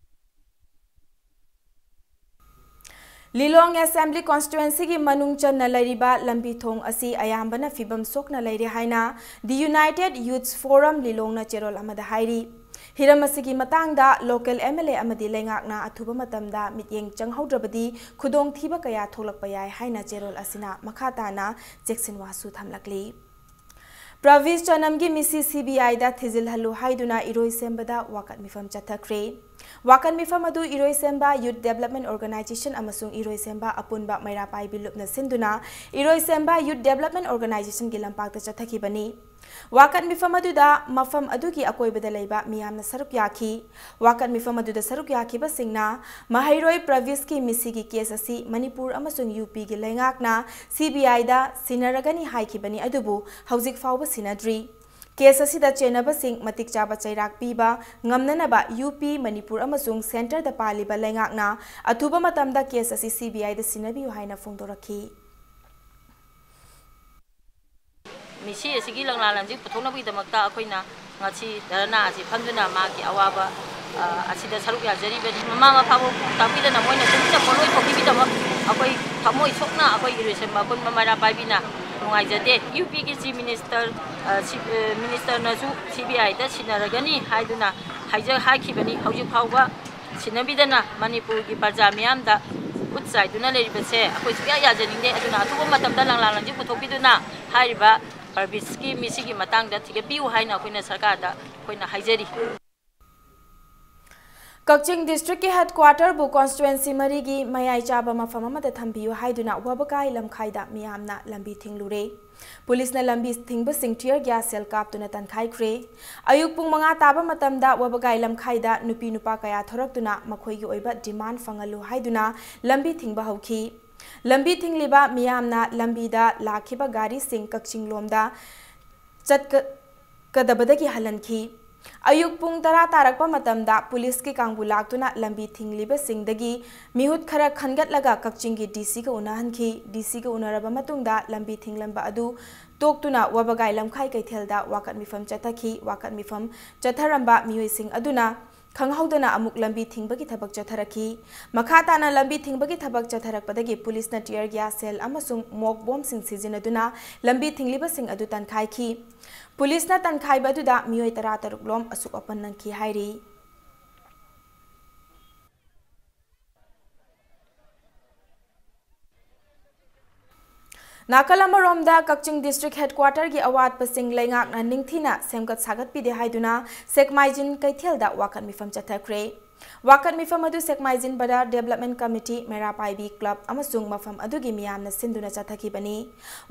ꯂꯤꯂꯣꯡ ꯑꯦꯁꯦꯝꯕ꯭ꯂꯤ ꯀꯣꯟꯁꯇꯤꯇ꯭ꯋꯦꯟꯁꯤꯒꯤ ꯃꯅꯨꯡ ꯆꯟꯅ ꯂꯩꯔꯤꯕ ꯂꯝꯕꯤ ꯊꯣꯡ ꯑꯁꯤ ꯑꯌꯥꯝꯕꯅ ꯐꯤꯕꯝ ꯁꯣꯛꯅ ꯂꯩꯔꯦ ꯍꯥꯏꯅ The United Youths Forum ꯂꯤꯂꯣꯡꯅ ꯆꯦꯔꯣꯜ ꯑꯃꯗ ꯍꯥꯏꯔꯤ꯫ ꯍꯤꯔꯝ ꯑꯁꯤꯒꯤ ꯃꯇꯥꯡꯗ ꯂꯣꯀꯦꯜ ꯑꯦꯝ ꯑꯦꯜ ꯑꯦ ꯑꯃꯗꯤ ꯂꯩꯉꯥꯛꯅ ꯑꯊꯨꯕ ꯃꯇꯝꯗ ꯃꯤꯠꯌꯦꯡ ꯆꯪꯍꯧꯗ꯭ꯔꯕꯗꯤ ꯈꯨꯗꯣꯡꯊꯤꯕ ꯀꯌꯥ ꯊꯣꯛꯂꯛꯄ ꯌꯥꯏ ꯍꯥꯏꯅ ꯆꯦꯔꯣꯜ ꯑꯁꯤꯅ ꯃꯈꯥ ꯇꯥꯅ ꯆꯦꯛꯁꯤꯟ ꯋꯥꯁꯨ ꯊꯝꯂꯛꯂꯤ꯫ ꯄ꯭ꯔꯚꯤꯁ ꯆꯅꯝꯒꯤ ꯃꯤꯁꯤ C B I ꯗ ꯊꯤꯖꯤꯜꯍꯜꯂꯨ ꯍꯥꯏꯗꯨꯅ ꯏꯔꯣꯏꯁꯦꯝꯕꯗ ꯋꯥꯀꯠ ꯃꯤꯐꯝ ꯆꯠꯊꯈ꯭ꯔꯦ꯫ ꯋꯥꯀꯠ ꯃꯤꯐꯝ ꯑꯗꯨ ꯏꯔꯣꯏꯁꯦꯝꯕ Youth Development Organisation ꯑꯃꯁꯨꯡ ꯏꯔꯣꯏꯁꯦꯝꯕ ꯑꯄꯨꯟꯕ ꯃꯩꯔꯥ ꯄꯥꯏꯕꯤ ꯂꯨꯞꯅ ꯁꯤꯟꯗꯨꯅ ꯏꯔꯣꯏꯁꯦꯝꯕ Youth Development Organisation ꯒꯤ ꯂꯝꯄꯥꯛꯇ ꯆꯠꯊꯈꯤꯕꯅꯤ꯫ ꯋꯥꯀꯠ ꯃꯤꯐꯝ ꯑꯗꯨꯗ ꯃꯐꯝ ꯑꯗꯨꯒꯤ ꯑꯀꯣꯏꯕꯗ ꯂꯩꯕ ꯃꯤꯌꯥꯝꯅ ꯁꯔꯨꯛ ꯌꯥꯈꯤ꯫ ꯋꯥꯀꯠ ꯃꯤꯐꯝ ꯑꯗꯨꯗ ꯁꯔꯨꯛ ꯌꯥꯈꯤꯕꯁꯤꯡꯅ ꯃꯍꯩꯔꯣꯏ ꯄ꯭ꯔꯚꯤꯁꯀꯤ ꯃꯤꯁꯤꯒꯤ ꯀꯦꯁ ꯑꯁꯤ ꯃꯅꯤꯄꯨꯔ ꯑꯃꯁꯨꯡ U P ꯒꯤ ꯂꯩꯉꯥꯛꯅ C B I ꯗ ꯁꯤꯟꯅꯔꯒꯅꯤ ꯍꯥꯏꯈꯤꯕꯅꯤ, ꯑꯗꯨꯕꯨ ꯍꯧꯖꯤꯛ ꯐꯥꯎꯕ ꯁꯤꯟꯅꯗ꯭ꯔꯤ꯫ ꯀꯦꯁ ꯑꯁꯤꯗ ꯆꯦꯟꯅꯕꯁꯤꯡ ꯃꯇꯤꯛ ꯆꯥꯕ ꯆꯩꯔꯥꯛ ꯄꯤꯕ ꯉꯝꯅꯅꯕ U P, ꯃꯅꯤꯄꯨꯔ ꯑꯃꯁꯨꯡ ꯁꯦꯟꯇꯔꯗ ꯄꯥꯜꯂꯤꯕ ꯂꯩꯉꯥꯛꯅ ꯑꯊꯨꯕ ꯃꯇꯝꯗ ꯀꯦꯁ ꯑꯁꯤ C B I ꯗ ꯁꯤꯟꯅꯕꯤꯌꯨ ꯍꯥꯏꯅ ꯐꯣꯡꯗꯣꯔꯛꯈꯤ꯫ ꯃꯤꯁꯤ ꯑꯁꯤꯒꯤ ꯂꯪꯂꯥ ꯂꯪꯖꯤꯡ ꯄꯨꯊꯣꯛꯅꯕꯒꯤꯗꯃꯛꯇ ꯑꯩꯈꯣꯏꯅ ꯉꯁꯤ ꯙꯔꯅꯥ ꯑꯁꯤ ꯐꯝꯗꯨꯅ ꯃꯥꯒꯤ ꯑꯋꯥꯕ, ꯑ, ꯑꯁꯤꯗ ꯁꯔꯨꯛ ꯌꯥꯖꯔꯤꯕꯅꯤ꯫ ꯃꯃꯥ ꯃꯄꯥꯕꯨ ꯇꯥꯛꯄꯤꯗꯅ ꯃꯣꯏꯅ ꯇꯨꯃꯤꯟꯅ ꯄꯣꯠꯂꯣꯏ ꯊꯣꯛꯈꯤꯕꯒꯤꯗꯃꯛ ꯑꯩꯈꯣꯏ ꯊꯃꯣꯏ ꯁꯣꯛꯅ ꯑꯩꯈꯣꯏ ꯏꯔꯣꯏꯁꯦꯝꯕ ꯑꯄꯨꯟꯕ ꯃꯩꯔꯥ ꯄꯥꯏꯕꯤꯅ ꯅꯨꯡꯉꯥꯏꯖꯗꯦ꯫ U P ꯒꯤ Chief Minister, ꯑ, ꯁꯤ-, ꯑ, Minister ꯅꯁꯨ C B I ꯗ ꯁꯤꯟꯅꯔꯒꯅꯤ ꯍꯥꯏꯗꯨꯅ ꯍꯥꯏꯖ-, ꯍꯥꯏꯈꯤꯕꯅꯤ꯫ ꯍꯧꯖꯤꯛ ꯐꯥꯎꯕ ꯁꯤꯟꯅꯕꯤꯗꯅ ꯃꯅꯤꯄꯨꯔꯒꯤ ꯄ꯭ꯔꯖꯥ ꯃꯤꯌꯥꯝꯗ ꯈꯨꯠ ꯆꯥꯏꯗꯨꯅ ꯂꯩꯔꯤꯕꯁꯦ ꯑꯩꯈꯣꯏ ꯁꯨꯡꯌꯥ ꯌꯥꯖꯅꯤꯡꯗꯦ꯫ ꯑꯗꯨꯅ ꯑꯊꯨꯕ ꯃꯇꯝꯗ ꯂꯪꯂꯥ ꯂꯪꯖꯤꯡ ꯄꯨꯊꯣꯛꯄꯤꯗꯨꯅ ꯍꯥꯏꯔꯤꯕ ꯄꯔꯕꯤꯁꯀꯤ ꯃꯤꯁꯤꯒꯤ ꯃꯇꯥꯡꯗ ꯊꯤꯒꯠꯄꯤꯌꯨ ꯍꯥꯏꯅ ꯑꯩꯈꯣꯏꯅ ꯁꯔꯀꯥꯔꯗ ꯑꯩꯈꯣꯏꯅ ꯍꯥꯏꯖꯔꯤ꯫ ꯀꯛꯆꯤꯡ ꯗꯤꯁꯇ꯭ꯔꯤꯛꯀꯤ ꯍꯦꯗꯀ꯭ꯋꯥꯇꯔꯕꯨ ꯀꯣꯟꯁꯇꯤꯇ꯭ꯋꯦꯟꯁꯤ ꯃꯔꯤꯒꯤ ꯃꯌꯥꯏ ꯆꯥꯕ ꯃꯐꯝ ꯑꯃꯗ ꯊꯝꯕꯤꯌꯨ ꯍꯥꯏꯗꯨꯅ ꯋꯥꯕꯒꯥꯏ ꯂꯝꯈꯥꯏꯗ ꯃꯤꯌꯥꯝꯅ ꯂꯝꯕꯤ ꯊꯤꯡꯂꯨꯔꯦ꯫ ꯄꯨꯂꯤꯁꯅ ꯂꯝꯕꯤ ꯊꯤꯡꯕꯁꯤꯡ tear gas shell ꯀꯥꯞꯇꯨꯅ ꯇꯥꯟꯈꯥꯏꯈ꯭ꯔꯦ꯫ ꯑꯌꯨꯛ ꯄꯨꯡ ꯃꯉꯥ ꯇꯥꯕ ꯃꯇꯝꯗ ꯋꯥꯕꯒꯥꯏ ꯂꯝꯈꯥꯏꯗ ꯅꯨꯄꯤ ꯅꯨꯄꯥ ꯀꯌꯥ ꯊꯣꯔꯛꯇꯨꯅ ꯃꯈꯣꯏꯒꯤ ꯑꯣꯏꯕ demand ꯐꯪꯍꯜꯂꯨ ꯍꯥꯏꯗꯨꯅ ꯂꯝꯕꯤ ꯊꯤꯡꯕ ꯍꯧꯈꯤ꯫ ꯂꯝꯕꯤ ꯊꯤꯡꯂꯤꯕ ꯃꯤꯌꯥꯝꯅ ꯂꯝꯕꯤꯗ ꯂꯥꯛꯈꯤꯕ ꯒꯥꯔꯤꯁꯤꯡ ꯀꯛꯆꯤꯡ ꯂꯣꯝꯗ ꯆꯠꯀ-, ꯀꯗꯕꯗꯒꯤ ꯍꯜꯍꯟꯈꯤ꯫ ꯑꯌꯨꯛ ꯄꯨꯡ ꯇꯔꯥ ꯇꯥꯔꯛꯄ ꯃꯇꯝꯗ ꯄꯨꯂꯤꯁꯀꯤ ꯀꯥꯡꯕꯨ ꯂꯥꯛꯇꯨꯅ ꯂꯝꯕꯤ ꯊꯤꯡꯂꯤꯕꯁꯤꯡꯗꯒꯤ ꯃꯤꯍꯨꯠ ꯈꯔ ꯈꯟꯒꯠꯂꯒ ꯀꯛꯆꯤꯡꯒꯤ ꯗꯤ ꯁꯤꯒ ꯎꯅꯍꯟꯈꯤ꯫ ꯗꯤ ꯁꯤꯒ ꯎꯅꯔꯕ ꯃꯇꯨꯡꯗ ꯂꯝꯕꯤ ꯊꯤꯡꯂꯝꯕ ꯑꯗꯨ ꯇꯣꯛꯇꯨꯅ ꯋꯥꯕꯒꯥꯏ ꯂꯝꯈꯥꯏ ꯀꯩꯊꯦꯜꯗ ꯋꯥꯀꯠ ꯃꯤꯐꯝ ꯆꯠꯊꯈꯤ꯫ ꯋꯥꯀꯠ ꯃꯤꯐꯝ ꯆꯠꯊꯔꯝꯕ ꯃꯤꯑꯣꯏꯁꯤꯡ ꯑꯗꯨꯅ ꯈꯪꯍꯧꯗꯅ ꯑꯃꯨꯛ ꯂꯝꯕꯤ ꯊꯤꯡꯕꯒꯤ ꯊꯕꯛ ꯆꯠꯊꯔꯛꯈꯤ꯫ ꯃꯈꯥ ꯇꯥꯅ ꯂꯝꯕꯤ ꯊꯤꯡꯕꯒꯤ ꯊꯕꯛ ꯆꯠꯊꯔꯛꯄꯗꯒꯤ ꯄꯨꯂꯤꯁꯅ tear gas shell ꯑꯃꯁꯨꯡ mock bombꯁꯤꯡ ꯁꯤꯖꯤꯟꯅꯗꯨꯅ ꯂꯝꯕꯤ ꯊꯤꯡꯂꯤꯕꯁꯤꯡ ꯑꯗꯨ ꯇꯥꯟꯈꯥꯏꯈꯤ꯫ ꯄꯨꯂꯤꯁꯅ ꯇꯥꯟꯈꯥꯏꯕ ꯑꯗꯨꯗ ꯃꯤꯑꯣꯏ ꯇꯔꯥ ꯇꯔꯨꯛ ꯂꯣꯝ ꯑꯁꯣꯛ ꯑꯄꯟ ꯅꯪꯈꯤ ꯍꯥꯏꯔꯤ꯫ ꯅꯥꯀꯜ ꯑꯃꯔꯣꯝꯗ, ꯀꯛꯆꯤꯡ ꯗꯤꯁꯇ꯭ꯔꯤꯛ ꯍꯦꯗꯀ꯭ꯋꯥꯇꯔꯒꯤ ꯑꯋꯥꯠꯄꯁꯤꯡ ꯂꯩꯉꯥꯛꯅ ꯅꯤꯡꯊꯤꯅ ꯁꯦꯝꯒꯠ ꯁꯥꯒꯠꯄꯤꯗꯦ ꯍꯥꯏꯗꯨꯅ ꯁꯦꯛꯃꯥꯏꯖꯤꯟ ꯀꯩꯊꯦꯜꯗ ꯋꯥꯀꯠ ꯃꯤꯐꯝ ꯆꯠꯊꯈ꯭ꯔꯦ꯫ ꯋꯥꯀꯠ ꯃꯤꯐꯝ ꯑꯗꯨ ꯁꯦꯛꯃꯥꯏꯖꯤꯟ ꯕꯖꯥꯔ ꯗꯦꯕꯂꯞꯃꯦꯟ ꯀꯃꯤꯇꯤ, ꯃꯩꯔꯥ ꯄꯥꯏꯕꯤ ꯀ꯭ꯂꯕ ꯑꯃꯁꯨꯡ ꯃꯐꯝ ꯑꯗꯨꯒꯤ ꯃꯤꯌꯥꯝꯅ ꯁꯤꯟꯗꯨꯅ ꯆꯠꯊꯈꯤꯕꯅꯤ꯫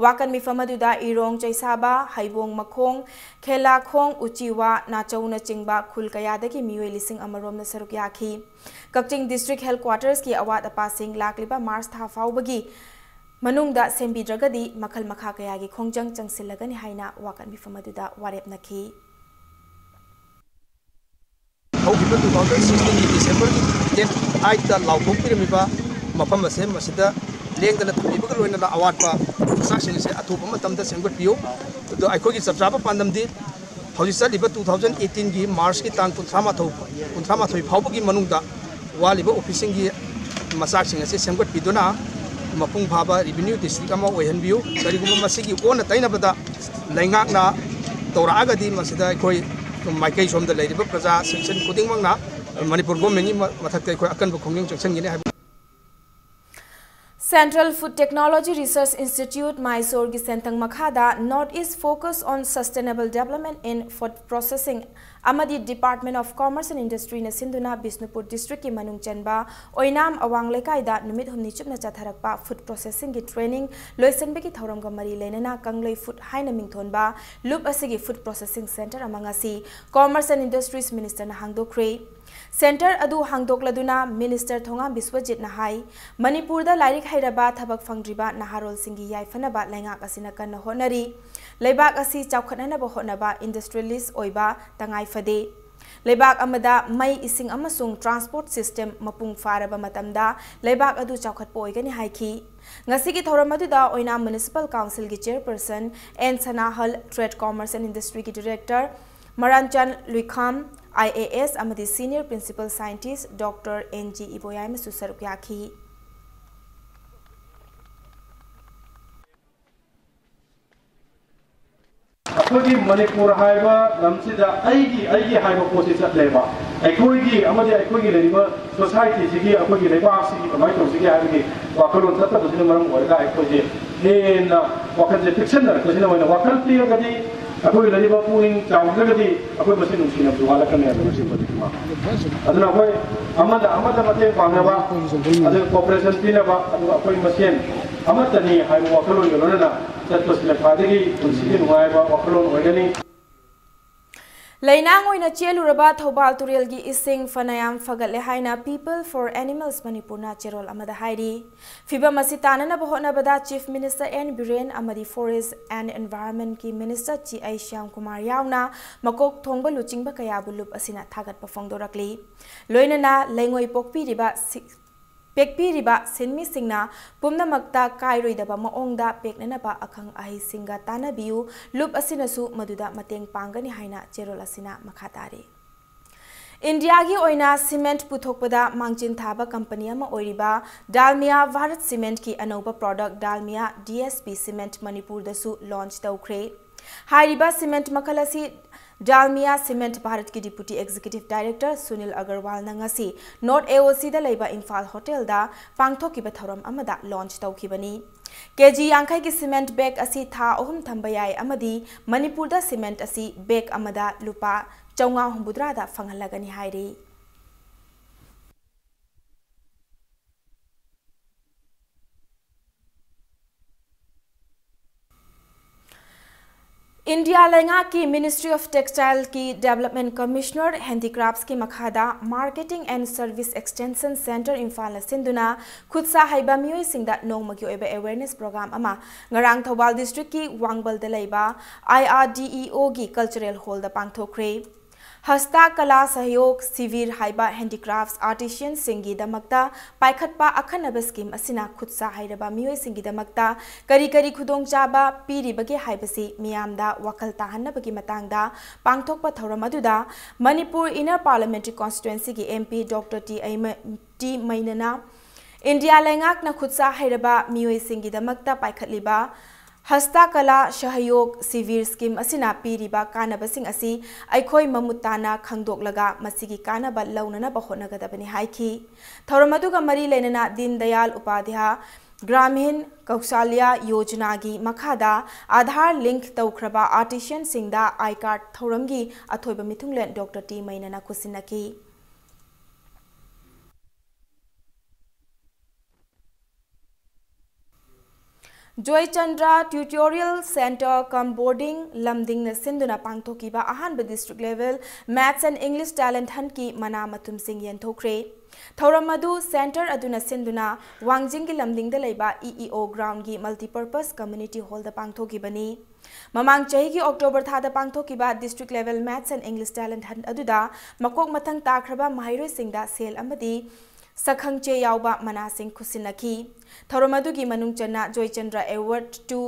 ꯋꯥꯀꯠ ꯃꯤꯐꯝ ꯑꯗꯨꯗ ꯏꯔꯣꯡ, ꯆꯩꯁꯥꯕ, ꯍꯩꯕꯣꯡ ꯃꯈꯣꯡ, ꯈꯦꯂꯥꯈꯣꯡ, ꯎꯆꯤꯋꯥ, ꯅꯥꯆꯧꯅꯆꯤꯡꯕ ꯈꯨꯜ ꯀꯌꯥꯗꯒꯤ ꯃꯤꯑꯣꯏ ꯂꯤꯁꯤꯡ ꯑꯃꯔꯣꯝꯅ ꯁꯔꯨꯛ ꯌꯥꯈꯤ꯫ ꯀꯛꯆꯤꯡ ꯗꯤꯁꯇ꯭ꯔꯤꯛ ꯍꯦꯗꯀ꯭ꯋꯥꯇꯔꯁꯀꯤ ꯑꯋꯥꯠ ꯑꯄꯥꯁꯤꯡ ꯂꯥꯛꯂꯤꯕ ꯃꯥꯔꯆ ꯊꯥ ꯐꯥꯎꯕꯒꯤ ꯃꯅꯨꯡꯗ ꯁꯦꯝꯕꯤꯗ꯭ꯔꯒꯗꯤ ꯃꯈꯜ ꯃꯈꯥ ꯀꯌꯥꯒꯤ ꯈꯣꯡꯖꯪ ꯆꯪꯁꯤꯜꯂꯒꯅꯤ ꯍꯥꯏꯅ ꯋꯥꯀꯠ ꯃꯤꯐꯝ ꯑꯗꯨꯗ ꯋꯥꯔꯦꯞꯅꯈꯤ꯫ ꯍꯧꯈꯤꯕ two thousand sixteenꯒꯤ Decemberꯒꯤ date eightꯇ ꯂꯥꯎꯊꯣꯛꯄꯤꯔꯝꯃꯤꯕ ꯃꯐꯝ ꯑꯁꯦ ꯃꯁꯤꯗ ꯂꯦꯡꯗꯅ ꯊꯝꯕꯤꯕꯒ ꯂꯣꯏꯅꯅ ꯑꯋꯥꯠꯄ ꯃꯆꯥꯛꯁꯤꯡ ꯑꯁꯦ ꯑꯊꯨꯕ ꯃꯇꯝꯗ ꯁꯦꯝꯒꯠꯄꯤꯌꯨ꯫ ꯑꯗꯣ ꯑꯩꯈꯣꯏꯒꯤ ꯆꯞ ꯆꯥꯕ ꯄꯥꯟꯗꯝꯗꯤ ꯍꯧꯖꯤꯛ ꯆꯠꯂꯤꯕ two thousand eighteenꯒꯤ ꯃꯥꯔꯆꯀꯤ ꯇꯥꯡ ꯀꯨꯟꯊ꯭ꯔꯥ ꯃꯥꯊꯣꯏ, ꯀꯨꯟꯊ꯭ꯔꯥ ꯃꯥꯊꯣꯏ ꯐꯥꯎꯕꯒꯤ ꯃꯅꯨꯡꯗ ꯋꯥꯠꯂꯤꯕ ꯑꯣꯐꯤꯁꯁꯤꯡꯒꯤ ꯃꯆꯥꯛꯁꯤꯡ ꯑꯁꯤ ꯁꯦꯝꯒꯠꯄꯤꯗꯨꯅ ꯃꯄꯨꯡ ꯐꯥꯕ revenue district ꯑꯃ ꯑꯣꯏꯍꯟꯕꯤꯌꯨ꯫ ꯀꯔꯤꯒꯨꯝꯕ ꯃꯁꯤꯒꯤ ꯑꯣꯟꯅ ꯇꯩꯅꯕꯗ ꯂꯩꯉꯥꯛꯅ ꯇꯧꯔꯛꯑꯒꯗꯤ ꯃꯁꯤꯗ ꯑꯩꯈꯣꯏ ꯃꯥꯏꯀꯩ ꯁꯣꯝꯗ ꯂꯩꯔꯤꯕ ꯄ꯭ꯔꯖꯥ section ꯈꯨꯗꯤꯡꯃꯛꯅ ꯃꯅꯤꯄꯨꯔ governmentꯀꯤ ꯃ-, ꯃꯊꯛꯇ ꯑꯩꯈꯣꯏ ꯑꯀꯟꯕ ꯈꯣꯡꯖꯪ ꯆꯪꯁꯤꯟꯒꯅꯤ ꯍꯥꯏꯕ꯫ Central Food Technology Research Institute, ꯃꯥꯏꯁꯣꯔꯒꯤ ꯁꯦꯟꯊꯪ ꯃꯈꯥꯗ North East Focus on Sustainable Development in Food Processing ꯑꯃꯗꯤ Department of Commerce and Industryꯅ ꯁꯤꯟꯗꯨꯅ ꯕꯤꯁꯅꯨꯄꯨꯔ districtꯀꯤ ꯃꯅꯨꯡ ꯆꯟꯕ ꯑꯣꯏꯅꯥꯝ ꯑꯋꯥꯡ ꯂꯩꯀꯥꯏꯗ ꯅꯨꯃꯤꯠ ꯍꯨꯝꯅꯤ ꯆꯨꯞꯅ ꯆꯠꯊꯔꯛꯄ food processingꯒꯤ training ꯂꯣꯏꯁꯤꯟꯕꯒꯤ ꯊꯧꯔꯝꯒ ꯃꯔꯤ ꯂꯩꯅꯅ ꯀꯪꯂꯩ food ꯍꯥꯏꯅ ꯃꯤꯡꯊꯣꯟꯕ ꯂꯨꯞ ꯑꯁꯤꯒꯤ food processing centre ꯑꯃ ꯉꯁꯤ Commerce and Industries ministerꯅ ꯍꯥꯡꯗꯣꯛꯈ꯭ꯔꯦ꯫ Centre ꯑꯗꯨ ꯍꯥꯡꯗꯣꯛꯂꯗꯨꯅ minister ꯊꯣꯉꯥꯝ ꯕꯤꯁ꯭ꯋꯖꯤꯠꯅ ꯍꯥꯏ, ꯃꯅꯤꯄꯨꯔꯗ ꯂꯥꯏꯔꯤꯛ ꯍꯩꯔꯕ ꯊꯕꯛ ꯐꯪꯗ꯭ꯔꯤꯕ ꯅꯍꯥꯔꯣꯜꯁꯤꯡꯒꯤ ꯌꯥꯏꯐꯅꯕ ꯂꯩꯉꯥꯛ ꯑꯁꯤꯅ ꯀꯟꯅ ꯍꯣꯠꯅꯔꯤ꯫ ꯂꯩꯕꯥꯛ ꯑꯁꯤ ꯆꯥꯎꯈꯠꯅꯅꯕ ꯍꯣꯠꯅꯕ industrialist ꯑꯣꯏꯕ ꯇꯉꯥꯏ ꯐꯗꯦ꯫ ꯂꯩꯕꯥꯛ ꯑꯃꯗ ꯃꯩ, ꯏꯁꯤꯡ ꯑꯃꯁꯨꯡ transport system ꯃꯄꯨꯡ ꯐꯥꯔꯕ ꯃꯇꯝꯗ ꯂꯩꯕꯥꯛ ꯑꯗꯨ ꯆꯥꯎꯈꯠꯄ ꯑꯣꯏꯒꯅꯤ ꯍꯥꯏꯈꯤ꯫ ꯉꯁꯤꯒꯤ ꯊꯧꯔꯝ ꯑꯗꯨꯗ ꯑꯣꯏꯅꯥꯝ Municipal Councilꯒꯤ chairperson N Sanahal, Trade Commerce and Industryꯒꯤ director Maranchan Luikham, I A S ꯑꯃꯗꯤ senior principal scientist Doctor N G ꯏꯕꯣꯌꯥꯏꯃꯁꯨ ꯁꯔꯨꯛ ꯌꯥꯈꯤ꯫ ꯑꯩꯈꯣꯏꯒꯤ ꯃꯅꯤꯄꯨꯔ ꯍꯥꯏꯕ ꯂꯝꯁꯤꯗ ꯑꯩꯒꯤ, ꯑꯩꯒꯤ ꯍꯥꯏꯕ ꯄꯣꯠꯁꯤ ꯆꯠꯂꯦꯕ꯫ ꯑꯩꯈꯣꯏꯒꯤ ꯑꯃꯗꯤ ꯑꯩꯈꯣꯏꯒꯤ ꯂꯩꯔꯤꯕ societyꯁꯤꯒꯤ, ꯑꯩꯈꯣꯏꯒꯤ ꯂꯩꯕꯥꯛꯁꯤꯒꯤ ꯀꯃꯥꯏꯅ ꯇꯧꯁꯤꯒꯦ ꯍꯥꯏꯕꯒꯤ ꯋꯥꯈꯜꯂꯣꯟ ꯆꯠꯇꯕꯁꯤꯅ ꯃꯔꯝ ꯑꯣꯏꯔꯒ ꯑꯩꯈꯣꯏꯁꯦ ꯍꯦꯟꯅ ꯋꯥꯈꯜꯁꯦ ꯄꯤꯛꯁꯟꯅꯔꯛꯄꯁꯤꯅ ꯑꯣꯏꯅ ꯋꯥꯈꯜ ꯄꯤꯔꯒꯗꯤ, ꯑꯩꯈꯣꯏ ꯂꯩꯔꯤꯕ ꯄꯨꯛꯅꯤꯡ ꯆꯥꯎꯗ꯭ꯔꯒꯗꯤ ꯑꯩꯈꯣꯏ ꯃꯁꯦꯟ ꯅꯨꯡꯁꯤꯅꯕꯁꯨ ꯋꯥꯠꯂꯛꯀꯅꯤ ꯍꯥꯏꯕ ꯃꯁꯤ ꯄꯣꯠꯁꯤꯃ꯫ ꯑꯗꯨꯅ ꯑꯩꯈꯣꯏ ꯑꯃꯅ ꯑꯃꯗ ꯃꯇꯦꯡ ꯄꯥꯡꯅꯕ, ꯑꯗꯨꯒ cooperation ꯄꯤꯅꯕ, ꯑꯗꯨꯒ ꯑꯩꯈꯣꯏ ꯃꯁꯦꯟ ꯑꯃꯠꯇꯅꯤ ꯍꯥꯏꯕ ꯋꯥꯈꯜꯂꯣꯟꯒ ꯂꯣꯏꯅꯅ ꯆꯠꯄꯁꯤꯅ ꯈ꯭ꯋꯥꯏꯗꯒꯤ ꯄꯨꯟꯁꯤꯒꯤ ꯅꯨꯡꯉꯥꯏꯕ ꯋꯥꯈꯜꯂꯣꯟ ꯑꯣꯏꯒꯅꯤ꯫ ꯂꯩꯅꯥꯡ ꯑꯣꯏꯅ ꯆꯦꯜꯂꯨꯔꯕ ꯊꯧꯕꯥꯜ ꯇꯨꯔꯦꯜꯒꯤ ꯏꯁꯤꯡ ꯐꯅꯌꯥꯝ ꯐꯒꯠꯂꯦ ꯍꯥꯏꯅ People for Animals ꯃꯅꯤꯄꯨꯔꯅ ꯆꯦꯔꯣꯜ ꯑꯃꯗ ꯍꯥꯏꯔꯤ꯫ ꯐꯤꯚꯝ ꯑꯁꯤ ꯇꯥꯅꯅꯕ ꯍꯣꯠꯅꯕꯗ Chief Minister N ꯕꯤꯔꯦꯟ ꯑꯃꯗꯤ Forest and Environmentꯀꯤ minister ꯆꯤ ꯑꯩ ꯁ꯭ꯌꯥꯝ ꯀꯨꯃꯥꯔ ꯌꯥꯎꯅ ꯃꯀꯣꯛ ꯊꯣꯡꯕ ꯂꯨꯆꯤꯡꯕ ꯀꯌꯥꯕꯨ ꯂꯨꯞ ꯑꯁꯤꯅ ꯊꯥꯒꯠꯄ ꯐꯣꯡꯗꯣꯔꯛꯂꯤ꯫ ꯂꯣꯏꯅꯅ ꯂꯩꯉꯣꯏ ꯄꯣꯛꯄꯤꯔꯤꯕ ꯁꯤ-, ꯄꯦꯛꯄꯤꯔꯤꯕ ꯁꯤꯟꯃꯤꯁꯤꯡꯅ ꯄꯨꯝꯅꯃꯛꯇ ꯀꯥꯏꯔꯣꯏꯗꯕ ꯃꯑꯣꯡꯗ ꯄꯦꯛꯅꯅꯕ ꯑꯈꯪ ꯑꯍꯩꯁꯤꯡꯒ ꯇꯥꯟꯅꯕꯤꯌꯨ, ꯂꯨꯞ ꯑꯁꯤꯅꯁꯨ ꯃꯗꯨꯗ ꯃꯇꯦꯡ ꯄꯥꯡꯒꯅꯤ ꯍꯥꯏꯅ ꯆꯦꯔꯣꯜ ꯑꯁꯤꯅ ꯃꯈꯥ ꯇꯥꯔꯤ꯫ ꯏꯟꯗꯤꯌꯥꯒꯤ ꯑꯣꯏꯅ cement ꯄꯨꯊꯣꯛꯄꯗ ꯃꯥꯡꯖꯤꯟ ꯊꯥꯕ company ꯑꯃ ꯑꯣꯏꯔꯤꯕ Dalmia Bharat Cementꯀꯤ ꯑꯅꯧꯕ product Dalmia D S P Cement ꯃꯅꯤꯄꯨꯔꯗꯁꯨ launch ꯇꯧꯈ꯭ꯔꯦ꯫ ꯍꯥꯏꯔꯤꯕ cement ꯃꯈꯜ ꯑꯁꯤ Dalmia Cement ꯚꯥꯔꯠꯀꯤ Deputy Executive Director ꯁꯨꯅꯤꯜ ꯑꯒꯔꯋꯥꯜꯅ ꯉꯁꯤ North A O Cꯗ ꯂꯩꯕ ꯏꯝꯐꯥꯜ ꯍꯣꯇꯦꯜꯗ ꯄꯥꯡꯊꯣꯛꯈꯤꯕ ꯊꯧꯔꯝ ꯑꯃꯗ launch ꯇꯧꯈꯤꯕꯅꯤ꯫ ꯀꯦ ꯖꯤ ꯌꯥꯡꯈꯩꯒꯤ cement bag ꯑꯁꯤ ꯊꯥ ꯑꯍꯨꯝ ꯊꯝꯕ ꯌꯥꯏ ꯑꯃꯗꯤ ꯃꯅꯤꯄꯨꯔꯗ cement ꯑꯁꯤ bag ꯑꯃꯗ ꯂꯨꯄꯥ ꯆꯥꯝꯃꯉꯥ ꯍꯨꯝꯐꯨꯇꯔꯥꯗ ꯐꯪꯍꯜꯂꯒꯅꯤ ꯍꯥꯏꯔꯤ꯫ ꯏꯟꯗꯤꯌꯥ ꯂꯩꯉꯥꯛꯀꯤ Ministry of Textileꯀꯤ Development Commissioner Handicraftsꯀꯤ ꯃꯈꯥꯗ Marketing and Service Extension Centre ꯏꯝꯐꯥꯜꯅ ꯁꯤꯟꯗꯨꯅ ꯈꯨꯠꯁꯥ ꯍꯩꯕ ꯃꯤꯑꯣꯏꯁꯤꯡꯗ ꯅꯣꯡꯃꯒꯤ ꯑꯣꯏꯕ awareness program ꯑꯃ ꯉꯔꯥꯡ ꯊꯧꯕꯥꯜ districtꯀꯤ ꯋꯥꯡꯕꯜꯗ ꯂꯩꯕ I R D E Oꯒꯤ cultural hallꯗ ꯄꯥꯡꯊꯣꯛꯈ꯭ꯔꯦ꯫ ꯍꯁꯇ ꯀꯂꯥ ꯁꯍꯌꯣꯒ ꯁꯤꯕꯤꯔ ꯍꯥꯏꯕ handicrafts artisanꯁꯤꯡꯒꯤꯗꯃꯛꯇ ꯄꯥꯏꯈꯠꯄ ꯑꯈꯟꯅꯕ scheme ꯑꯁꯤꯅ ꯈꯨꯠꯁꯥ ꯍꯩꯔꯕ ꯃꯤꯑꯣꯏꯁꯤꯡꯒꯤꯗꯃꯛꯇ ꯀꯔꯤ ꯀꯔꯤ ꯈꯨꯗꯣꯡꯆꯥꯕ ꯄꯤꯔꯤꯕꯒꯦ ꯍꯥꯏꯕꯁꯤ ꯃꯤꯌꯥꯝꯗ ꯋꯥꯈꯜ ꯇꯥꯍꯟꯅꯕꯒꯤ ꯃꯇꯥꯡꯗ ꯄꯥꯡꯊꯣꯛꯄ ꯊꯧꯔꯝ ꯑꯗꯨꯗ ꯃꯅꯤꯄꯨꯔ Inner Parliamentary Constituencyꯒꯤ M P Doctor T. ꯑꯩꯃ-, ꯇꯤ ꯃꯩꯅꯅ ꯏꯟꯗꯤꯌꯥ ꯂꯩꯉꯥꯛꯅ ꯈꯨꯠꯁꯥ ꯍꯩꯔꯕ ꯃꯤꯑꯣꯏꯁꯤꯡꯒꯤꯗꯃꯛꯇ ꯄꯥꯏꯈꯠꯂꯤꯕ ꯍꯁꯇ ꯀꯂꯥ ꯁꯍꯌꯣꯒ ꯁꯤꯕꯤꯔ scheme ꯑꯁꯤꯅ ꯄꯤꯔꯤꯕ ꯀꯥꯟꯅꯕꯁꯤꯡ ꯑꯁꯤ ꯑꯩꯈꯣꯏ ꯃꯃꯨꯠ ꯇꯥꯅ ꯈꯪꯗꯣꯛꯂꯒ ꯃꯁꯤꯒꯤ ꯀꯥꯟꯅꯕ ꯂꯧꯅꯅꯕ ꯍꯣꯠꯅꯒꯗꯕꯅꯤ ꯍꯥꯏꯈꯤ꯫ ꯊꯧꯔꯝ ꯑꯗꯨꯒ ꯃꯔꯤ ꯂꯩꯅꯅ ꯗꯤꯟ ꯗꯌꯥꯜ ꯎꯄꯥꯙ꯭ꯌꯥ ꯒ꯭ꯔꯥꯃꯤꯟ ꯀꯧꯁꯥꯂ꯭ꯌ ꯌꯣꯖꯅꯥꯒꯤ ꯃꯈꯥꯗ ꯑꯥꯙꯥꯔ link ꯇꯧꯈ꯭ꯔꯕ artisanꯁꯤꯡꯗ I card ꯊꯧꯔꯝꯒꯤ ꯑꯊꯣꯏꯕ ꯃꯤꯊꯨꯡꯂꯦꯟ Doctor T ꯃꯩꯅꯅ ꯈꯨꯠꯁꯤꯟꯅꯈꯤ꯫ Joychandra Tutorial Centre cum Boarding ꯂꯝꯗꯤꯡꯅ ꯁꯤꯟꯗꯨꯅ ꯄꯥꯡꯊꯣꯛꯈꯤꯕ ꯑꯍꯥꯟꯕ district level Maths and English Talent Huntꯀꯤ ꯃꯅꯥ ꯃꯊꯨꯝꯁꯤꯡ ꯌꯦꯟꯊꯣꯛꯈ꯭ꯔꯦ꯫ ꯊꯧꯔꯝ ꯑꯗꯨ centre ꯑꯗꯨꯅ ꯁꯤꯟꯗꯨꯅ ꯋꯥꯡꯖꯤꯡꯒꯤ ꯂꯝꯗꯤꯡꯗ ꯂꯩꯕ E E O groundꯒꯤ multipurpose community hallꯗ ꯄꯥꯡꯊꯣꯛꯈꯤꯕꯅꯤ꯫ ꯃꯃꯥꯡ ꯆꯍꯤꯒꯤ October ꯊꯥꯗ ꯄꯥꯡꯊꯣꯛꯈꯤꯕ district level Maths and English Talent Hunt ꯑꯗꯨꯗ ꯃꯀꯣꯛ ꯃꯊꯪ ꯇꯥꯈ꯭ꯔꯕ ꯃꯍꯩꯔꯣꯏꯁꯤꯡꯗ ꯁꯦꯜ ꯑꯃꯗꯤ ꯁꯛꯈꯪꯆꯦ ꯌꯥꯎꯕ ꯃꯅꯥꯁꯤꯡ ꯈꯨꯠꯁꯤꯟꯅꯈꯤ꯫ ꯊꯧꯔꯝ ꯑꯗꯨꯒꯤ ꯃꯅꯨꯡ ꯆꯟꯅ ꯖꯣꯏꯆꯟꯗ꯭ꯔ Award to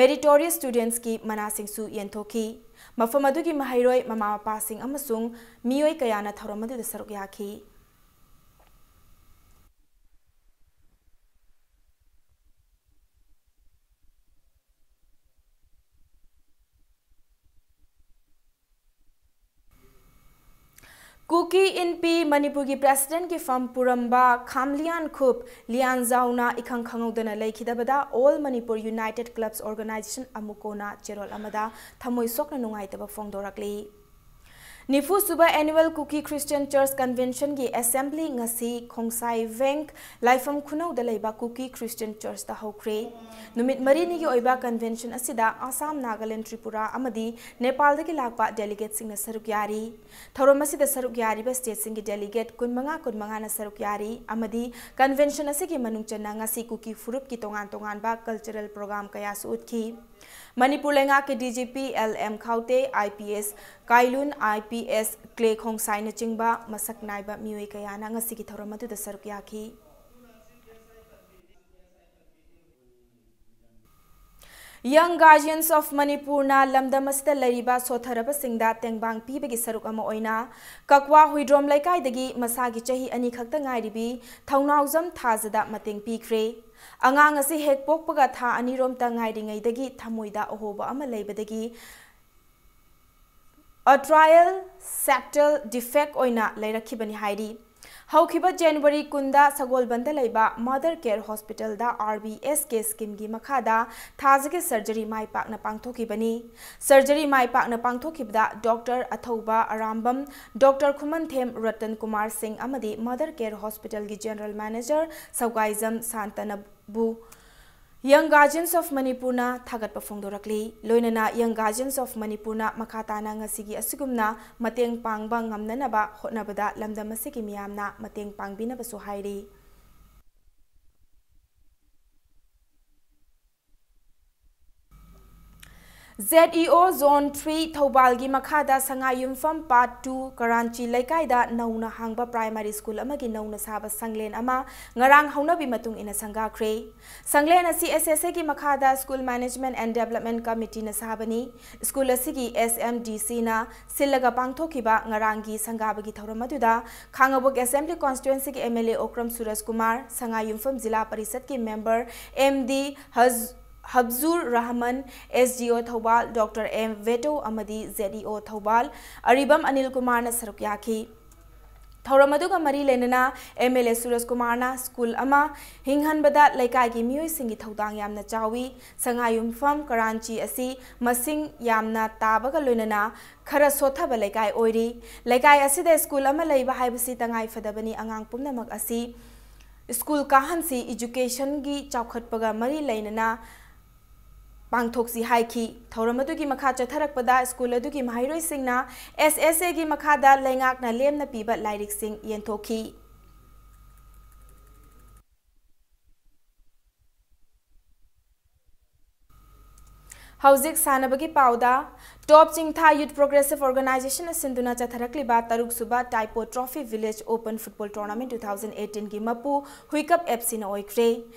Meritorious Studentsꯀꯤ ꯃꯅꯥꯁꯤꯡꯁꯨ ꯌꯦꯟꯊꯣꯛꯈꯤ꯫ ꯃꯐꯝ ꯑꯗꯨꯒꯤ ꯃꯍꯩꯔꯣꯏ, ꯃꯃꯥ ꯃꯄꯥꯁꯤꯡ ꯑꯃꯁꯨꯡ ꯃꯤꯑꯣꯏ ꯀꯌꯥꯅ ꯊꯧꯔꯝ ꯑꯗꯨꯗ ꯁꯔꯨꯛ ꯌꯥꯈꯤ꯫ ꯑꯦꯟ ꯄꯤ ꯃꯅꯤꯄꯨꯔꯒꯤ ꯄ꯭ꯔꯦꯁꯤꯗꯦꯟꯠꯀꯤ ꯐꯝ ꯄꯨꯔꯝꯕ ꯈꯥꯝꯂꯤꯌꯥꯟꯈꯨꯞ ꯂꯤꯌꯥꯟꯖꯥꯎꯅ ꯏꯈꯪ ꯈꯪꯍꯧꯗꯅ ꯂꯩꯈꯤꯗꯕꯗ All Manipur United Clubs Organisation, ꯑꯃꯨꯀꯣꯅ ꯆꯦꯔꯣꯜ ꯑꯃꯗ ꯊꯃꯣꯏ ꯁꯣꯛꯅ ꯅꯨꯡꯉꯥꯏꯇꯕ ꯐꯣꯡꯗꯣꯔꯛꯂꯤ꯫ ꯅꯤꯐꯨ ꯁꯨꯕ Annual Kuki Christian Church Convention ꯒꯤ assembly ꯉꯁꯤ ꯈꯣꯡꯁꯥꯏ ꯚꯦꯡ ꯂꯥꯏꯐꯝ ꯈꯨꯅꯧꯗ ꯂꯩꯕ Kuki Christian Church ꯇ ꯍꯧꯈ꯭ꯔꯦ꯫ ꯅꯨꯃꯤꯠ ꯃꯔꯤꯅꯤꯒꯤ ꯑꯣꯏꯕ convention ꯑꯁꯤꯗ ꯑꯁꯥꯝ, ꯅꯥꯒꯥꯂꯦꯟ, ꯇ꯭ꯔꯤꯄꯨꯔꯥ ꯑꯃꯗꯤ ꯅꯦꯄꯥꯜꯗꯒꯤ ꯂꯥꯛꯄ delegates ꯁꯤꯡꯅ ꯁꯔꯨꯛ ꯌꯥꯔꯤ꯫ ꯊꯧꯔꯝ ꯑꯁꯤꯗ ꯁꯔꯨꯛ ꯌꯥꯔꯤꯕ state ꯁꯤꯡꯒꯤ delegate ꯀꯨꯟꯃꯉꯥ, ꯀꯨꯟꯃꯉꯥꯅ ꯁꯔꯨꯛ ꯌꯥꯔꯤ ꯑꯃꯗꯤ convention ꯑꯁꯤꯒꯤ ꯃꯅꯨꯡ ꯆꯟꯅ ꯉꯁꯤ ꯀꯨꯀꯤ ꯐꯨꯔꯨꯞꯀꯤ ꯇꯣꯉꯥꯟ ꯇꯣꯉꯥꯟꯕ cultural program ꯀꯌꯥꯁꯨ ꯎꯠꯈꯤ꯫ ꯃꯅꯤꯄꯨꯔ ꯂꯩꯉꯥꯛꯀꯤ D G P L M Khaute, I P S Kailun, I P S ꯀ꯭ꯂꯦ ꯈꯣꯡꯁꯥꯏꯅꯆꯤꯡꯕ ꯃꯁꯛ ꯅꯥꯏꯕ ꯃꯤꯑꯣꯏ ꯀꯌꯥꯅ ꯉꯁꯤꯒꯤ ꯊꯧꯔꯝ ꯑꯗꯨꯗ ꯁꯔꯨꯛ ꯌꯥꯈꯤ꯫ Young Guardians of Manipur ꯅ ꯂꯝꯗꯝ ꯑꯁꯤꯗ ꯂꯩꯔꯤꯕ ꯁꯣꯠꯊꯔꯕꯁꯤꯡꯗ ꯇꯦꯡꯕꯥꯡ ꯄꯤꯕꯒꯤ ꯁꯔꯨꯛ ꯑꯃ ꯑꯣꯏꯅ ꯀꯛꯋꯥ ꯍꯨꯏꯗ꯭ꯔꯣꯝ ꯂꯩꯀꯥꯏꯗꯒꯤ ꯃꯁꯥꯒꯤ ꯆꯍꯤ ꯑꯅꯤ ꯈꯛꯇ ꯉꯥꯏꯔꯤꯕꯤ ꯊꯧꯅꯥꯎꯖꯝ ꯊꯥꯖꯗ ꯃꯇꯦꯡ ꯄꯤꯈ꯭ꯔꯦ꯫ ꯑꯉꯥꯡ ꯑꯁꯤ ꯍꯦꯛ ꯄꯣꯛꯄꯒ ꯊꯥ ꯑꯅꯤꯔꯣꯝꯇ ꯉꯥꯏꯔꯤꯉꯩꯗꯒꯤ ꯊꯃꯣꯏꯗ ꯑꯍꯣꯕ ꯑꯃ ꯂꯩꯕꯗꯒꯤ atrial septal defect ꯑꯣꯏꯅ ꯂꯩꯔꯛꯈꯤꯕꯅꯤ ꯍꯥꯏꯔꯤ꯫ ꯍꯧꯈꯤꯕ January ꯀꯨꯟꯗ ꯁꯒꯣꯜꯕꯟꯗ ꯂꯩꯕ Mother Care Hospital ꯗ R B S K scheme ꯒꯤ ꯃꯈꯥꯗ ꯊꯥꯖꯒꯤ surgery ꯃꯥꯏ ꯄꯥꯛꯅ ꯄꯥꯡꯊꯣꯛꯈꯤꯕꯅꯤ꯫ Surgery ꯃꯥꯏ ꯄꯥꯛꯅ ꯄꯥꯡꯊꯣꯛꯈꯤꯕꯗ Doctor ꯑꯊꯧꯕ ꯑꯔꯥꯝꯕꯝ, Doctor ꯈꯨꯃꯟꯊꯦꯝ ꯔꯇꯟ ꯀꯨꯃꯥꯔ ꯁꯤꯡ ꯑꯃꯗꯤ Mother Care Hospital ꯒꯤ General Manager ꯁꯧꯒꯥꯏꯖꯝ ꯁꯥꯟꯇꯅꯕꯨ Young Guardians of Manipur ꯅ ꯊꯥꯒꯠꯄ ꯐꯣꯡꯗꯣꯔꯛꯂꯤ꯫ ꯂꯣꯏꯅꯅ Young Guardians of Manipur ꯅ ꯃꯈꯥ ꯇꯥꯅ ꯉꯁꯤꯒꯤ ꯑꯁꯤꯒꯨꯝꯅ ꯃꯇꯦꯡ ꯄꯥꯡꯕ ꯉꯝꯅꯅꯕ ꯍꯣꯠꯅꯕꯗ ꯂꯝꯗꯝ ꯑꯁꯤꯒꯤ ꯃꯤꯌꯥꯝꯅ ꯃꯇꯦꯡ ꯄꯥꯡꯕꯤꯅꯕꯁꯨ ꯍꯥꯏꯔꯤ꯫ Z E O Zone three ꯊꯧꯕꯥꯜꯒꯤ ꯃꯈꯥꯗ ꯁꯉꯥꯏꯌꯨꯝꯐꯝ Part two ꯀꯔꯥꯟꯆꯤ ꯂꯩꯀꯥꯏꯗ ꯅꯧꯅ ꯍꯥꯡꯕ primary school ꯑꯃꯒꯤ ꯅꯧꯅ ꯁꯥꯕ ꯁꯪꯂꯦꯟ ꯑꯃ ꯉꯔꯥꯡ ꯍꯧꯅꯕꯤ ꯃꯇꯨꯡ ꯏꯟꯅ ꯁꯪꯒꯥꯈ꯭ꯔꯦ꯫ ꯁꯪꯂꯦꯟ ꯑꯁꯤ S S A ꯒꯤ ꯃꯈꯥꯗ School Management and Development Committee ꯅ ꯁꯥꯕꯅꯤ꯫ School ꯑꯁꯤꯒꯤ S M D C ꯅ ꯁꯤꯜꯂꯒ ꯄꯥꯡꯊꯣꯛꯈꯤꯕ ꯉꯔꯥꯡꯒꯤ ꯁꯪꯒꯥꯕꯒꯤ ꯊꯧꯔꯝ ꯑꯗꯨꯗ ꯈꯥꯡꯉꯕꯣꯛ Assembly Constituency ꯒꯤ M L A ꯑꯣꯀ꯭ꯔꯝ ꯁꯨꯔꯖ ꯀꯨꯃꯥꯔ, ꯁꯉꯥꯏꯌꯨꯝꯐꯝ ꯖꯤꯂꯥ ꯄꯔꯤꯁꯠꯀꯤ member M D ꯍꯖ-, ꯍꯕꯖꯨꯔ Rahman, S D O Thoubal Doctor M ꯚꯦꯇꯣ ꯑꯃꯗꯤ Z E O ꯊꯧꯕꯥꯜ ꯑꯔꯤꯕꯝ ꯑꯅꯤꯜ ꯀꯨꯃꯥꯔꯅ ꯁꯔꯨꯛ ꯌꯥꯈꯤ꯫ ꯊꯧꯔꯝ ꯑꯗꯨꯒ ꯃꯔꯤ ꯂꯩꯅꯅ ꯑꯦꯝ ꯑꯦꯜ ꯑꯦ ꯁꯨꯔꯖ ꯀꯨꯃꯥꯔꯅ ꯁ꯭ꯀꯨꯜ ꯑꯃ ꯍꯤꯡꯍꯟꯕꯗ ꯂꯩꯀꯥꯏꯒꯤ ꯃꯤꯑꯣꯏꯁꯤꯡꯒꯤ ꯊꯧꯗꯥꯡ ꯌꯥꯝꯅ ꯆꯥꯎꯏ, ꯁꯉꯥꯏꯌꯨꯝꯐꯝ ꯀꯔꯥꯟꯆꯤ ꯑꯁꯤ ꯃꯁꯤꯡ ꯌꯥꯝꯅ ꯇꯥꯕꯒ ꯂꯣꯏꯅꯅ ꯈꯔ ꯁꯣꯠꯊꯕ ꯂꯩꯀꯥꯏ ꯑꯣꯏꯔꯤ꯫ ꯂꯩꯀꯥꯏ ꯑꯁꯤꯗ ꯁ꯭ꯀꯨꯜ ꯑꯃ ꯂꯩꯕ ꯍꯥꯏꯕꯁꯤ ꯇꯉꯥꯏ ꯐꯗꯕꯅꯤ꯫ ꯑꯉꯥꯡ ꯄꯨꯝꯅꯃꯛ ꯑꯁꯤ ꯁ꯭ꯀꯨꯜ ꯀꯥꯍꯟꯁꯤ, ꯏꯖꯨꯀꯦꯁꯟꯒꯤ ꯆꯥꯎꯈꯠꯄꯒ ꯃꯔꯤ ꯂꯩꯅꯅ ꯄꯥꯡꯊꯣꯛꯁꯤ ꯍꯥꯏꯈꯤ꯫ ꯊꯧꯔꯝ ꯑꯗꯨꯒꯤ ꯃꯈꯥ ꯆꯠꯊꯔꯛꯄꯗ ꯁ꯭ꯀꯨꯜ ꯑꯗꯨꯒꯤ ꯃꯍꯩꯔꯣꯏꯁꯤꯡꯅ ꯑꯦꯁ ꯑꯦꯁ ꯑꯦꯒꯤ ꯃꯈꯥꯗ ꯂꯩꯉꯥꯛꯅ ꯂꯦꯝꯅ ꯄꯤꯕ ꯂꯥꯏꯔꯤꯛꯁꯤꯡ ꯌꯦꯟꯊꯣꯛꯈꯤ꯫ ꯍꯧꯖꯤꯛ ꯁꯥꯟꯅꯕꯒꯤ ꯄꯥꯎꯗ, ꯇꯣꯞ ꯆꯤꯡꯊꯥ ꯌꯨꯠ ꯄ꯭ꯔꯣꯒ꯭ꯔꯦꯁꯤꯚ ꯑꯣꯔꯒꯅꯥꯏꯖꯦꯁꯟꯅ ꯁꯤꯟꯗꯨꯅ ꯆꯠꯊꯔꯛꯂꯤꯕ ꯇꯔꯨꯛ ꯁꯨꯕ ꯇꯥꯏꯄꯣ trophy village open football tournament two thousand eighteen ꯒꯤ ꯃꯄꯨ ꯍꯨꯏꯀꯞ ꯑꯦꯐ ꯁꯤꯅ ꯑꯣꯏꯈ꯭ꯔꯦ꯫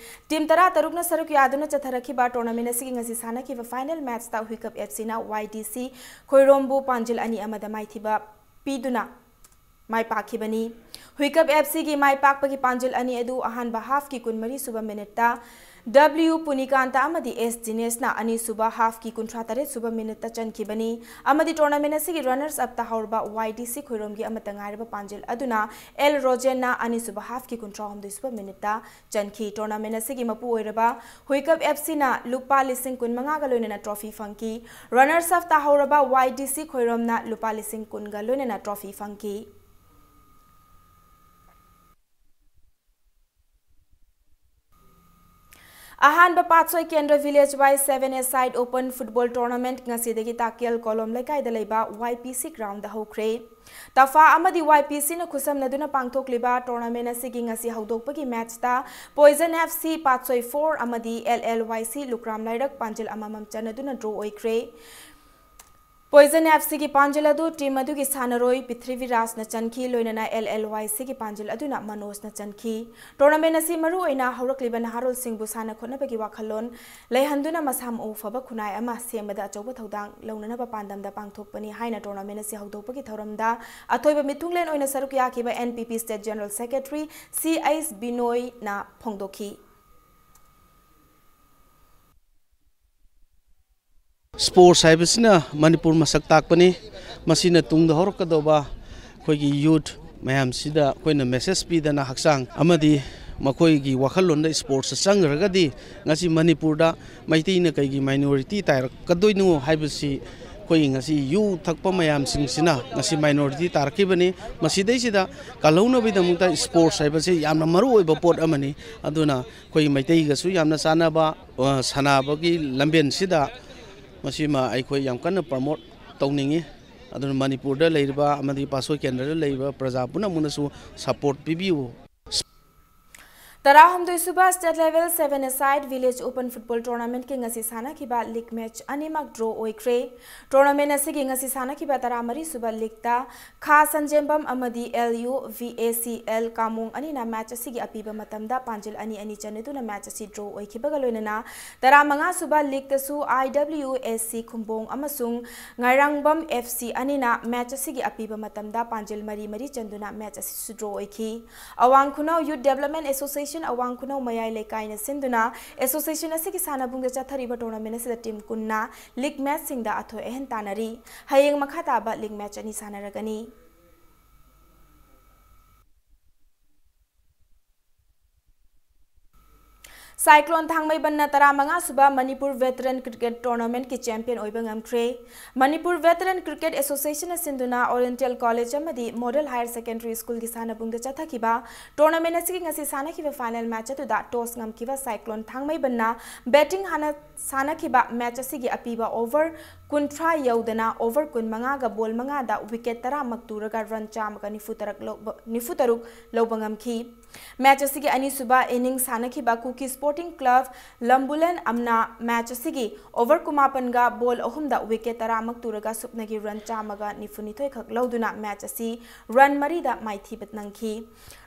ꯇꯤꯝ ꯇꯔꯥ ꯇꯔꯨꯛꯅ ꯁꯔꯨꯛ ꯌꯥꯗꯨꯅ ꯆꯠꯊꯔꯛꯈꯤꯕ ꯇꯣꯔꯅꯥꯃꯦꯟ ꯑꯁꯤꯒꯤ ꯉꯁꯤ ꯁꯥꯟꯅꯈꯤꯕ ꯐꯥꯏꯅꯦꯜ ꯃꯦꯠꯆꯇ ꯍꯨꯏꯀꯞ ꯑꯦꯐ ꯁꯤꯅ ꯋꯥꯏ ꯗꯤ ꯁꯤ ꯈꯣꯏꯔꯣꯝꯕꯨ ꯄꯥꯟꯖꯤꯜ ꯑꯅꯤ ꯑꯃꯗ ꯃꯥꯏꯊꯤꯕ ꯄꯤꯗꯨꯅ ꯃꯥꯏ ꯄꯥꯛꯈꯤꯕꯅꯤ꯫ ꯍꯨꯏꯀꯞ ꯑꯦꯐ ꯁꯤꯒꯤ ꯃꯥꯏ ꯄꯥꯛꯄꯒꯤ ꯄꯥꯟꯖꯤꯜ ꯑꯅꯤ ꯑꯗꯨ ꯑꯍꯥꯟꯕ ꯍꯥꯐꯀꯤ ꯀꯨꯟꯃꯔꯤ ꯁꯨꯕ ꯃꯤꯅꯤꯠꯇ ꯗꯕ꯭ꯂꯤꯌꯨ ꯄꯨꯅꯤꯀꯥꯟꯇ ꯑꯃꯗꯤ ꯑꯦꯁ ꯖꯤꯅꯦꯁꯅ ꯑꯅꯤꯁꯨꯕ ꯍꯥꯐꯀꯤ ꯀꯨꯟꯊ꯭ꯔꯥ ꯇꯔꯦꯠ ꯁꯨꯕ ꯃꯤꯅꯤꯠꯇ ꯆꯟꯈꯤꯕꯅꯤ ꯑꯃꯗꯤ ꯇꯣꯔꯅꯥꯃꯦꯟ ꯑꯁꯤꯒꯤ ꯔꯅꯔꯁ ꯑꯞ ꯇꯥꯍꯧꯔꯕ ꯋꯥꯏ ꯗꯤ ꯁꯤ ꯈꯣꯏꯔꯣꯝꯒꯤ ꯑꯃꯠꯇ ꯉꯥꯏꯔꯕ ꯄꯥꯟꯖꯤꯜ ꯑꯗꯨꯅ ꯑꯦꯜ ꯔꯣꯖꯦꯟꯅ ꯑꯅꯤꯁꯨꯕ ꯍꯥꯐꯀꯤ ꯀꯨꯟꯊ꯭ꯔꯥ ꯍꯨꯝꯗꯣꯏ ꯁꯨꯕ ꯃꯤꯅꯤꯠꯇ ꯆꯟꯈꯤ꯫ ꯇꯣꯔꯅꯥꯃꯦꯟ ꯑꯁꯤꯒꯤ ꯃꯄꯨ ꯑꯣꯏꯔꯕ ꯍꯨꯏꯀꯞ ꯑꯦꯐ ꯁꯤꯅ ꯂꯨꯄꯥ ꯂꯤꯁꯤꯡ ꯀꯨꯟ ꯃꯉꯥꯒ ꯂꯣꯏꯅꯅ ꯇ꯭ꯔꯣꯐꯤ ꯐꯪꯈꯤ꯫ ꯔꯅꯔꯁ ꯑꯞ ꯇꯥꯍꯧꯔꯕ ꯋꯥꯏ ꯗꯤ ꯁꯤ ꯈꯣꯏꯔꯣꯝꯅ ꯂꯨꯄꯥ ꯂꯤꯁꯤꯡ ꯀꯨꯟꯒ ꯂꯣꯏꯅꯅ ꯇ꯭ꯔꯣꯐꯤ ꯐꯪꯈꯤ꯫ ꯑꯍꯥꯟꯕ ꯄꯥꯠꯁꯣꯏ ꯀꯦꯟꯗ꯭ꯔ ꯚꯤꯂꯦꯖ ꯋꯥꯏ ꯁꯚꯦꯟ ꯑꯦ ꯁꯥꯏꯠ ꯑꯣꯄꯟ ꯐꯨꯠꯕꯣꯜ ꯇꯣꯔꯅꯥꯃꯦꯟꯠ ꯉꯁꯤꯗꯒꯤ ꯇꯥꯛꯀꯦꯜ ꯀꯣꯂꯣꯝ ꯂꯩꯀꯥꯏꯗ ꯂꯩꯕ ꯋꯥꯏ ꯄꯤ ꯁꯤ ꯒ꯭ꯔꯥꯎꯟꯗ ꯍꯧꯈ꯭ꯔꯦ꯫ ꯇꯐꯥ ꯑꯃꯗꯤ ꯋꯥꯏ ꯄꯤ ꯁꯤꯅ ꯈꯨꯠꯁꯝꯅꯗꯨꯅ ꯄꯥꯡꯊꯣꯛꯂꯤꯕ ꯇꯣꯔꯅꯥꯃꯦꯟꯠ ꯑꯁꯤꯒꯤ ꯉꯁꯤ ꯍꯧꯗꯣꯛꯄꯒꯤ ꯃꯦꯠꯆꯇ ꯄꯣꯏꯖꯟ ꯑꯦꯐ ꯁꯤ ꯄꯥꯠꯁꯣꯏ ꯐꯣꯔ ꯑꯃꯗꯤ ꯑꯦꯜ ꯑꯦꯜ ꯋꯥꯏ ꯁꯤ ꯂꯨꯀ꯭ꯔꯥꯝ ꯂꯥꯏꯔꯛ ꯄꯥꯟꯖꯤꯜ ꯑꯃꯃꯝ ꯆꯟꯅꯗꯨꯅ ꯗ꯭ꯔꯣ ꯑꯣꯏꯈ꯭ꯔꯦ꯫ ꯄꯣꯏꯖꯟ ꯑꯦꯐ ꯁꯤꯒꯤ ꯄꯥꯟꯖꯤꯜ ꯑꯗꯨ ꯇꯤꯝ ꯑꯗꯨꯒꯤ ꯁꯥꯟꯅꯔꯣꯏ ꯄ꯭ꯔꯤꯊꯤꯕꯤꯔꯥꯖꯅ ꯆꯟꯈꯤ, ꯂꯣꯏꯅꯅ ꯑꯦꯜ ꯑꯦꯜ ꯋꯥꯏ ꯁꯤꯒꯤ ꯄꯥꯟꯖꯤꯜ ꯑꯗꯨꯅ ꯃꯅꯣꯖꯅ ꯆꯟꯈꯤ꯫ ꯇꯣꯔꯅꯥꯃꯦꯟ ꯑꯁꯤ ꯃꯔꯨꯑꯣꯏꯅ ꯍꯧꯔꯛꯂꯤꯕ ꯅꯍꯥꯔꯣꯜꯁꯤꯡꯕꯨ ꯁꯥꯟꯅ ꯈꯣꯠꯅꯕꯒꯤ ꯋꯥꯈꯜꯂꯣꯟ ꯂꯩꯍꯟꯗꯨꯅ ꯃꯁꯥ ꯃꯎ ꯐꯕ ꯈꯨꯟꯅꯥꯏ ꯑꯃ ꯁꯦꯝꯕꯗ ꯑꯆꯧꯕ ꯊꯧꯗꯥꯡ ꯂꯧꯅꯅꯕ ꯄꯥꯟꯗꯝꯗ ꯄꯥꯡꯊꯣꯛꯄꯅꯤ ꯍꯥꯏꯅ ꯇꯣꯔꯅꯥꯃꯦꯟ ꯑꯁꯤ ꯍꯧꯗꯣꯛꯄꯒꯤ ꯊꯧꯔꯝꯗ ꯑꯊꯣꯏꯕ ꯃꯤꯊꯨꯡꯂꯦꯟ ꯑꯣꯏꯅ ꯁꯔꯨꯛ ꯌꯥꯈꯤꯕ ꯑꯦꯟ ꯄꯤ ꯄꯤ ꯁ꯭ꯇꯦꯠ ꯖꯦꯅꯔꯦꯜ ꯁꯦꯀ꯭ꯔꯦꯇꯔꯤ ꯁꯤ ꯑꯩꯆ ꯕꯤꯅꯣꯏꯅ ꯐꯣꯡꯗꯣꯛꯈꯤ꯫ ꯁ꯭ꯄꯣꯔꯠꯁ ꯍꯥꯏꯕꯁꯤꯅ ꯃꯅꯤꯄꯨꯔ ꯃꯁꯛ ꯇꯥꯛꯄꯅꯤ꯫ ꯃꯁꯤꯅ ꯇꯨꯡꯗ ꯍꯧꯔꯛꯀꯗꯧꯕ ꯑꯩꯈꯣꯏꯒꯤ ꯌꯨꯠ ꯃꯌꯥꯝꯁꯤꯗ ꯑꯩꯈꯣꯏꯅ ꯃꯦꯁꯦꯖ ꯄꯤꯗꯅ ꯍꯛꯆꯥꯡ ꯑꯃꯗꯤ ꯃꯈꯣꯏꯒꯤ ꯋꯥꯈꯜꯂꯣꯟꯗ ꯏꯁꯄꯣꯔꯠꯁ ꯆꯪꯈ꯭ꯔꯒꯗꯤ ꯉꯁꯤ ꯃꯅꯤꯄꯨꯔꯗ ꯃꯩꯇꯩꯅ ꯀꯩꯒꯤ ꯃꯥꯏꯅꯣꯔꯤꯇꯤ ꯇꯥꯔꯛꯀꯗꯣꯏꯅꯣ ꯍꯥꯏꯕꯁꯤ ꯑꯩꯈꯣꯏꯒꯤ ꯉꯁꯤ ꯌꯨ ꯊꯛꯄ ꯃꯌꯥꯝꯁꯤꯡꯁꯤꯅ ꯉꯁꯤ ꯃꯥꯏꯅꯣꯔꯤꯇꯤ ꯇꯥꯔꯛꯈꯤꯕꯅꯤ꯫ ꯃꯁꯤꯗꯩꯁꯤꯗ ꯀꯜꯍꯧꯅꯕꯒꯤꯗꯃꯛꯇ ꯏꯁꯄꯣꯔꯠꯁ ꯍꯥꯏꯕꯁꯤ ꯌꯥꯝꯅ ꯃꯔꯨ ꯑꯣꯏꯕ ꯄꯣꯠ ꯑꯃꯅꯤ꯫ ꯑꯗꯨꯅ ꯑꯩꯈꯣꯏꯒꯤ ꯃꯩꯇꯩꯒꯁꯨ ꯌꯥꯝꯅ ꯆꯥꯟꯅꯕ, ꯑ, ꯁꯥꯟꯅꯕꯒꯤ ꯂꯝꯕꯦꯟꯁꯤꯗ ꯃꯁꯤꯃ ꯑꯩꯈꯣꯏ ꯌꯥꯝ ꯀꯟꯅ ꯄ꯭ꯔꯃꯣꯠ ꯇꯧꯅꯤꯡꯉꯤ꯫ ꯑꯗꯨꯅ ꯃꯅꯤꯄꯨꯔꯗ ꯂꯩꯔꯤꯕ ꯑꯃꯗꯤ ꯄꯥꯠꯁꯣꯏ ꯀꯦꯟꯗ꯭ꯔꯗ ꯂꯩꯔꯤꯕ ꯄ꯭ꯔꯖꯥ ꯄꯨꯝꯅꯃꯛꯅꯁꯨ ꯁꯄꯣꯔꯠ ꯄꯤꯕꯤꯌꯨ꯫ ꯇꯔꯥꯍꯨꯝꯗꯣꯏ ꯁꯨꯕ State Level Seven Aside Village Open Football Tournamentꯀꯤ ꯉꯁꯤ ꯁꯥꯟꯅꯈꯤꯕ ꯂꯤꯒ ꯃꯦꯆ ꯑꯅꯤꯃꯛ ꯗ꯭ꯔꯣ ꯑꯣꯏꯈ꯭ꯔꯦ꯫ ꯇꯣꯔꯅꯥꯃꯦꯟ ꯑꯁꯤꯒꯤ ꯉꯁꯤ ꯁꯥꯟꯅꯈꯤꯕ ꯇꯔꯥꯃꯔꯤ ꯁꯨꯕ ꯂꯤꯒꯇ ꯈꯥ ꯁꯟꯖꯦꯝꯕꯝ ꯑꯃꯗꯤ L U V A C L ꯀꯥꯃꯣꯡ ꯑꯅꯤꯅ ꯃꯦꯆ ꯑꯁꯤꯒꯤ ꯑꯄꯤꯕ ꯃꯇꯝꯗ ꯄꯥꯟꯖꯤꯜ ꯑꯅꯤ ꯑꯅꯤ ꯆꯟꯅꯗꯨꯅ ꯃꯦꯆ ꯑꯁꯤ ꯗ꯭ꯔꯣ ꯑꯣꯏꯈꯤꯕꯒ ꯂꯣꯏꯅꯅ ꯇꯔꯥꯃꯉꯥ ꯁꯨꯕ ꯂꯤꯒꯇꯁꯨ ꯑꯥꯏ ꯗꯕ꯭ꯂꯤꯎ ꯑꯦ ꯁꯤ ꯈꯨꯝꯕꯣꯡ ꯑꯃꯁꯨꯡ ꯉꯥꯏꯔꯥꯡꯕꯝ ꯑꯦꯐ ꯁꯤ ꯑꯅꯤꯅ ꯃꯦꯆ ꯑꯁꯤꯒꯤ ꯑꯄꯤꯕ ꯃꯇꯝꯗ ꯄꯥꯟꯖꯤꯜ ꯃꯔꯤ ꯃꯔꯤ ꯆꯟꯗꯨꯅ ꯃꯦꯆ ꯑꯁꯤꯁꯨ ꯗ꯭ꯔꯣ ꯑꯣꯏꯈꯤ꯫ ꯑꯋꯥꯡ ꯈꯨꯅꯧ Youth Development Association ꯑꯋꯥꯡ ꯈꯨꯅꯧ ꯃꯌꯥꯏ ꯂꯩꯀꯥꯏꯅ ꯁꯤꯟꯗꯨꯅ ꯑꯦꯁꯣꯁꯤꯌꯦꯁꯟ ꯑꯁꯤꯒꯤ ꯁꯥꯟꯅꯕꯨꯡꯗ ꯆꯠꯊꯔꯤꯕ ꯇꯣꯔꯅꯥꯃꯦꯟ ꯑꯁꯤꯗ ꯇꯤꯝ ꯀꯨꯟꯅ ꯂꯤꯒ ꯃꯦꯆꯁꯤꯡꯗ ꯑꯊꯣꯏ ꯑꯍꯦꯟ ꯇꯥꯟꯅꯔꯤ꯫ ꯍꯌꯦꯡ ꯃꯈꯥ ꯇꯥꯕ ꯂꯤꯒ ꯃꯦꯆ ꯑꯅꯤ ꯁꯥꯟꯅꯔꯒꯅꯤ꯫ ꯁꯥꯏꯀ꯭ꯂꯣꯟ ꯊꯥꯡꯃꯩꯕꯟꯅ ꯇꯔꯥꯃꯉꯥ ꯁꯨꯕ ꯃꯅꯤꯄꯨꯔ ꯚꯦꯇꯔꯟ ꯀ꯭ꯔꯤꯀꯦꯠ ꯇꯣꯔꯅꯥꯃꯦꯟꯠꯀꯤ ꯆꯦꯝꯄꯤꯌꯟ ꯑꯣꯏꯕ ꯉꯝꯈ꯭ꯔꯦ꯫ ꯃꯅꯤꯄꯨꯔ ꯚꯦꯇꯔꯟ ꯀ꯭ꯔꯤꯀꯦꯠ ꯑꯦꯁꯣꯁꯤꯌꯦꯁꯟꯅ ꯁꯤꯟꯗꯨꯅ ꯑꯣꯔꯤꯌꯦꯟꯇꯦꯜ ꯀꯣꯂꯦꯖ ꯑꯃꯗꯤ ꯃꯣꯗꯦꯜ ꯍꯥꯌꯔ ꯁꯦꯀꯦꯟꯗꯔꯤ ꯁ꯭ꯀꯨꯜꯒꯤ ꯁꯥꯟꯅꯕꯨꯡꯗ ꯆꯠꯊꯈꯤꯕ ꯇꯣꯔꯅꯥꯃꯦꯟꯠ ꯑꯁꯤꯒꯤ ꯉꯁꯤ ꯁꯥꯟꯅꯈꯤꯕ ꯐꯥꯏꯅꯦꯜ ꯃꯦꯆ ꯑꯗꯨꯗ ꯇꯣꯁ ꯉꯝꯈꯤꯕ ꯁꯥꯏꯀ꯭ꯂꯣꯟ ꯊꯥꯡꯃꯩꯕꯟꯅ ꯕꯦꯇꯤꯡ ꯍꯥꯟꯅ ꯁꯥꯟꯅꯈꯤꯕ ꯃꯦꯆ ꯑꯁꯤꯒꯤ ꯑꯄꯤꯕ ꯑꯣꯚꯔ ꯀꯨꯟꯊ꯭ꯔꯥ ꯌꯧꯗꯅ ꯑꯣꯚꯔ ꯀꯨꯟꯃꯉꯥꯒ ꯕꯣꯜ ꯃꯉꯥꯗ ꯋꯤꯀꯦꯠ ꯇꯔꯥꯃꯛ ꯇꯨꯔꯒ ꯔꯟ ꯆꯥꯝꯃꯒ ꯅꯤꯐꯨ ꯇꯔꯨꯛ ꯂꯧꯕ, ꯅꯤꯐꯨ ꯇꯔꯨꯛ ꯂꯧꯕ ꯉꯝꯈꯤ꯫ ꯃꯦꯆ ꯑꯁꯤꯒꯤ ꯑꯅꯤꯁꯨꯕ ꯏꯅꯤꯡ ꯁꯥꯟꯅꯈꯤꯕ ꯀꯨꯀꯤ ꯁ꯭ꯄꯣꯔꯇꯤꯡ ꯀ꯭ꯂꯕ ꯂꯝꯕꯨꯂꯦꯟ ꯑꯃꯅ ꯃꯦꯆ ꯑꯁꯤꯒꯤ ꯑꯣꯚꯔ ꯀꯨꯟꯃꯥꯄꯟꯒ ꯕꯣꯜ ꯑꯍꯨꯝꯗ ꯋꯤꯀꯦꯠ ꯇꯔꯥꯃꯛ ꯇꯨꯔꯒ ꯁꯨꯞꯅꯒꯤ ꯔꯟ ꯆꯥꯝꯃꯒ ꯅꯤꯐꯨꯅꯤꯊꯣꯏ ꯈꯛ ꯂꯧꯗꯨꯅ ꯃꯦꯆ ꯑꯁꯤ ꯔꯟ ꯃꯔꯤꯗ ꯃꯥꯏꯊꯤꯕ ꯅꯪꯈꯤ꯫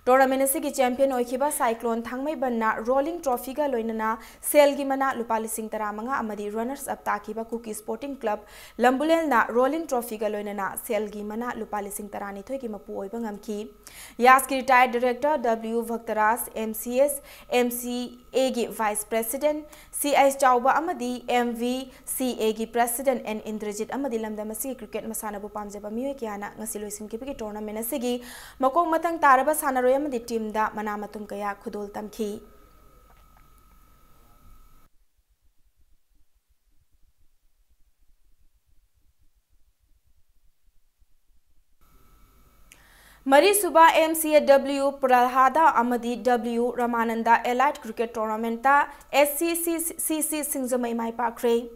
ꯇꯣꯔꯅꯥꯃꯦꯟꯠ ꯑꯁꯤꯒꯤ ꯆꯦꯝꯄꯤꯌꯟ ꯑꯣꯏꯈꯤꯕ ꯁꯥꯏꯀ꯭ꯂꯣꯟ ꯊꯥꯡꯃꯩꯕꯟꯅ ꯔꯣꯂꯤꯡ ꯇ꯭ꯔꯣꯐꯤꯒ ꯂꯣꯏꯅꯅ ꯁꯦꯜꯒꯤ ꯃꯅꯥ ꯂꯨꯄꯥ ꯂꯤꯁꯤꯡ ꯇꯔꯥꯃꯉꯥ ꯑꯃꯗꯤ ꯔꯅꯔꯁ ꯑꯞ ꯇꯥꯈꯤꯕ ꯀꯨꯀꯤ ꯁ꯭ꯄꯣꯔꯇꯤꯡ ꯀ꯭ꯂꯕ ꯂꯝꯕꯨꯂꯦꯜꯅ rolling trophyꯒ ꯂꯣꯏꯅꯅ ꯁꯦꯜꯒꯤ ꯃꯅꯥ ꯂꯨꯄꯥ ꯂꯤꯁꯤꯡ ꯇꯔꯥꯅꯤꯊꯣꯏꯒꯤ ꯃꯄꯨ ꯑꯣꯏꯕ ꯉꯝꯈꯤ꯫ ꯌꯥꯁꯀꯤ retired director W ꯚꯛꯇꯔꯥꯖ, M C S, M C Aꯒꯤ vice president, C H ꯆꯥꯎꯕ ꯑꯃꯗꯤ M V C Aꯒꯤ president N Indrajit ꯑꯃꯗꯤ ꯂꯝꯗꯝ ꯑꯁꯤꯒꯤ cricket ꯃꯁꯥꯟꯅꯕꯨ ꯄꯥꯝꯖꯕ ꯃꯤꯑꯣꯏ ꯀꯌꯥꯅ ꯉꯁꯤ ꯂꯣꯏꯁꯤꯟꯈꯤꯕꯒꯤ tournament ꯑꯁꯤꯒꯤ ꯃꯀꯣꯛ ꯃꯊꯪ ꯇꯥꯔꯕ ꯁꯥꯟꯅꯔꯣꯏ ꯑꯃꯗꯤ teamꯗ ꯃꯅꯥ ꯃꯊꯨꯝ ꯀꯌꯥ ꯈꯨꯗꯣꯜ ꯇꯝꯈꯤ꯫ ꯃꯔꯤꯁꯨꯕ M C A W Prahlad ꯑꯃꯗꯤ W ꯔꯃꯥꯅꯟꯗ Elite Cricket Tournamentꯇ S C C C ꯁꯤꯡꯖꯃꯩ ꯃꯥꯏ ꯄꯥꯛꯈ꯭ꯔꯦ꯫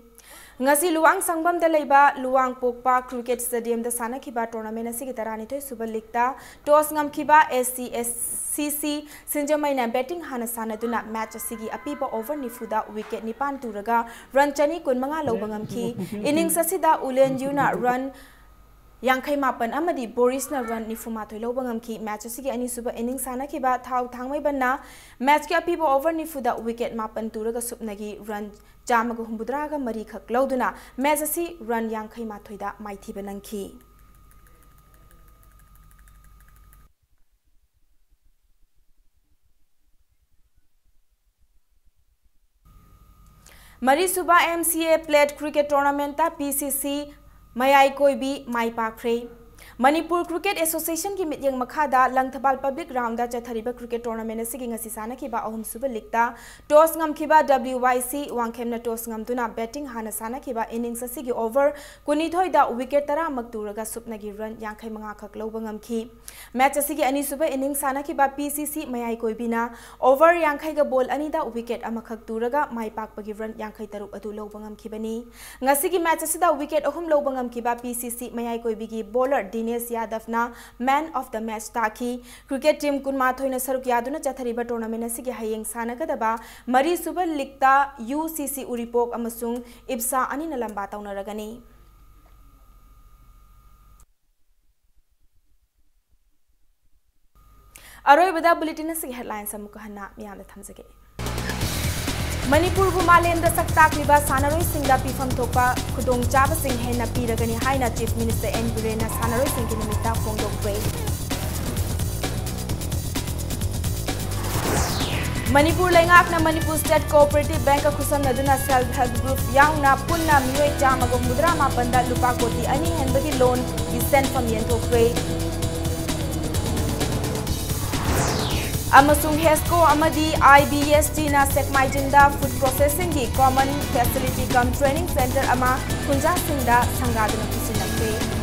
ꯉꯁꯤ ꯂꯨꯋꯥꯡ ꯁꯪꯕꯝꯗ ꯂꯩꯕ ꯂꯨꯋꯥꯡ ꯄꯣꯛꯄ Cricket Stadiumꯗ ꯁꯥꯟꯅꯈꯤꯕ tournament ꯑꯁꯤꯒꯤ ꯇꯔꯥꯅꯤꯊꯣꯏ ꯁꯨꯕ leagueꯇ toss ꯉꯝꯈꯤꯕ S C C ꯁꯤꯡꯖꯃꯩꯅ batting ꯍꯥꯟꯅ ꯁꯥꯟꯅꯗꯨꯅ match ꯑꯁꯤꯒꯤ ꯑꯄꯤꯕ over ꯅꯤꯐꯨꯗ wicket ꯅꯤꯄꯥꯟ ꯇꯨꯔꯒ run ꯆꯅꯤ ꯀꯨꯟꯃꯉꯥ ꯂꯧꯕ ꯉꯝꯈꯤ꯫ Innings ꯑꯁꯤꯗ ꯎꯂꯦꯟ ꯌꯨꯅ run ꯌꯥꯡꯈꯩ ꯃꯥꯄꯟ ꯑꯃꯗꯤ ꯕꯣꯔꯤꯁꯅ run ꯅꯤꯐꯨ ꯃꯥꯊꯣꯏ ꯂꯧꯕ ꯉꯝꯈꯤ꯫ Match ꯑꯁꯤꯒꯤ ꯑꯅꯤꯁꯨꯕ innings ꯁꯥꯟꯅꯈꯤꯕ ꯊꯥꯎ ꯊꯥꯡꯃꯩꯕꯟꯅ matchꯀꯤ ꯑꯄꯤꯕ over ꯅꯤꯐꯨꯗ wicket ꯃꯥꯄꯟ ꯇꯨꯔꯒ ꯁꯨꯞꯅꯒꯤ run ꯆꯥꯝꯃꯒ ꯍꯨꯝꯐꯨꯇꯔꯥꯒ ꯃꯔꯤꯈꯛ ꯂꯧꯗꯨꯅ match ꯑꯁꯤ run ꯌꯥꯡꯈꯩ ꯃꯥꯊꯣꯏꯗ ꯃꯥꯏꯊꯤꯕ ꯅꯪꯈꯤ꯫ ꯃꯔꯤꯁꯨꯕ M C A Plate Cricket Tournamentꯇ P C C ꯃꯌꯥꯏ ꯀꯣꯏꯕꯤ ꯃꯥꯏ ꯄꯥꯛꯈ꯭ꯔꯦ꯫ ꯃꯅꯤꯄꯨꯔ Cricket Associationꯒꯤ ꯃꯤꯠꯌꯦꯡ ꯃꯈꯥꯗ ꯂꯪꯊꯕꯥꯜ public groundꯗ ꯆꯠꯊꯔꯤꯕ cricket tournament ꯑꯁꯤꯒꯤ ꯉꯁꯤ ꯁꯥꯟꯅꯈꯤꯕ ꯑꯍꯨꯝꯁꯨꯕ leagueꯇ toss ꯉꯝꯈꯤꯕ W Y C ꯋꯥꯡꯈꯦꯝꯅ toss ꯉꯝꯗꯨꯅ batting ꯍꯥꯟꯅ ꯁꯥꯟꯅꯈꯤꯕ innings ꯑꯁꯤꯒꯤ over ꯀꯨꯟꯅꯤꯊꯣꯏꯗ wicket ꯇꯔꯥꯃꯛ ꯇꯨꯔꯒ ꯁꯨꯞꯅꯒꯤ run ꯌꯥꯡꯈꯩ ꯃꯉꯥ ꯈꯛ ꯂꯧꯕ ꯉꯝꯈꯤ꯫ Match ꯑꯁꯤꯒꯤ ꯑꯅꯤꯁꯨꯕ innings ꯁꯥꯟꯅꯈꯤꯕ P C C ꯃꯌꯥꯏ ꯀꯣꯏꯕꯤꯅ over ꯌꯥꯡꯈꯩꯒ ball ꯑꯅꯤꯗ wicket ꯑꯃꯈꯛ ꯇꯨꯔꯒ ꯃꯥꯏ ꯄꯥꯛꯄꯒꯤ run ꯌꯥꯡꯈꯩ ꯇꯔꯨꯛ ꯑꯗꯨ ꯂꯧꯕ ꯉꯝꯈꯤꯕꯅꯤ꯫ ꯉꯁꯤꯒꯤ match ꯑꯁꯤꯗ wicket ꯑꯍꯨꯝ ꯂꯧꯕ ꯉꯝꯈꯤꯕ P C C ꯃꯌꯥꯏ ꯀꯣꯏꯕꯤꯒꯤ bowler Dinesh ꯌꯥꯗꯚꯅ man of the match ꯇꯥꯈꯤ꯫ Cricket team ꯀꯨꯟꯃꯥꯊꯣꯏꯅ ꯁꯔꯨꯛ ꯌꯥꯗꯨꯅ ꯆꯠꯊꯔꯤꯕ tournament ꯑꯁꯤꯒꯤ ꯍꯌꯦꯡ ꯁꯥꯟꯅꯒꯗꯕ ꯃꯔꯤꯁꯨꯕ leagueꯇ U C C ꯎꯔꯤꯄꯣꯛ ꯑꯃꯁꯨꯡ ꯏꯞꯁꯥ ꯑꯅꯤꯅ ꯂꯝꯕꯥ ꯇꯧꯅꯔꯒꯅꯤ꯫ ꯑꯔꯣꯏꯕꯗ bulletin ꯑꯁꯤꯒꯤ headlines ꯑꯃꯨꯛꯀ ꯍꯟꯅ ꯃꯤꯌꯥꯝꯗ ꯊꯝꯖꯒꯦ꯫ ꯃꯅꯤꯄꯨꯔꯕꯨ ꯃꯥꯂꯦꯝꯗ ꯁꯛ ꯇꯥꯛꯂꯤꯕ ꯁꯥꯟꯅꯔꯣꯏꯁꯤꯡꯗ ꯄꯤꯐꯝ ꯊꯣꯛꯄ ꯈꯨꯗꯣꯡꯆꯥꯕꯁꯤꯡ ꯍꯦꯟꯅ ꯄꯤꯔꯒꯅꯤ ꯍꯥꯏꯅ Chief Minister ꯑꯦꯟ ꯕꯤꯔꯦꯟꯅ ꯁꯥꯟꯅꯔꯣꯏꯁꯤꯡꯒꯤ ꯅꯨꯃꯤꯠꯇ ꯐꯣꯡꯗꯣꯛꯈ꯭ꯔꯦ꯫ ꯃꯅꯤꯄꯨꯔ ꯂꯩꯉꯥꯛꯅ Manipur State Cooperative Bankꯀ ꯈꯨꯠꯁꯝꯅꯗꯨꯅ Self Help Group ꯌꯥꯎꯅ ꯄꯨꯟꯅ ꯃꯤꯑꯣꯏ ꯆꯥꯝꯃꯒ ꯍꯨꯝꯐꯨꯇꯔꯥ ꯃꯥꯄꯟꯗ ꯂꯨꯄꯥ ꯀꯣꯇꯤ ꯑꯅꯤ ꯍꯦꯟꯕꯒꯤ loanꯒꯤ ꯁꯦꯟꯐꯝ ꯌꯦꯟꯊꯣꯛꯈ꯭ꯔꯦ꯫ ꯑꯃꯁꯨꯡ ꯍꯦꯁꯀꯣ ꯑꯃꯗꯤ ꯑꯥꯏ ꯕꯤ ꯑꯦꯁ ꯇꯤꯅ ꯁꯦꯛꯃꯥꯏꯖꯤꯡꯗ food processingꯒꯤ common facility cum training centre ꯑꯃ ꯈꯨꯟꯖꯥꯁꯤꯡꯗ ꯁꯪꯒꯥꯗꯨꯅ ꯄꯨꯁꯤꯜꯂꯛꯈ꯭ꯔꯦ꯫